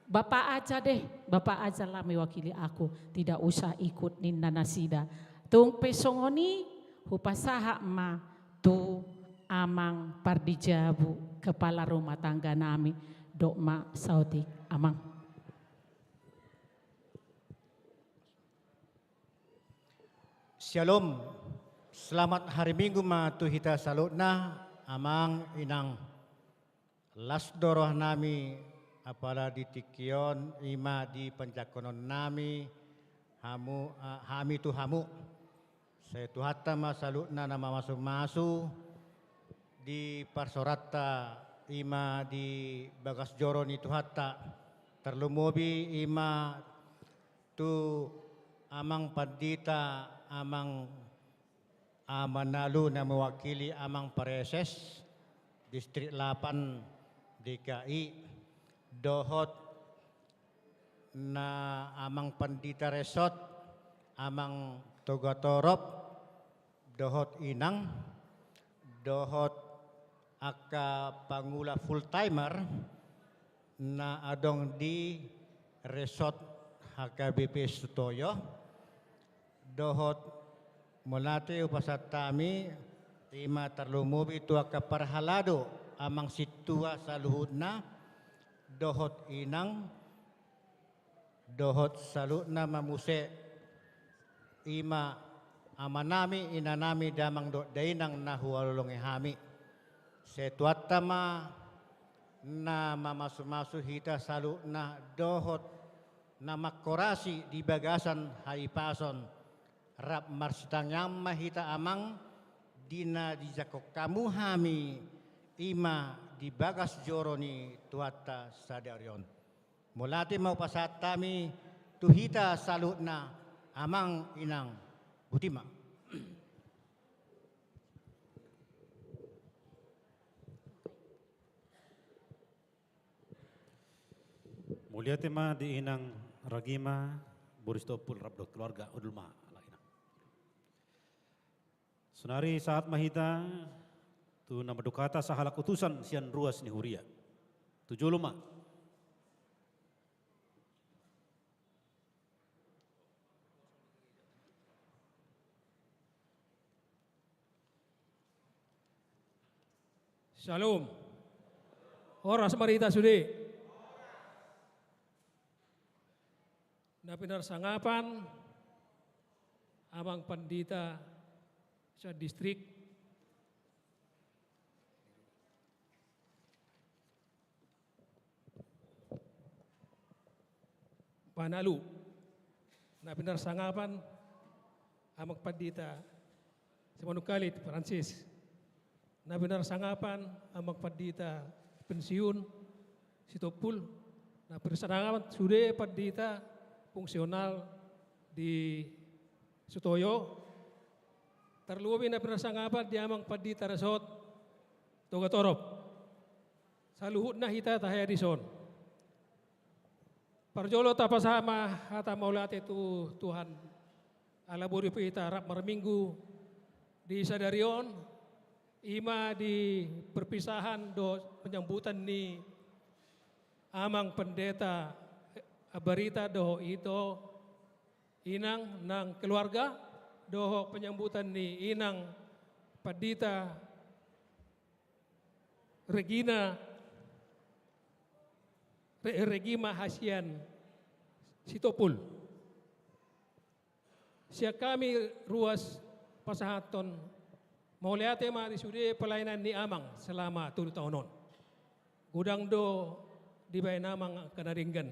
Bapak aja deh, bapak aja lah mewakili aku, tidak usah ikut ninna nasida. Tung pe songon i, hupasahat ma tu amang Pardijabu, kepala rumah tangga nami, dok ma saotik amang. Syalom. Selamat hari Minggu ma tu hita saluhutna, amang, inang. Las do rohanami, apala di tingki on, ima di panjangkononnami, hamu, ah, hami tu hamu. Sai Tuhanta ma saluhutna na mamasumasu di parsoranta, ima di bagas joro ni Tuhanta. Tarlumobi ima tu amang pandita, amang Amanalu na mewakili amang pareses distrik lapan D K I, dohot na amang pandita resort, amang Toga Torop, dohot inang, dohot angka pangula full timer na adong di resort H K B P Sutoyo, dohot mauliate hupasahat hami, ima tarlumobi tu angka parhalado, amang sintua saluhutna, dohot inang, dohot saluhutna ma muse, ima amanami, inanami, damang dohot dainang na huhaholongi hami. Sai Tuhanta ma na mamasumasu hita saluhutna dohot na mangkorasi di bagasan hahipason. Rap marsitangiang ma hita, amang, di na dijangkon hamu hami, ima di bagas joro ni Tuhanta sadari on. Mauliate ma hupasahat hami tu hita saluhutna, amang, inang. Botima. Mauliate ma di inang Ragima, boru Sitompul rap dohot keluarga, hundul ma, ala inang. Saonari sahat ma hita tu na mandok hata sahalak utusan sian ruas ni huria. Tu jolo ma. Syalom. Horas ma di hita sude. Na pinarsangapan amang pandita sadistrik, Panalu, na pinarsangapan amang pandita Simanungkalit Francis, na pinarsangapan amang pandita pensiun Sitompul, na pinarsangapan sude pandita fungsional di Sutoyo, tarlumobi na pinarsangapan di amang pandita resort Togatorop. Saluhutna hita tahe dison. Parjolo tapasahat ma hata mauliate tu Tuhan, ala boi dope hita rap marminggu di sadari on, i ma di perpisahan dohot penyambutan ni amang pendeta Ambarita dohot ito inang nang keluarga, dohot penyambutan ni inang pandita Regina, Re-, Regima hasian Sitompul. Sian hami ruas pasahathon mauliate ma di sude pelayanan ni amang selama tolu taon on. Godang do dibaen amang angka na denggan,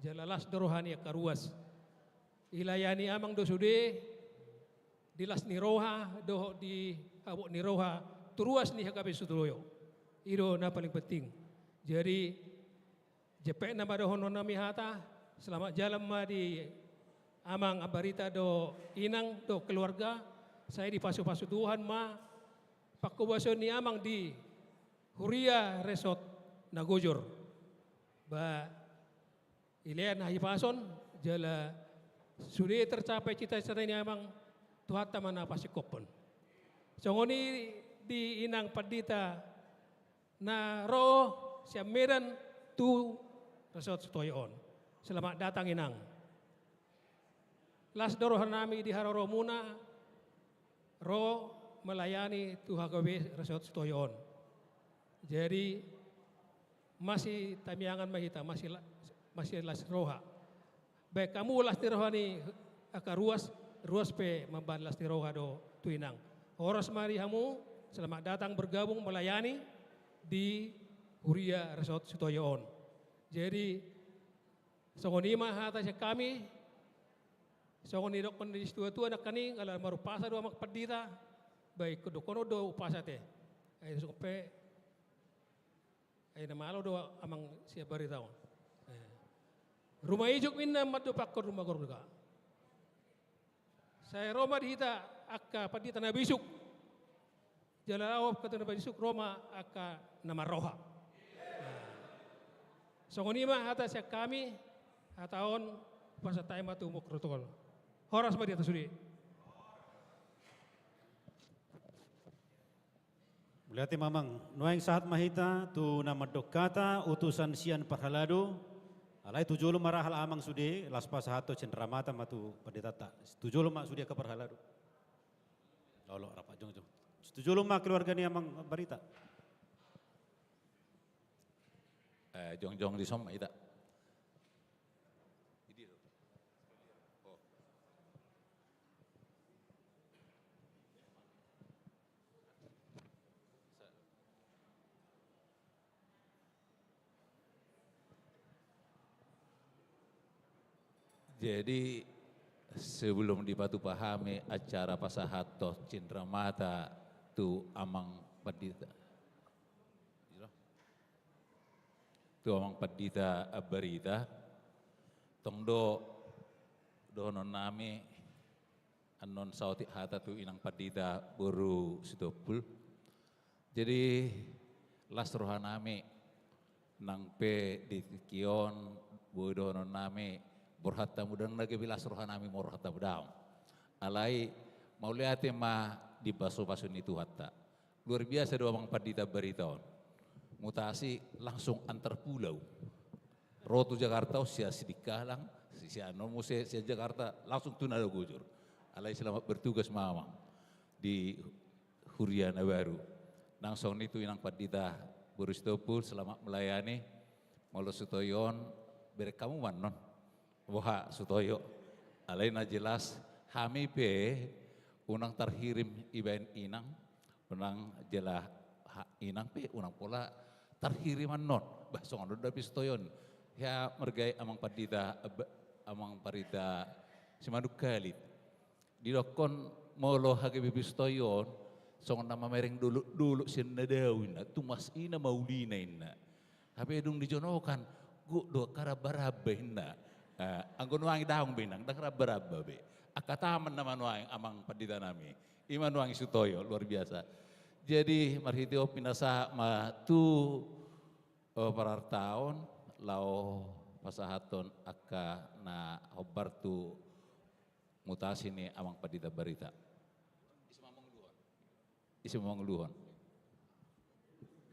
jala las do roha ni angka ruas. Ilayani amang do sude di las ni roha dohot di habot ni roha tu ruas ni H K B Sutoyo. I do na paling penting. Jadi, jempek nama dohonon nami hata, selamat jalan ma di amang Ambarita dohot inang dohot keluarga, sai dipasupasu Tuhan ma pangkobason ni amang di Huria Resort na gojor. Ba, dilehon hahipason, jala sude tercapai cita-cita ni amang, Tuhanta ma na pasingkophon. Songon i di inang pandita na ro sian Medan tu Resort Sutoyo on. Selamat datang, inang. Las do roha nami di haroromuna ro melayani tu H K B Resort Sutoyo on. Jadi, masitamiangan ma hita, masi la-, masilas roha. Baen hamu las ni roha ni angka ruas, ruas pe mambahen las ni roha do tu inang. Horas ma di hamu, selamat datang bergabung melayani di Huria Resort Sutoyo on. Jadi, songon i ma hata sian hami, songon nidokkon ni situatua nangkaning, ala marumpasa do amang pandita, baen dohonon do umpasa te. Ai songon pe, ai na malo do amang sian barita on. Eh. Ruma ijuk ninna mandompakkon ruma gorga. Sai ro ma di hita angka pandita na bisuk. Jala laho angka na bisuk, ro ma angka na marroha. Nah. Songon i ma hata sian hami, hata on pasahat hami ma tu protokol. Horas ma di hita sude. Mauliate ma amang, nuaeng sahat ma hita tu na mandok hata utusan sian parhalado, alai tu jolo ma ra hal amang sude, laos pasahathon cenderamata ma tu panditanta. Tu jolo ma sude angka parhalado. Olo, rap jongjong. Tu jolo ma keluarga ni amang Ambarita. Eh, jongjong dison ma hita. Jadi, sebelum dipatupa hami acara pasahathon cenderamata tu amang pandita, tu amang pandita Ambarita, tong do dohonon nami annon saotik hata tu inang pandita boru Sitompul. Jadi, las roha nami, nang pe di tingki on boi dohonon nami, borhat hamu, ndang na gabe las roha nami borhat hamu, daong. Alai, mauliate ma di pasu-pasu ni Tuhanta. Luar biasa do Amang Pandita Barita on. Mutasi langsung antar pulau. Ro tu Jakarta on sian Sidikalang, si-, sian on muse sian Jakarta langsung tu Nagojur. Alai selamat bertugas ma Amang di huria na baru. Nang songon i tu Inang Pandita boru Sitompul, selamat melayani. Molo Sutoyo on, bereng hamu ma annon. Boha Sutoyo. Alai na jelas, hami pe unang tarhirim ibaen Inang, unang jala ha-, Inang pe unang pola tarhirim annon. Bah, songon on do hape Sutoyo on. Ya, marga i Amang Pandita, ab-, Amang Pandita Simanungkalit. Didokkon molo H K B P Sutoyo on, songon na mamereng dolok-dolok sian na dao inna, tumas i na maulina inna. Hape dung dijonokan, gok do angka ramba-ramba inna. Ah, anggo nuaeng daong be Inang, ndang ramba-ramba be. Angka taman nama nuaeng Amang Pandita nami. I ma nuaeng Sutoyo, luar biasa. Jadi, marhite on pinasahat ma tu, eh, parartaon, laho pasahathon angka na hombar tu mutasi ni Amang Pandita Barita. Ise ma manguluhon?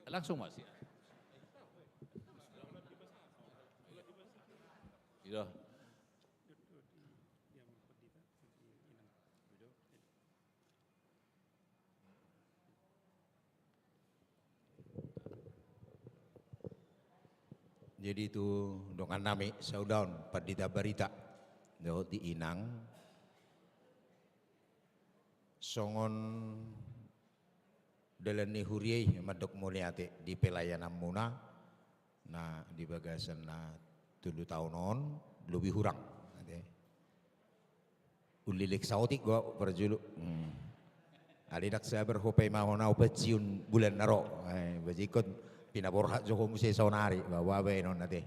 Langsung ma sia. Ido. Jadi tu dongan nami saudara on, Pandita Barita dohot di Inang, songon dalan ni huria i mandok mauliate di pelayananmuna na di bagasan na tolu taon on, lobi hurang, ate. Ulilek saotik do ahu parjolo. Hmm. Alai ndang sabar ho paimahon ahu pancion bulan na ro. Eh, bajikon pinaborhat jo ho muse saonari, ba, ba, baenon ate.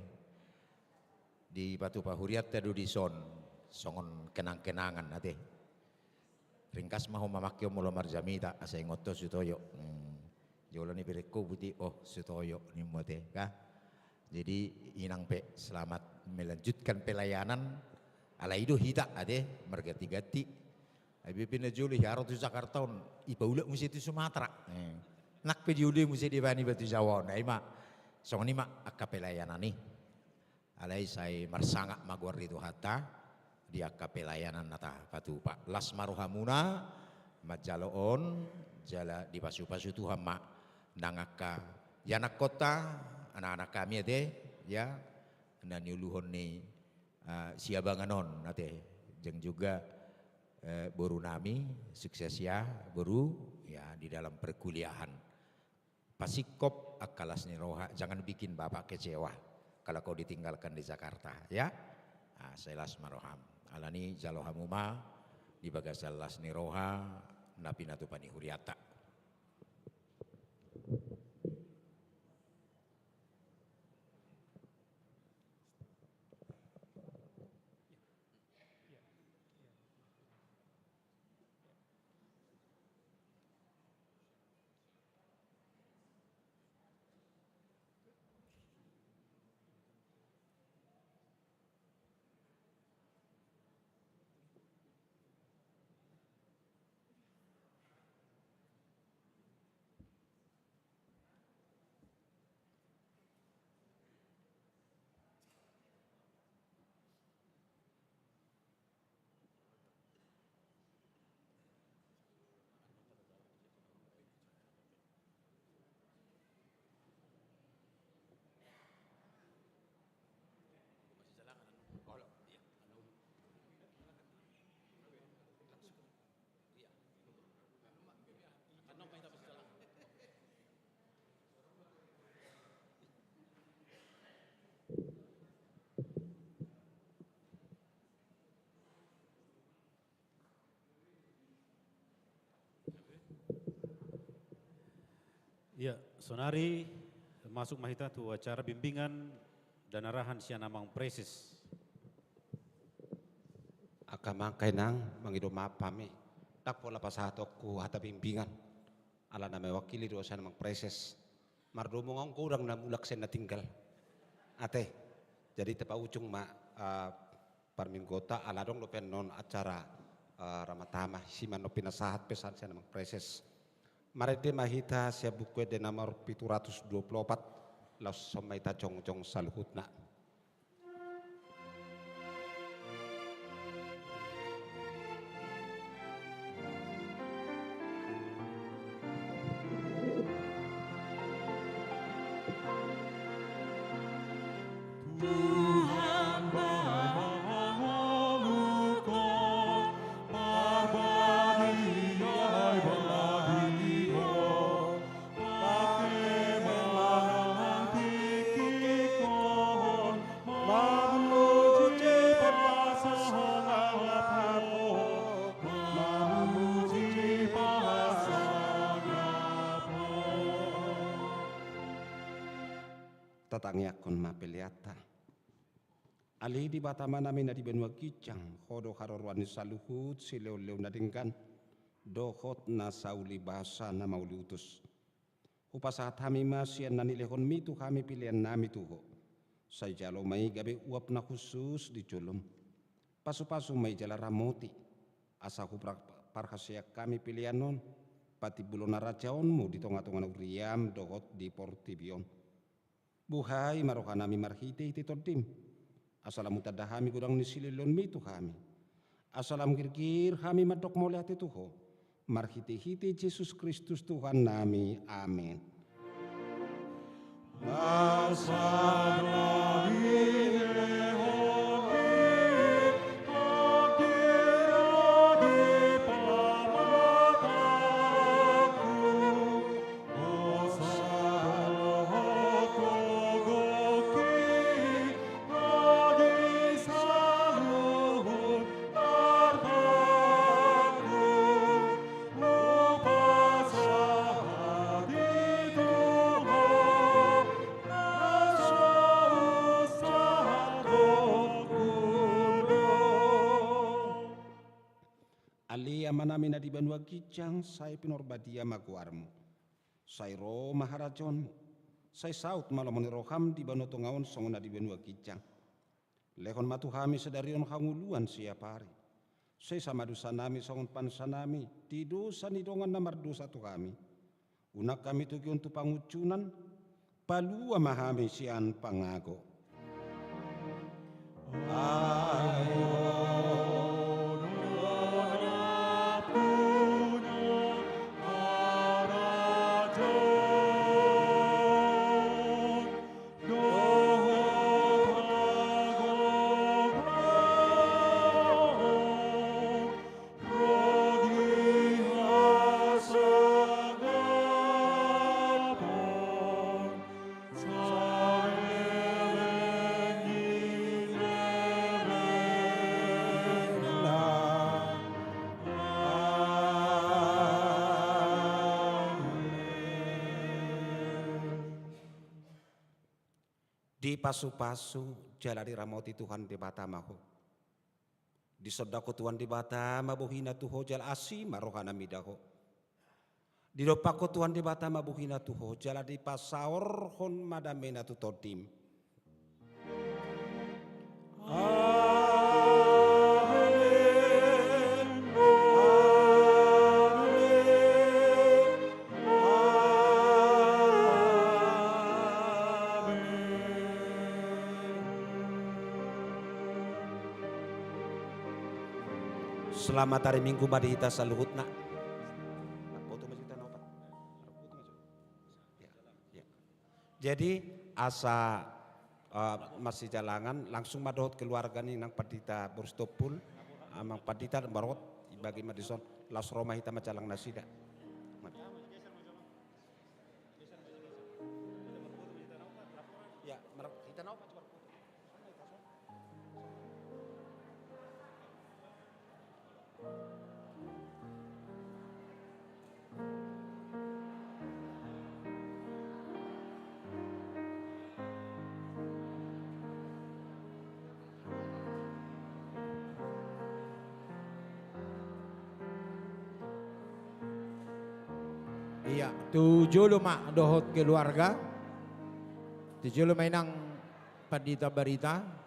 Dipatupa hurianta do dison, songon kenang-kenangan ate. Ringkas ma ho mamangke on molo marjamita, asa ingot ho Sutoyo. Hmm. Jolo ni berengku buti, oh, Sutoyo, nimmu ate, ka? Jadi, Inang pe selamat melanjutkan pelayanan. Alai do hita, ate, marganti-ganti. Ai be pe na jolo hea ro tu Jakarta on, ipaulak muse tu Sumatera. Eh. Nang pe dioloi muse dibaen iba tu Jawa on. Ai ma, songon i ma angka pelayanan i. Alai sai marsangap ma goar ni Tuhanta di angka pelayanan na tapatupa. Las ma rohamuna manjalo on, jala dipasu-pasu Tuhan ma nang angka ianakkonta, anak-anak kami ate, ya, na niuluhon ni, eh, siabangan on ate, jeng juga, eh, boru nami, sukses ya boru, ya, di dalam perkuliahan. Pasingkop angka las ni roha, jangan bikin bapak kecewa kalau kau ditinggalkan di Jakarta, ya. Ah, sai las ma roham. Alani jalo hamu ma di bagasan las ni roha na pinatupa ni hurianta. Ia, sonari masuk ma hita tu acara bimbingan dan arahan sian Amang Praeses. Angka amang, angka inang, mangido maaf hami, ndang pola pasahatonku hata bimbingan, ala na mewakili do sian Amang Praeses. Mardomu nunga godang na mulak sian na tinggal. Ate. Jadi tapaujung ma, eh, parmingguonta, ala adong dope annon acara Ah, ramatama, isi ma na pinasahat pesan sian amang praeses. Marende ma hita sian Buku Ende nomor pitu ratus dua pulu opat, laos songon i ma hita jongjong saluhutna. Tuhan, mangoluhon parbadiai, parbadiai. Tatangiangkon ma peleanta. Ale Debata Amanami na di banua ginjang, Ho do haroroan ni saluhut silehonlehon na denggan dohot na sauli basa na mauliutus. Hupasahat hami ma sian na nilehonmi tu hami peleannami tu Ho. Sai jalo ma i gabe uap na hushus di jolom. Pasupasu ma i jala ramoti, asa huparhaseang hami pelean on patimbulhon harajaonmu di tongatonga ni huriam dohot di portibi on. Buhai ma rohanami marhitehite Tondim, asa lam hutanda hami godang ni silehonlehonmi tu hami, asa lam girgir hami mandok mauliate tu Ho, marhitehite Jesus Kristus Tuhannami. Amen. Ale Amanami na di banua ginjang, sai pinarbadia ma goarmu. Sai ro ma harajaonmu. Sai saut ma lomo ni roham di banua tonga on songon na di banua ginjang. Lehon ma tu hami sadari on hangoluan siapari. Sesa ma dosanami songon panesanami di dosa ni dongan na mardosa tu hami. Unang hami togihon tu pangunjunan, palua ma hami sian pangago. Dipasupasu jala diramoti Tuhan Debata ma ho. Disondangkon Tuhan Debata ma bohina tu ho jala asi ma rohana mida ho. Didompakkon Tuhan Debata ma bohina tu ho jala dipasaorhon ma damena tu tondim. Amen. Amen. Amen. Selamat hari Minggu ma di hita saluhutna. Ya, ya. Jadi, asa, eh, masijalangan, langsung ma dohot keluarga ni nang Pandita Boris Tompul, amang Pandita, baru ibagi ma dison, laos ro ma hita manjalang nasida. Ya, mar-, hita na opat. Ia, tu jolo ma dohot keluarga, tu jolo ma inang Pandita Barita.